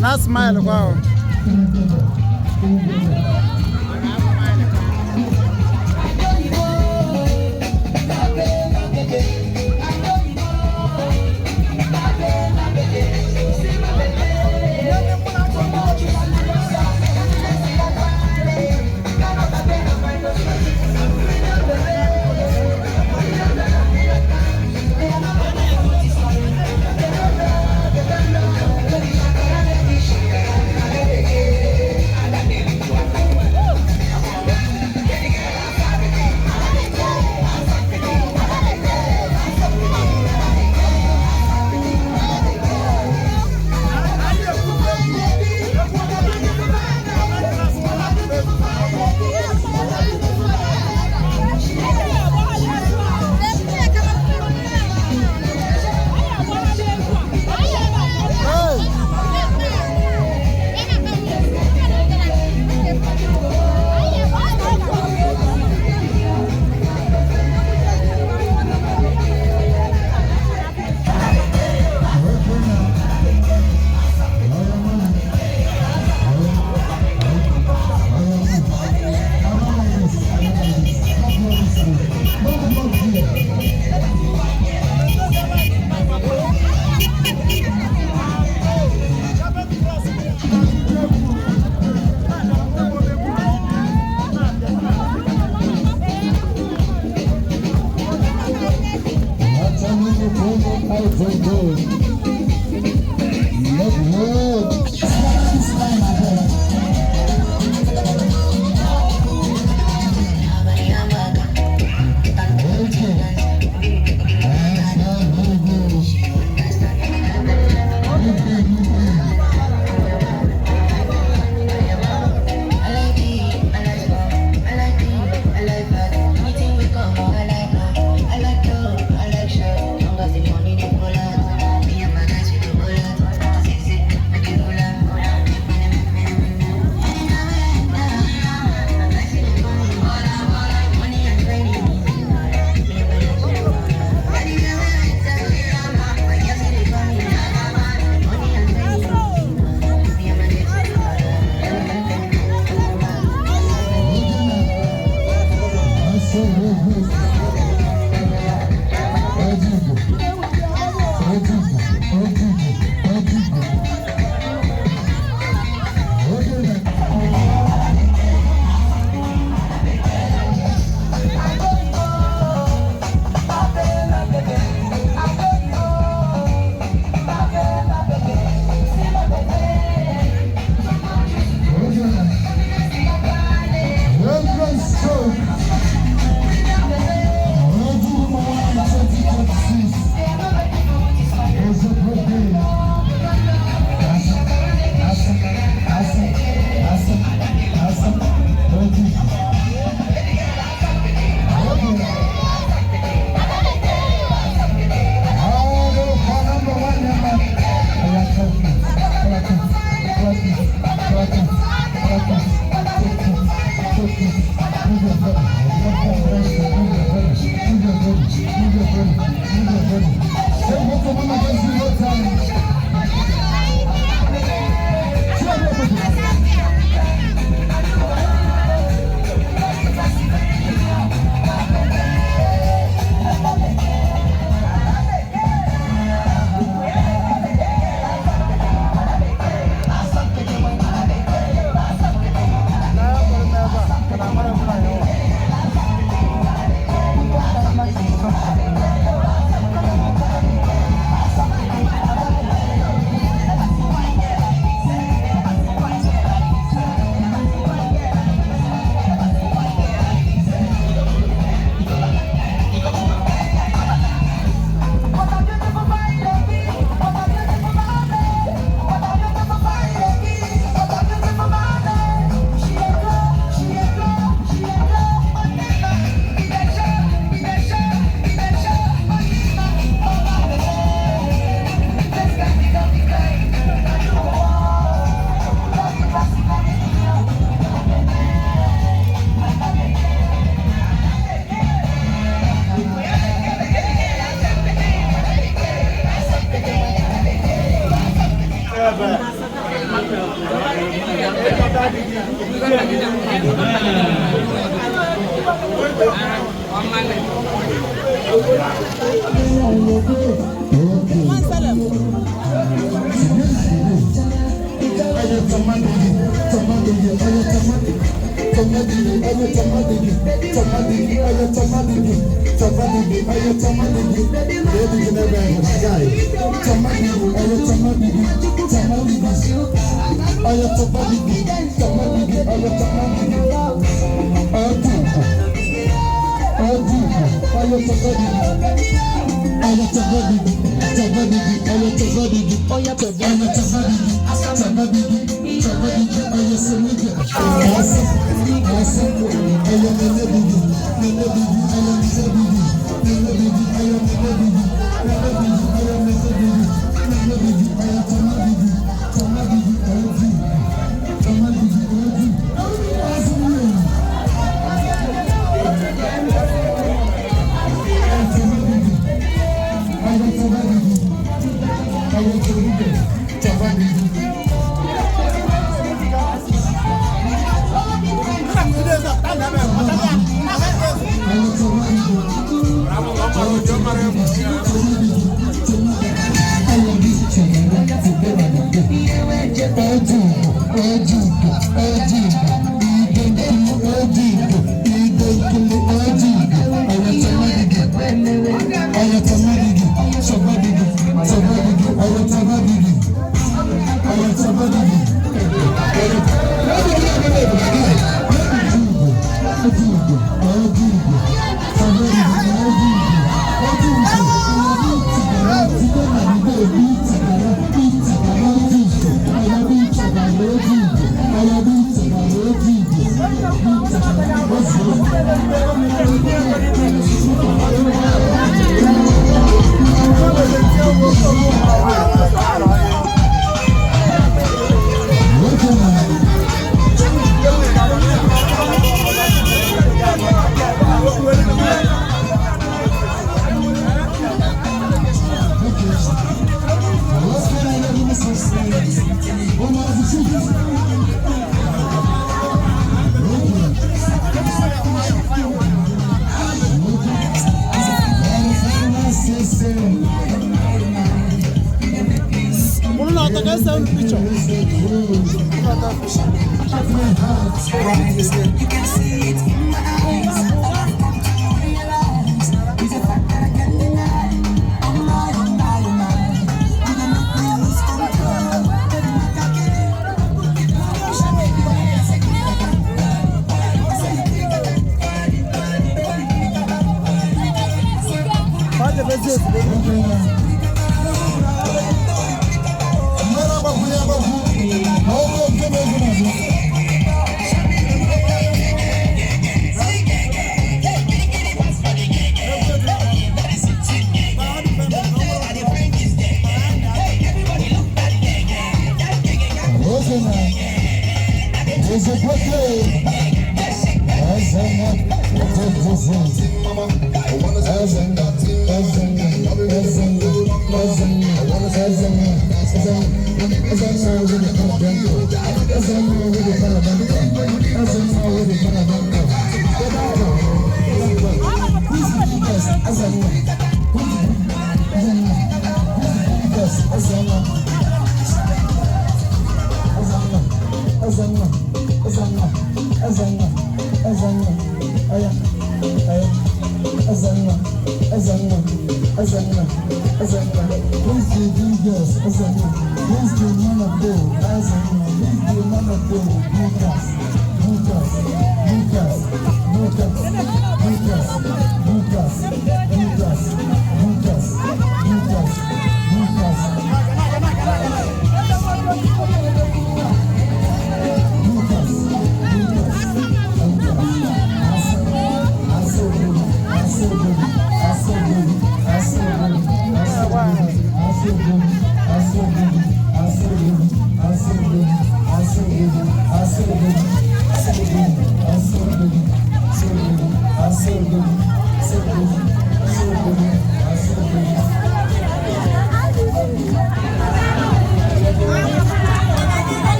Na smile kwa ahụ.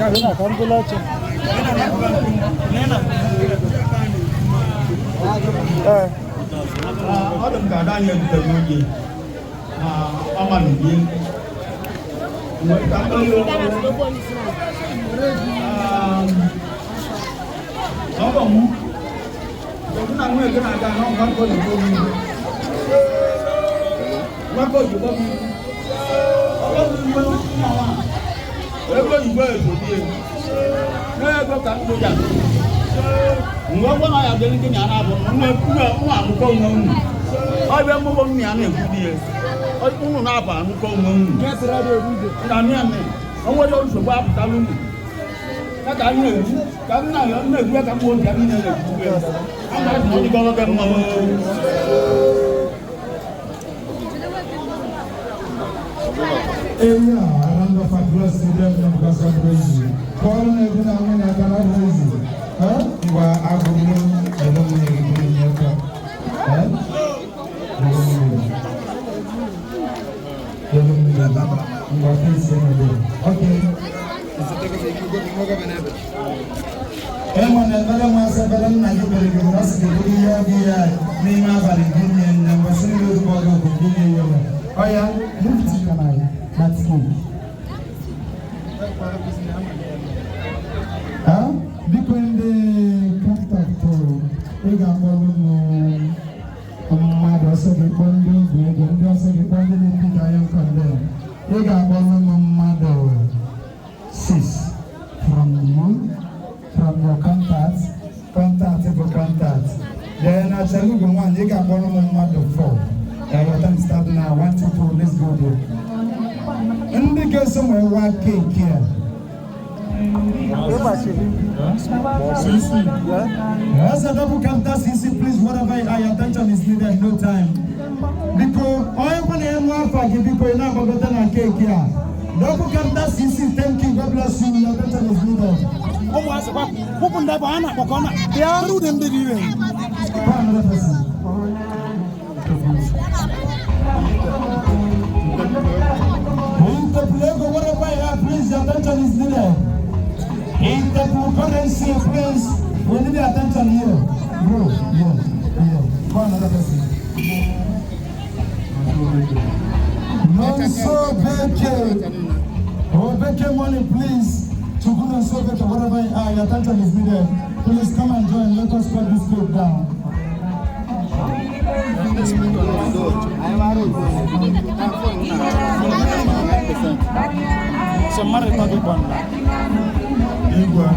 Ọ dị m ka ada anyị ebutere oge na ọmalụbie ọgọ mụ na nwa eke na-aga na ọgbakọ oyibo m ọgbakọ oyibo m ọgbakọ ego oyibo ezobie n'ego ka mkpụ ya mgbe ọgbọ na ya dịrị gị na abụ nwa amụkọ onwe unu ọbịa mmụọ nna ya na-ekwu di ya unu na-abụ amụkọ onwe unu na amị amị o nwere nsogbu apụtala unu ya ka m na-ekwu ka m na-ekwu ya ka mgbe obi anyị na-ekwu ya a na-adị ọ dịgọrọ gị mma. Eya, round of applause to them because of Rosie. Call on every now and then, Rosie. Huh? Ngwa agụmụ ebe m na-eribere nye aka. Ngwa fesi n'obodo. Okay. Enwe na ebere nwa asa ebere nna gị bere gị na ọ sị gị bụrụ ihe ọ gị ya n'ime abalị gị nye nne mgbe sị gị ozugbo ọ gị okwu gị nye ya. Ọ ya, move to your That's good. Huh? Biko ndị kọntaktụ ị ga-akpọrọ m mmadụ ọsọ gị kpọọ ndị ogwu ego ndị ọsọ gị kpọọ ndị na-epiga anya kọndem. Ị ga-akpọrọ m mmadụ 6 from you, from your contact, contact bụ contact. Then achalugo nwaanyị ị ga-akpọrọ m mmadụ 4. Your time start now. 1, 2, 3, let's go there. Ndị ga-eso nwee wa keeki a. As a double counter CC, please, whatever your attention is needed, no time. Because I want to have because you're not going to cake here. Double counter CC, thank you, God bless you, your attention is needed. Another person. Whatever you are, please, your attention is needed. Intercurrency, please, we need your attention here. Bro, yeah, yeah. Go another person. Nonso Beke. Oh, Beke money, please. Chukwu Nonso Beke, whatever you are, your attention is needed. Please come and join. Let us cut this cake down. Igwe.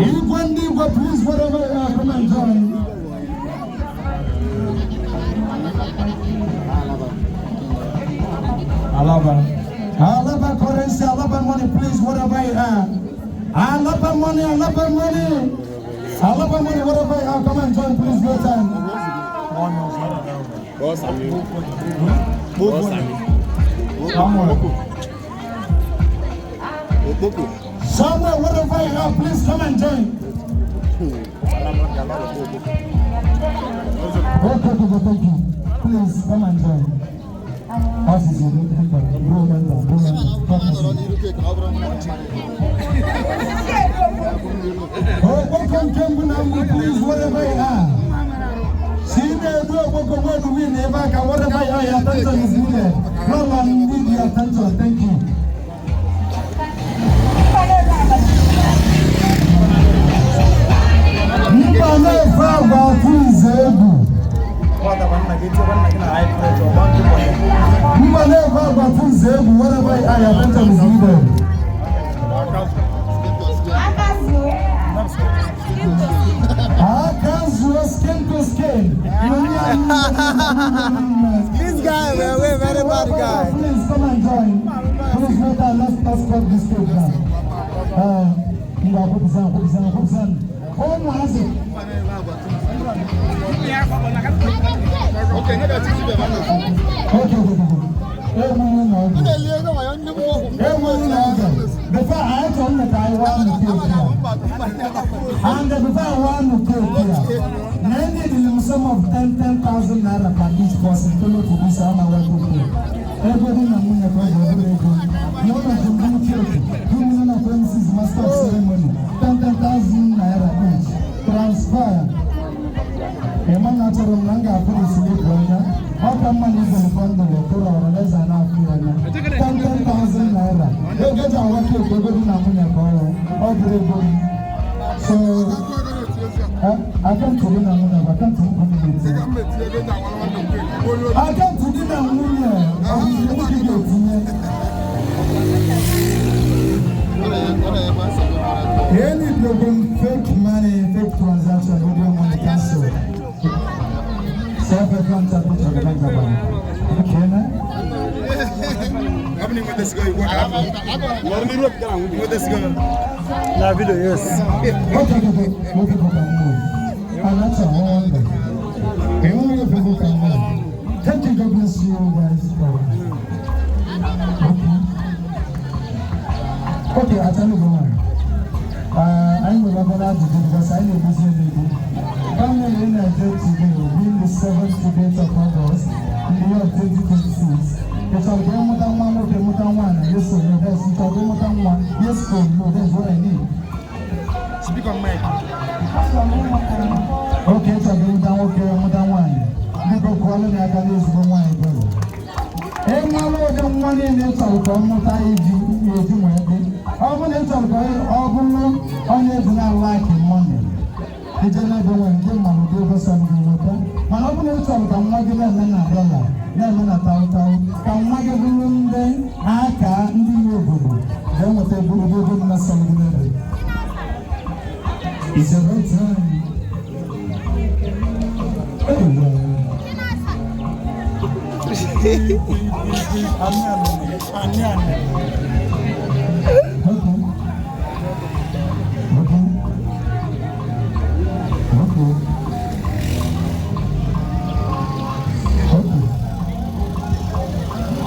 Igwe, please, whatever you are, come and join. Alaba. Alaba currency, Alaba money, please, whatever you are. Alaba money, Alaba money. Alaba money, whatever you are, come and join, please, no time. Somewhere, whatever you are, please come and join. Okay, thank you. Please come and join. Oh, welcome, please, whatever you are. See, whatever you are, your attention is needed. No one need your attention, thank you. Whatever you are, your attention is needed. Skin to skin. This guy, we're very bad guy. Please come and join. Please let's cut this cake now. Okay. Before I told that I want to cake and before I want to cake here, I need the sum of 10,000 naira per each person to look for this hour. Everybody in the moon, everybody, you know, the cake, 2 million of Master of Ceremony, 10,000 naira each. Transfer. Ịma na achọrọ m na m ga-afụ the slip anya. Ọ ka mma na igwe bundle tụrụ ọrụ leza na-afụ ya anya. 10,000 naira. Ego eji awa cake, ego dị na nwunye ka ọrụ. Ọ bụrụ ego m. So, akaụntụ dị na nwunye bụ akaụntụ m kwuru na-etinye. Akaụntụ dị na nwunye ọ bụ nke nwoke ga-etinye. Any problem, fake money, fake transaction, audio money cancel. Self account to the bank. Okay, na? Na video, yes. Okay. Okay, I'm not a wonder. Thank you, God bless you guys. Okay. Okay, I tell you one. I will have an attitude because I know this lady. Family in Nigeria today will be the seventh date of August in the year of 2026. If I go more than one, okay, more than one, yes or no, that's if I go more than one, yes or no, that's what I need. Speak on mic. Okay, if I go down, okay, more than one. Biko kwalo ni aka n'ezigbo nwaanyị bọọlụ. Ịmalụ ụdị nwa niile ị chọrọ ka ọ mụta iji eji nwee dị. Ọ bụrụ na ị chọrọ ka ọ bụrụ onye dị na like money. Ije n'ebe nwere ndị mmadụ dị ego sọrọ gị nweta. Mana ọ bụrụ na ị chọrọ ka nwa gị na-eme na dọla, na-eme na taụtaụ, ka nwa gị bụrụ ndị aka ndị ime obodo ga-enweta ego ụdị ego dị na sọrọ gị n'ebe. It's a right time. Hey, well.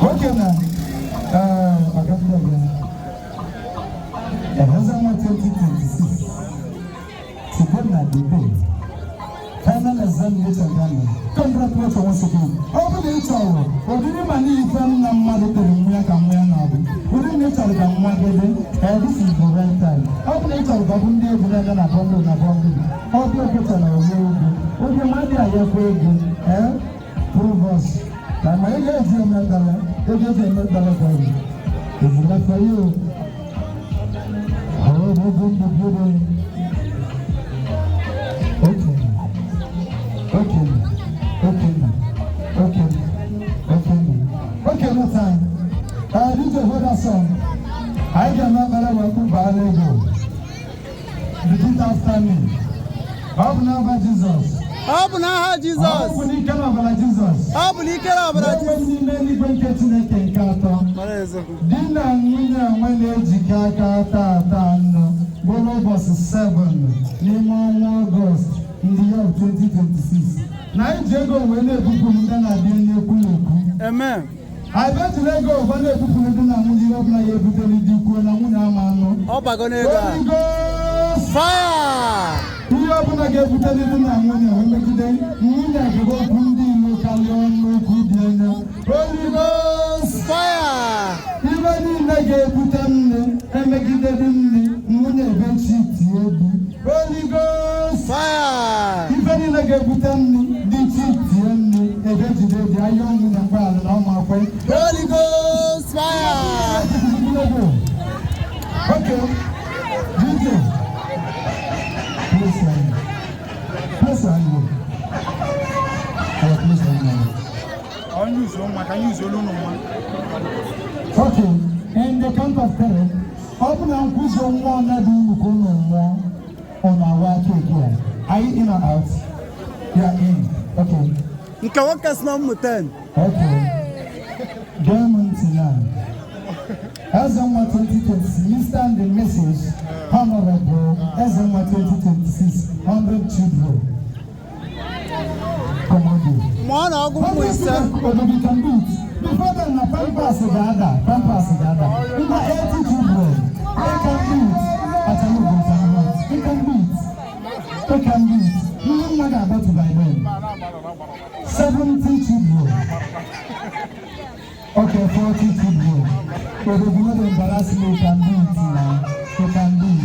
Okay now. I got it again. And 2026. Today na the day. Final examination Ghana. Congratulations once again. Ọ bụrụ na ị chọrọ, ụdịrị ma n'ife nna mmadụ tere nwa ya ka nwa ya na-abụ. Ụdịrị na ị chọrọ ka nwa gị dị, this is the right time. Ọ bụrụ na ị chọrọ ka ọ bụ ndị egwu na-aga na bọndụ na bọndụ. Ọ bụ ekwetara onwe ego. Oge mmadụ ayakwa ego, prove us. Na ma ego eji eme dala, ego eji eme dala ka ọ bụ. Is that for you? Oh, ego ndị bụrụ. Okay. Okay. Okay. Okay. Okay. Okay, no time. DJ, hold that song. I can remember when we buy Lego. Repeat after me. Ọ bụ n'afa Jizọs. Ọ bụ n'aha Jizọs. Ọ bụ n'ike na ọbara Jizọs. Ọ bụ n'ike na ọbara Enwe Jizọs. n'ime eluigwe nke Chineke nke atọ. Mara eziokwu. Di na nwunye enwe na-ejikọ aka taa anọ bụrụ ụbọchị 7 n'ime ọnwa Ọgọst ndị ya 2026. Na anyị ji ego wee na-ebupụ ndị na-abịa n'ekwu n'ekwu. Amen. Anyị ejiri ego ụba na-ebupụ ndị na nwunye ihe ọbụla ya ebutere dị kwuo na nwunye ama anụ. Ọ bago n'ego a. Holy Ghost! Fire! Ihe ọbụla ga-ebute ndị na nwunye wee megide nwunye gụrụ okwu ndị ilo karịa ọnụ okwu dị anya. Holy Ghost! Fire! Ibe niile ga-ebute nne emegidere nne nwunye ebe chi tie di. Holy Ghost! Fire! Ife niile ga-ebute nne dị chi tie nne ebe jide dị ahịa ọnwụ na mgbaala na ọma kwe. Holy Ghost! Fire! Okay. DJ. Please, please, please, Okay, in the count of three, ọ bụ na nkwụzi nwa na dị nnukwu ụlọ mmụọ ọ na-awa aka eke ya. Are you in or out? You are in. Okay. Nke nwoke si na ụmụ 10. Okay. Gee m ntị na. Ezenwa 2026, Mr. and the Mrs. Honorable Ezenwa 2026, 100 children. Come on, dude. Mụọ na ọgụ ụmụ 5. Obodo can do it. Before then, na Pampers ga-ada, Pampers ga-ada. Ngwa 80 children, they can do it. Achalugo can do it. They can do it. They can do it. Ndị nwa ga-abịa to by then. 70 children. Okay, 40 children. Obodo no dey embarrass me, you can do it now. You can do it.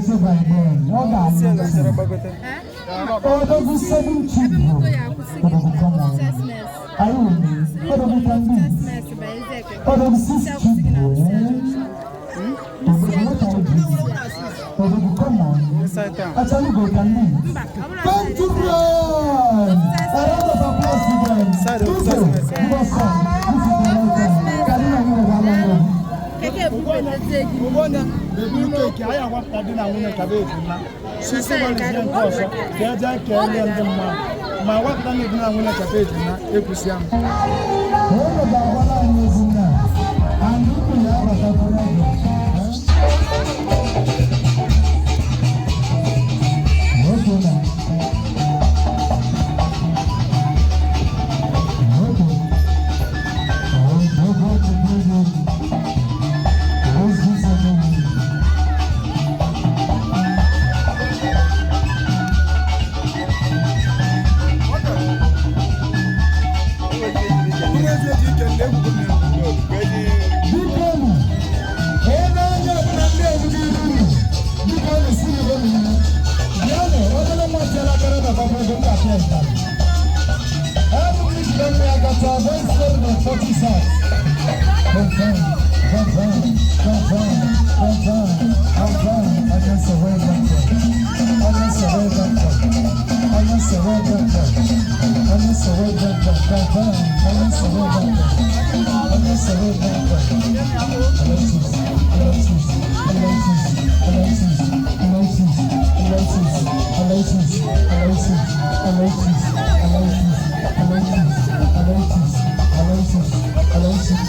ga-eto by then. Ọ ga-alụ ntị. Odogwu seven children. Odogwu, come on. Are you with me? Odogwu can do it. Odogwu six children. Odogwu, what are you doing? Odogwu, come on. Achalugo can do it. Come to run! A round of applause to them. Tuzo, you are son. This is the right time. Karina, you are one. Keki anyị agwapụta di na nwunye ka bụ ejima sisi gbalịzie nke ọzọ ka eje kelee ndị mmadụ ma wapụta na di na nwunye ka bụ ejima ekwusịa m. Ụlọ ga-agwala anyị ozi nna and unu ya abatakwara gị. Nwoke na nwoke ogogo ozi sọgbọ. Biko nụ, onye anya ọbụla ndị ezugo iru unu, biko nụ si n'ebe nụ ya. Bịanụ, obere nwa tiela akara na papa ego m ga-apịa ụtarị. Ebu m ijide nwa ya gata 7 and 40 sacks. Confirm, confirm, confirm, confirm, confirm. I can survive that one. I can survive that one. I can survive that one. I can survive that one. Confirm, I can survive that one. I can survive that one. Alexis, Alexis, Alexis, Alexis, Alexis, Alexis, Alexis, Alexis, Alexis, Alexis, Alexis, Alexis, Alexis, Alexis.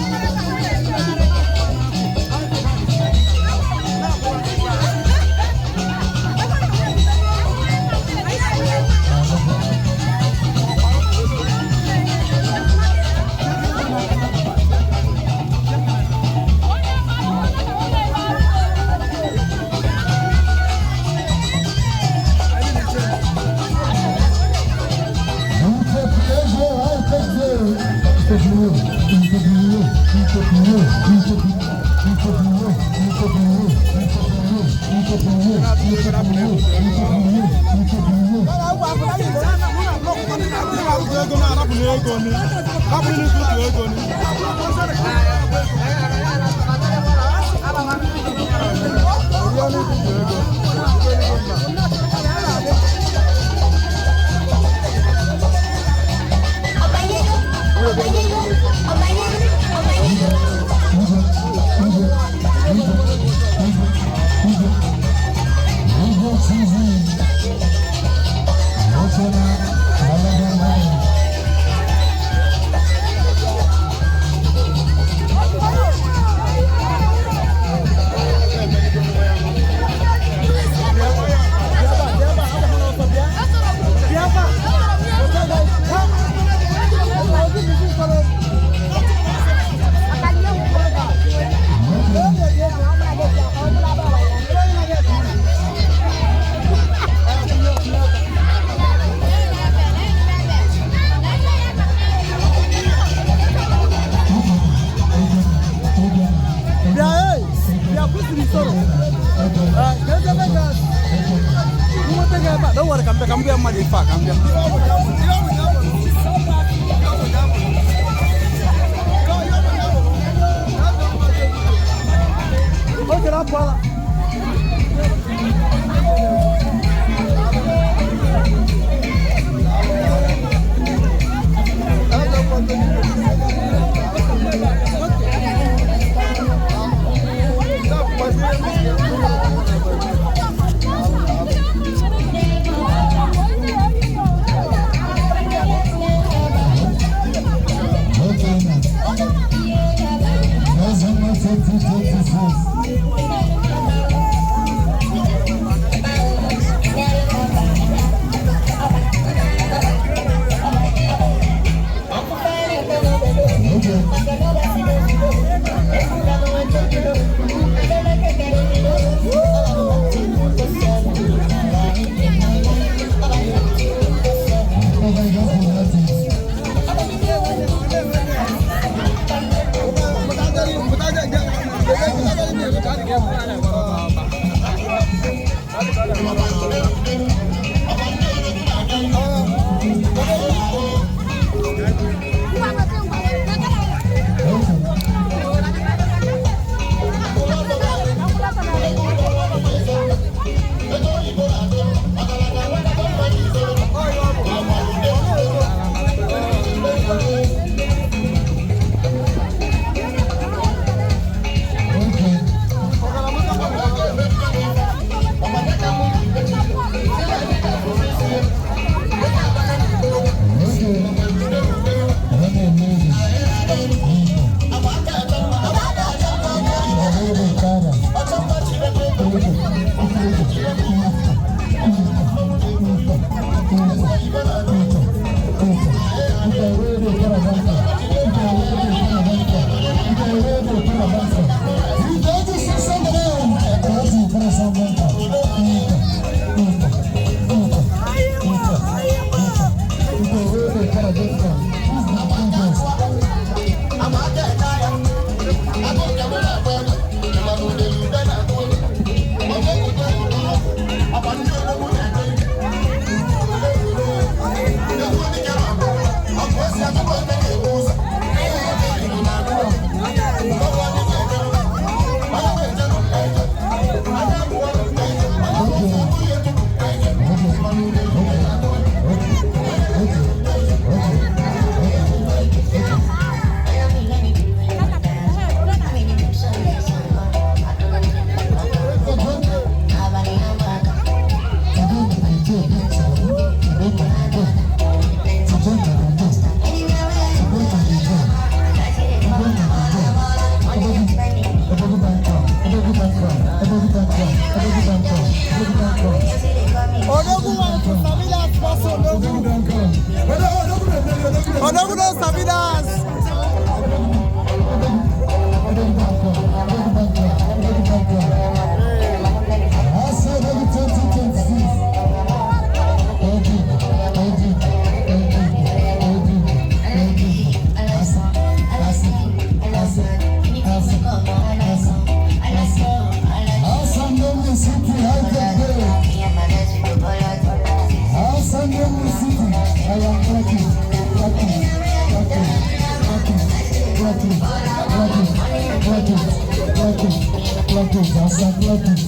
Clock it, asa, clock it.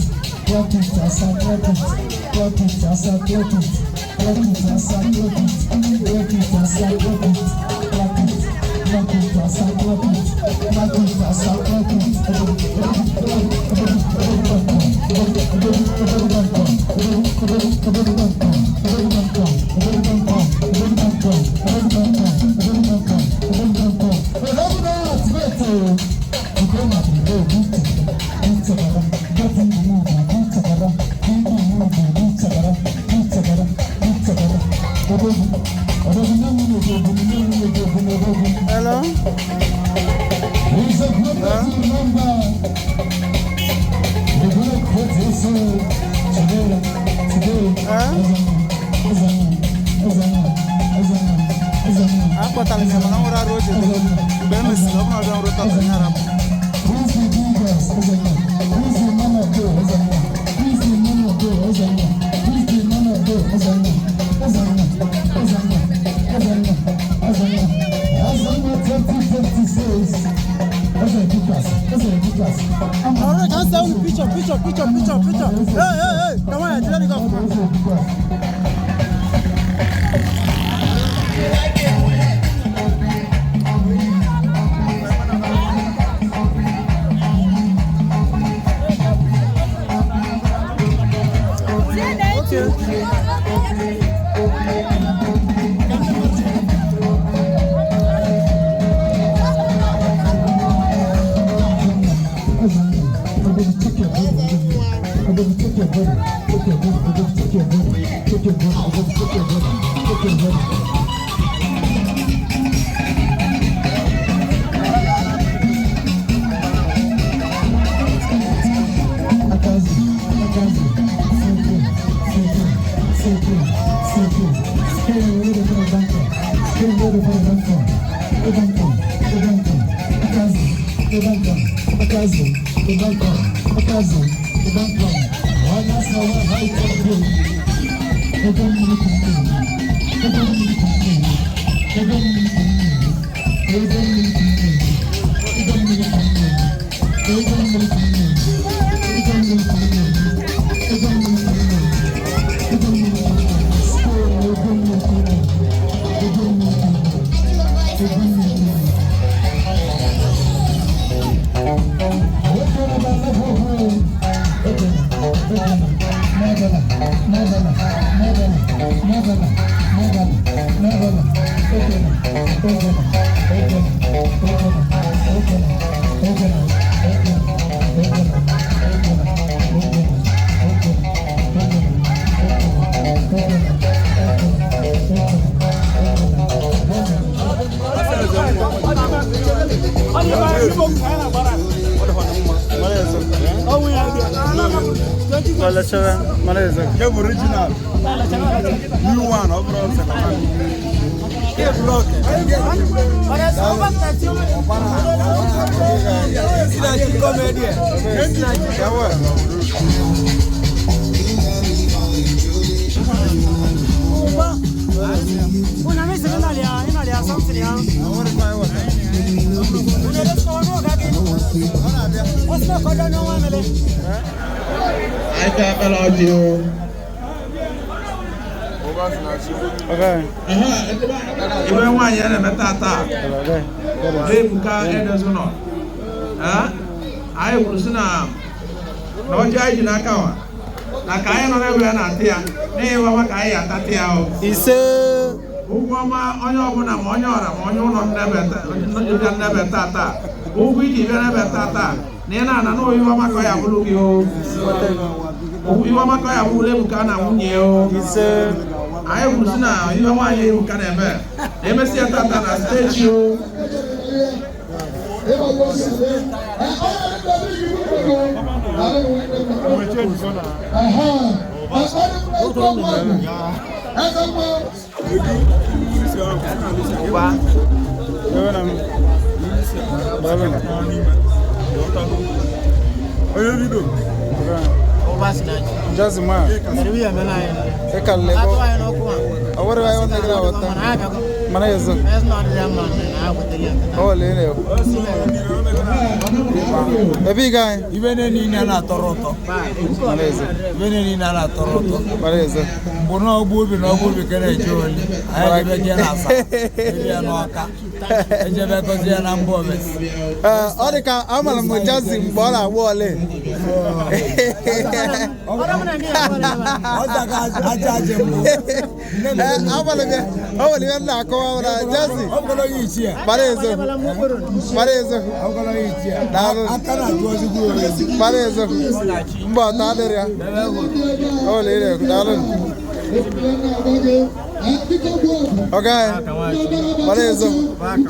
Clock it, asa, clock it. Clock it, asa, clock it. Clock it, asa, clock it. Clock it, asa, clock it. Clock it, clock it, asa, clock it. Clock it, asa, clock it. Hello? He's a good number. We're gonna put this today, today. Akpọtara m ya mana ọ nwere arụ o ji dị. Mgbe e mesịrị, ọ bụrụ na ọ bịa nrụ tọtụ ya arapụ. Who's the biggest? Who's the man of God? Who's the man of God? Who's the man of God? 2026. All right, can sound picture, picture, picture, picture, picture. Hey, hey, hey! Come on, let it go. Original. New one, overall second hand. Ibe nwaanyị a na-eme tata Ebuka Edozinọ anyị kwuru sị na ọjị anyị ji n'aka wa na ka anyị nọ n'ebe ya na-atị ya n'ihi ka anyị atatị ya o ise ụgwọ ọma onye ọbụla ma onye ọra ma onye ụlọ bịa nnebe tata ụgwọ iji bịa n'ebe tata na ị na-ana na oyiwe ọma ka ọ ya bụrụ gị o iwe ọma ka ọ ya bụrụ Ebuka na nwunye o anyị kwuru sị na ihe nwaanyị Ebuka na-eme na-emesi ya tata na steeti o. Just man. Mana ezo. Oh, lele. Ebe ị ga? Ibe niile na-atọrọ ụtọ. Mana ezo. Ibe niile na-atọrọ ụtọ. Mana ezo. Mgbe na ọgbụ obi na ọgbụ obi kere eje oli. Anyị ebe jee na asa. Ebe ya n'ọka. Ejebe gọzie ya na mba ofesi. Ọ dị ka amara m Jazzy mgbe ọ na-agba ole. Ọ daga aja aja mbụ. Amara m ya, ọ nwere ihe m na-akọwa na Jazzy. Mara ezo. Mara ezo. Daalụ. Mara ezo. Mba ọta adịrị ya. Ọ nwere ihe daalụ. Ọga mara ezo.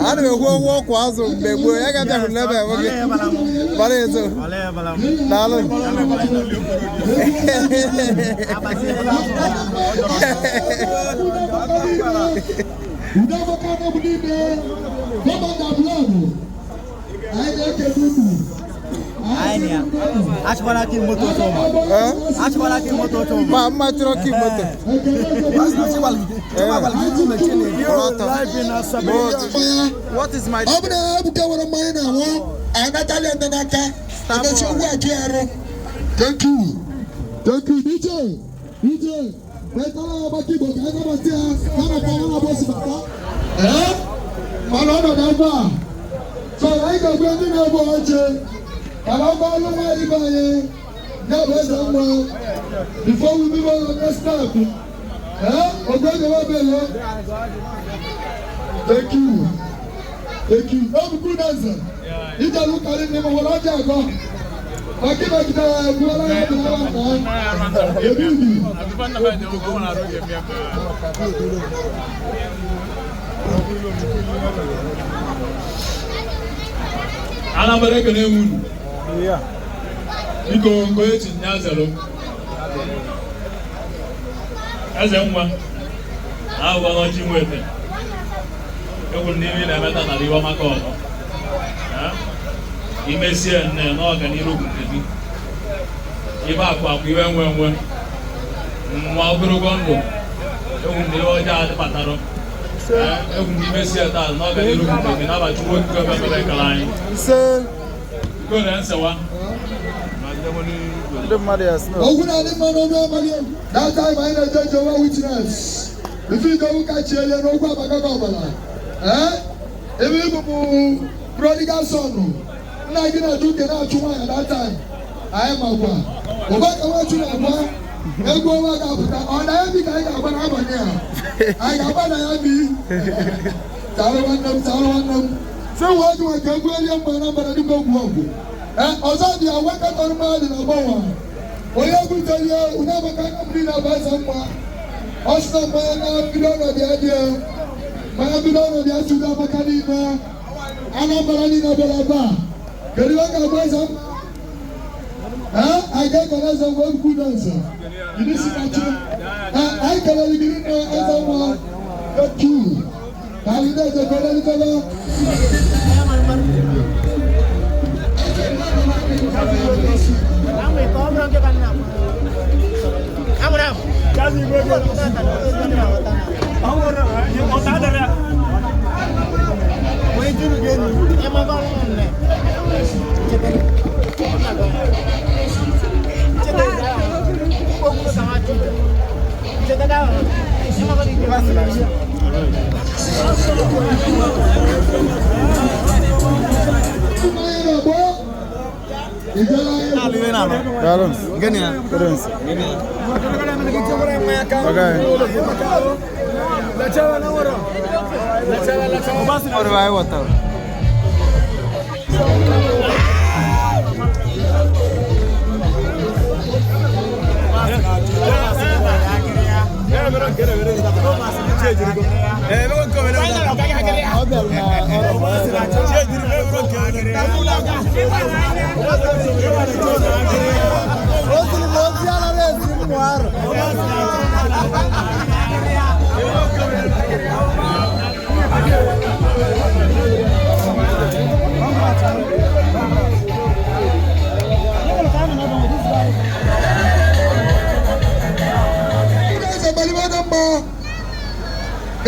Ana m ekwu okwu ọkwa azụ mgbe gboo ya ga-abịa hụrụ n'ebe nwoke. Mara ezo. Daalụ. Achịkwala gị moto ọtọ ma. Achịkwala gị moto ọtọ ma. Ma mma chọrọ kí moto. What is my Ọ bụ na Ebuka nwere mmanya na-anwụ, anatala ndị n'aka, emechi ụgwọ akị arụ. Thank you. Thank you, DJ. DJ, wetara ya ọgbakọ Igbo ka anyị nabata ya, nabata ya na bọsụ bata. Ee? Mana ọ nọ n'ebe a. So anyị ga-egwe ndị na-ebu oche. Mana ọ bụrụ nwaanyị ibe anyị, ya bụ eze mma. Before we move on to the next step. Ee? Ogbe ga-ewebe. Thank you. Thank you. Ebuka Udeze. Ije lụkarị n'ime nwere ọjọọ agọ. Maka imegidere egbuola ya bụ na nna ebi ubi. Anambra ekene m unu. Biko nke onye chi nya zero. Eze nwa na-agwa n'ọchị nwete. Egwu n'ime na-emeta na iwe maka ọzọ. Imesie nne na ọganiru bụ nke gị. Ibe akụ akụ iwe nwe nwe. Nwa ogologo ndụ. Egwu na ihe ọjọọ adịbatara. Egwu na imesie taa na ọganiru bụ nke gị n'abalị Chukwu okike ebe mere ekele anyị. Biko na nsewa. Ndị mmadụ ya snow. Ogwu na adị mma n'ọnụ abalị. That time anyị na-eje Jehovah Witness. Ife idowu ka chi elie n'okwu abagaga ọbara. Ee? Ebe ịbụ bụ prodigal son. Nna gị na-ajụ nke na-achụ nwaanyị that time. Anyị makwa. Ụba ka nwachu na-agba. Egwu ọnwa ga-apụta. Ọ na ya bi ka anyị ga-agba n'abalị a. Anyị ga-agba na ya bi. Taalụ nwanne m, taalụ nwanne m. Sị nwa ọjụ nwa ka egwu elie mma na mbara dịka ogwu ọgwụ. Ee, ọzọ dị ya wekọtọrọ mmadụ na agbanwe. Onye egwutelie, unu amaka aka mmiri na-aba eze mma. Ọ sị na mmanya na mbido ọnọdụ ya dị ya. Mmanya mbido ọnọdụ ya chụrụ amaka niile. Anambra niile bịara ebe a. Kedu ihe ọ ga-agba eze mma? Ee, anyị ga-ekele eze mma Ebuka Udeze. Jiri si na chi. Ee, anyị kelere gị nne eze mma. Thank you. Ka anyị na-eje kelelitebe. Daalụ. Ọga Ọrụ anyị ghọtara.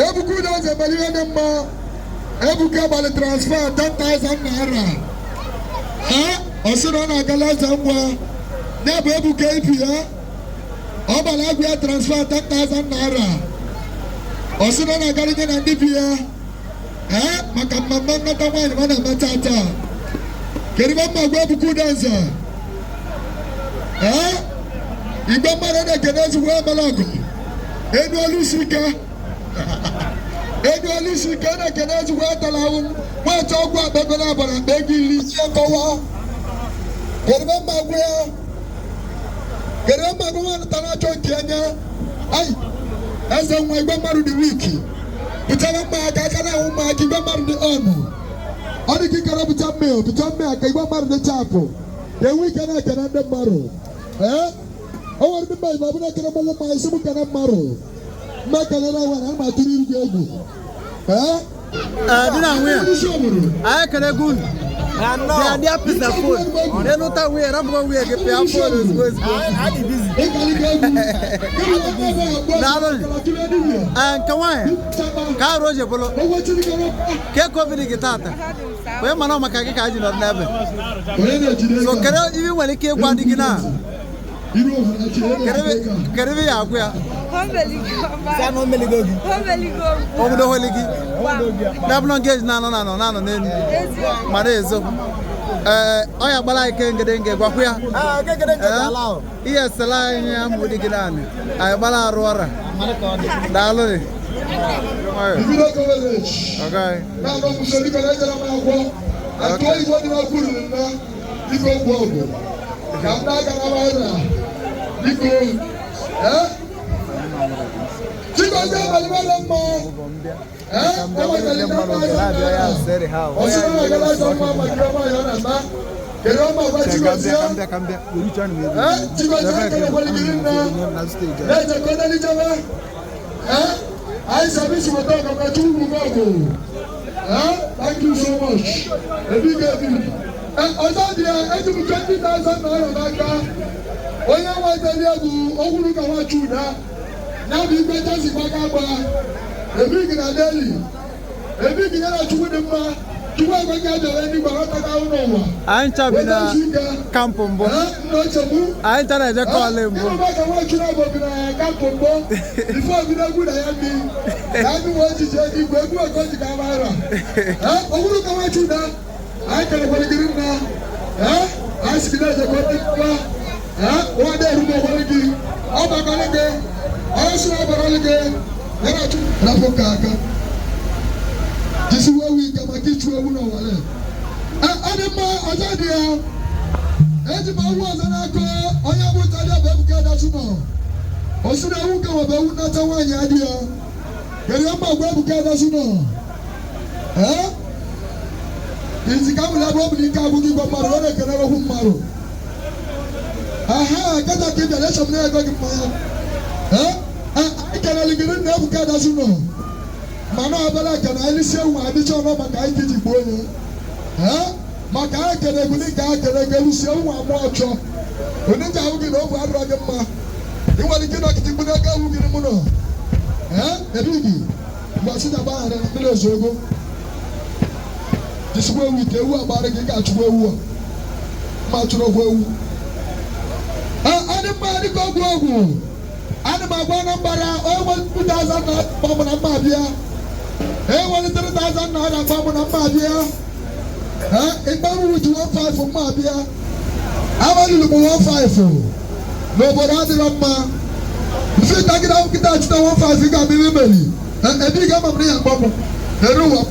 Ebuka Ebuka Udoze mere ihe dị mma. Ebuka gbalị transfer 10,000 naira. Ee, ọ sị na ọ na-agala eze nwa. Ya bụ Ebuka ipi ya. Ọ gbara agwụ ya transfer 10,000 naira. Ọ sị na ọ na-agara nye na ndị bi ya. Ee, maka mmemme nnata nwaanyị ọ na-eme tata. Kedu ebe mma gwa Ebuka Udoze? Ee, igbe mmadụ na-ekene ezigbo emela ọgụ. Enu olu isi ike. Enu olu isi ike na-ekene ezigbo atala ahụ. Nwata ọgwụ akpa ego na-abara akpa ego iri isi nkọwa. Kedu ebe mma gwa ya? Kedu ebe mma gwa nwata na-achọ nke anya? Ai, eze nwa igbe mmadụ dị wiki. Pụtara mma aka aka na-ahụ mma aka igbe mmadụ dị ọnụ. Ọ dị ka ikere pụta mmiri, pụta mmiri aka igbe mmadụ dị chapụ. Ka enwe ike na-ekene ndị mmadụ. Ee? O nwere ndị mmadụ ma ọ bụ na-ekene mmanwụ mma isi m kene mmadụ. Mma kelere nwa na ama atụrụ iru gị egwu. Ee? Di na nwunye, anyị ekele gị unu. Bịa ndị apịsa fon. Ịnụta nwunye, rapụkwa nwunye gị pịa fon ozugbo ozugbo. Daalụ. Ee, nke nwaanyị, ka arụ o ji bụrụ, ka covid gị tata, onye mana ọ maka gị ka anyị ji nọdụ n'ebe. So kedu ibe ị nwere ike ịgwa di gị na? Kedu ibe ya agwụ ya? Obodo holi gị. N'ebụlọ nke eji na-anọ na-anọ na-anọ n'elu mara ezo. Ee, ọ ya gbara anyị kengede nge gwakwu ya. Ee, ihe esela anyị ya mụ dị gị naanị. Anyị gbara arụ ọra. Daalụ. Okay. Thank you so much. Ọzọ dị ya, eji m 20,000 naira n'aka. Onye nwetara egwu ọhụrụ ka nwa Chuda. Ya bụ igwe jesi gbaka agba. Ebighi na Delhi. Ebighi ya na Chukwu dị mma. Chukwu ekweghị ajọrọ ndị gbara ọtaka ahụ n'ụwa. Anyị ncha bi na kampụ mbụ. Anyị ncha na-eje kọọlị mbụ. Ịnụba ka nwa Chuda bụ bi na kampụ mbụ. Ife obido egwu na ya mbi. Ya ndị nwe ojiji igwe egwu okoji ka amara. Ọhụrụ ka nwa Chuda. Anyị kelekwara gị nna. Anyị si gị na-eje kọọlị mma. Wọ́n dẹ̀ rúbọ̀ wọlé gị. Ọ bàkọ́lé gị. Ọ sọ ọbàrọ̀lé gị. Yàrá tún ráfọ̀ kàkà. Jisi wọ́n wí kàmá kí tu ewu náà wọlé. Ẹni mọ ọjọ́ di ya. Eji ma wú ọ̀sán náà kọ́ onye bụ tàbí ọbẹ̀ ebu kẹ́ẹ̀dá súnmọ̀. Osu na ewu kẹ́ wọ̀ bẹ̀ wú náà tẹ́ wọ́n yẹn di ya. Kẹ̀lé ọmọ ọgbẹ́ ebu kẹ́ẹ̀dá súnmọ̀. Ẹ́ ìsìkáwù lábọ́ obìnrin ká abúgí gbọ́ mmadụ wọ́n lè kẹ́lẹ́ wọ́n mmadụ. Aha, kata kibia lesho mne ego gị mmanya. Eh? Anyị kelele gị nna Ebuka Adasu nọ. Mana ọbụla ka na anyị si ewu adịcha ọnụ maka anyị ji gbuo onye. Eh? Maka anyị kele egwu dịka anyị kele gị elu si ewu amụ ọchọ. Onye ji ahụ gị na ogwe adịrọ gị mma. Ị nwere ike ịnọkịta mgbe n'ego ewu gị n'ime ụlọ. Eh? Ebi gị. Mgbe ọsị na agbaghara na mmiri ezo ego. Jisikwa ewu ike ewu agbara gị ga-achụkwa ewu a. Mma chụrụ ọgwụ ewu. Adị mma dịka ọgwụ ọgwụ. Ana m agwa Anambra enwere 2,000 naira mgbanwe na mma abịa. Enwere 3,000 naira mgbanwe na mma abịa. Ịgbanwe wuji 1,500 mma abịa. Abalịlụ m 1,500 n'obodo adịrọ mma. Mfe ịtagide nkịta achịta 1,500 ga-abịa imeli. Ebe ị ga-ama m na ya mgbapụ. Eru ụwa m.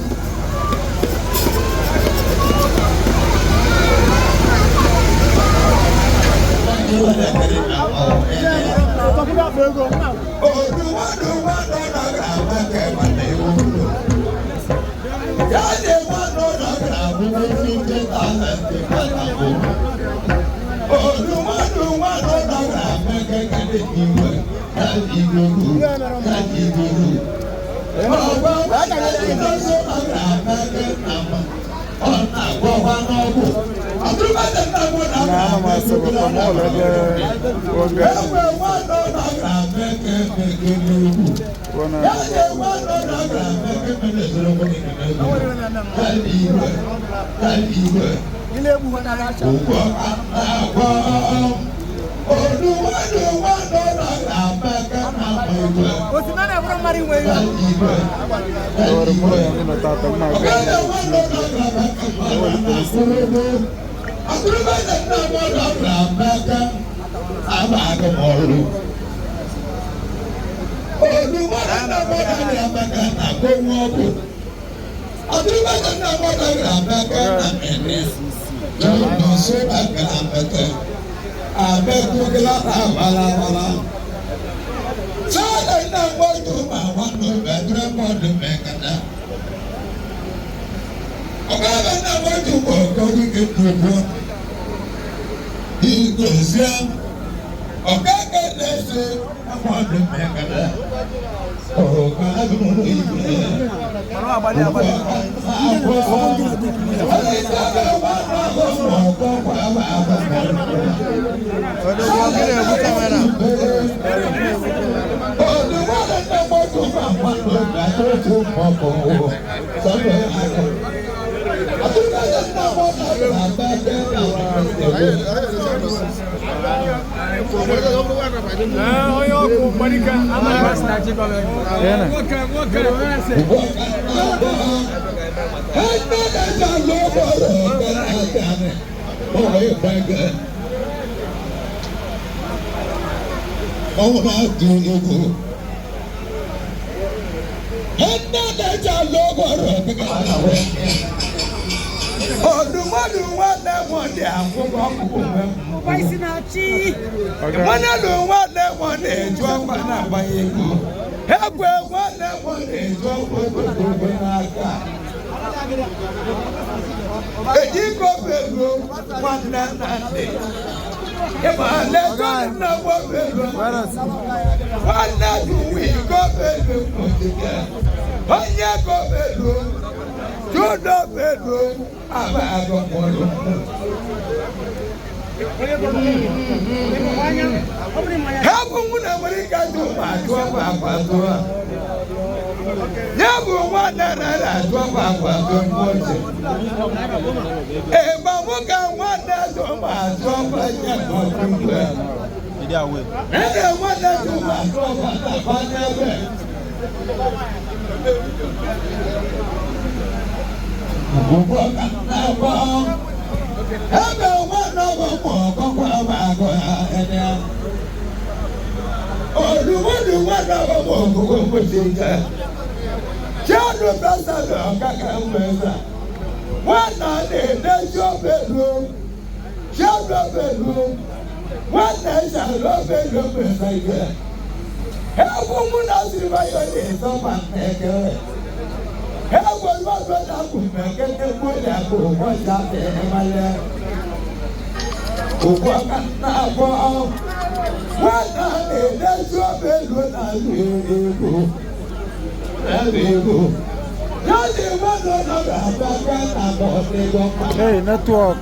Hey, network.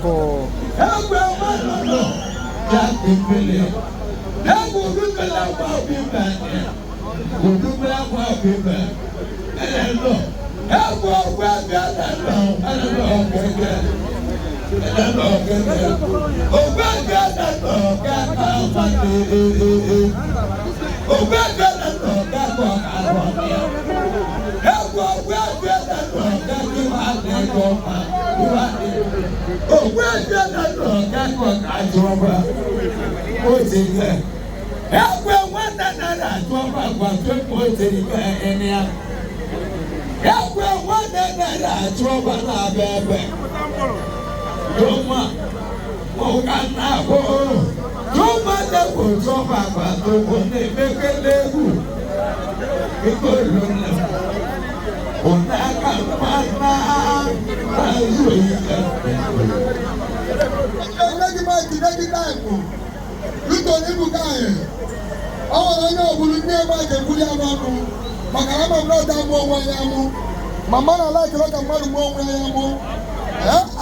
Mama na like like a mmadụ mụọ onwe ya mụ.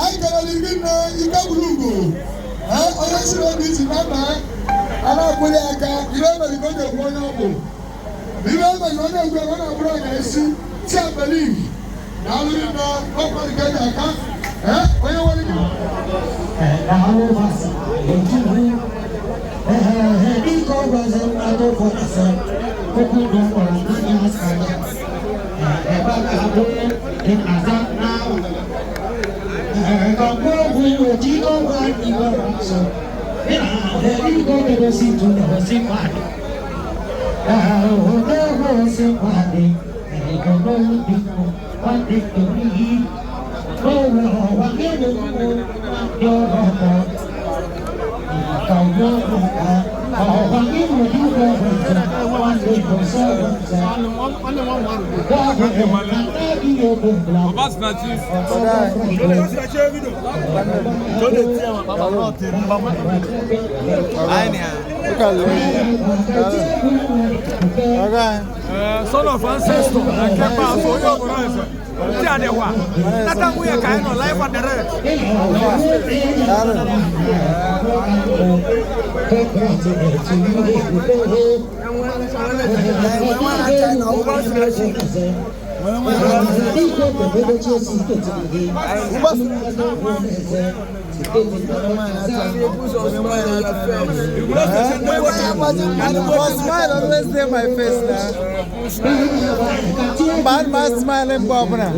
Anyị gara n'iri nne ike gburu ugwu. Onye siri obi isi na nna a na-akwụli aka ihe mere ka o ji ekwu onye ọ bụ. Ihe mere Ọ na-egwu ọ na-abụrụ anyị esi si believe na alụrị na ọkwa nke ji aka onye nwere gị. Son of ancestor, I can't pass for your life and the rest. Smile always there my face now. Bad man smiling, Barbara.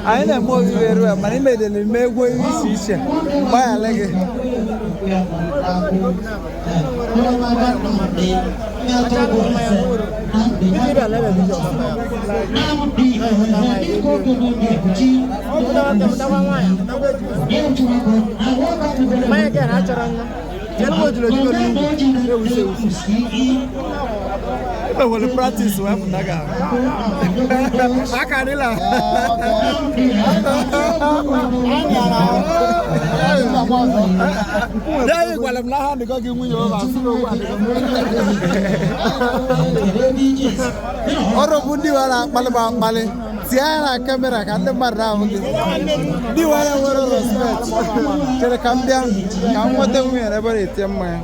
Anyị na-eme oriri eru a mana imedere eme egwu iche iche gbaghara gị. Ebe practice wee pụta ga aka adịla. Anyị gwara m na ha dịkọ gị nwunye ụlọ asị n'okwu adịkọ. Ọrụ bụ ndị nwere akpalị ma akpalị tie ya na kamera ka ndị mmadụ na-ahụ gị. Ndị nwere nwere respect chere ka m bịa ka m nweta nwunye n'ebe ọ na-etie mmanya.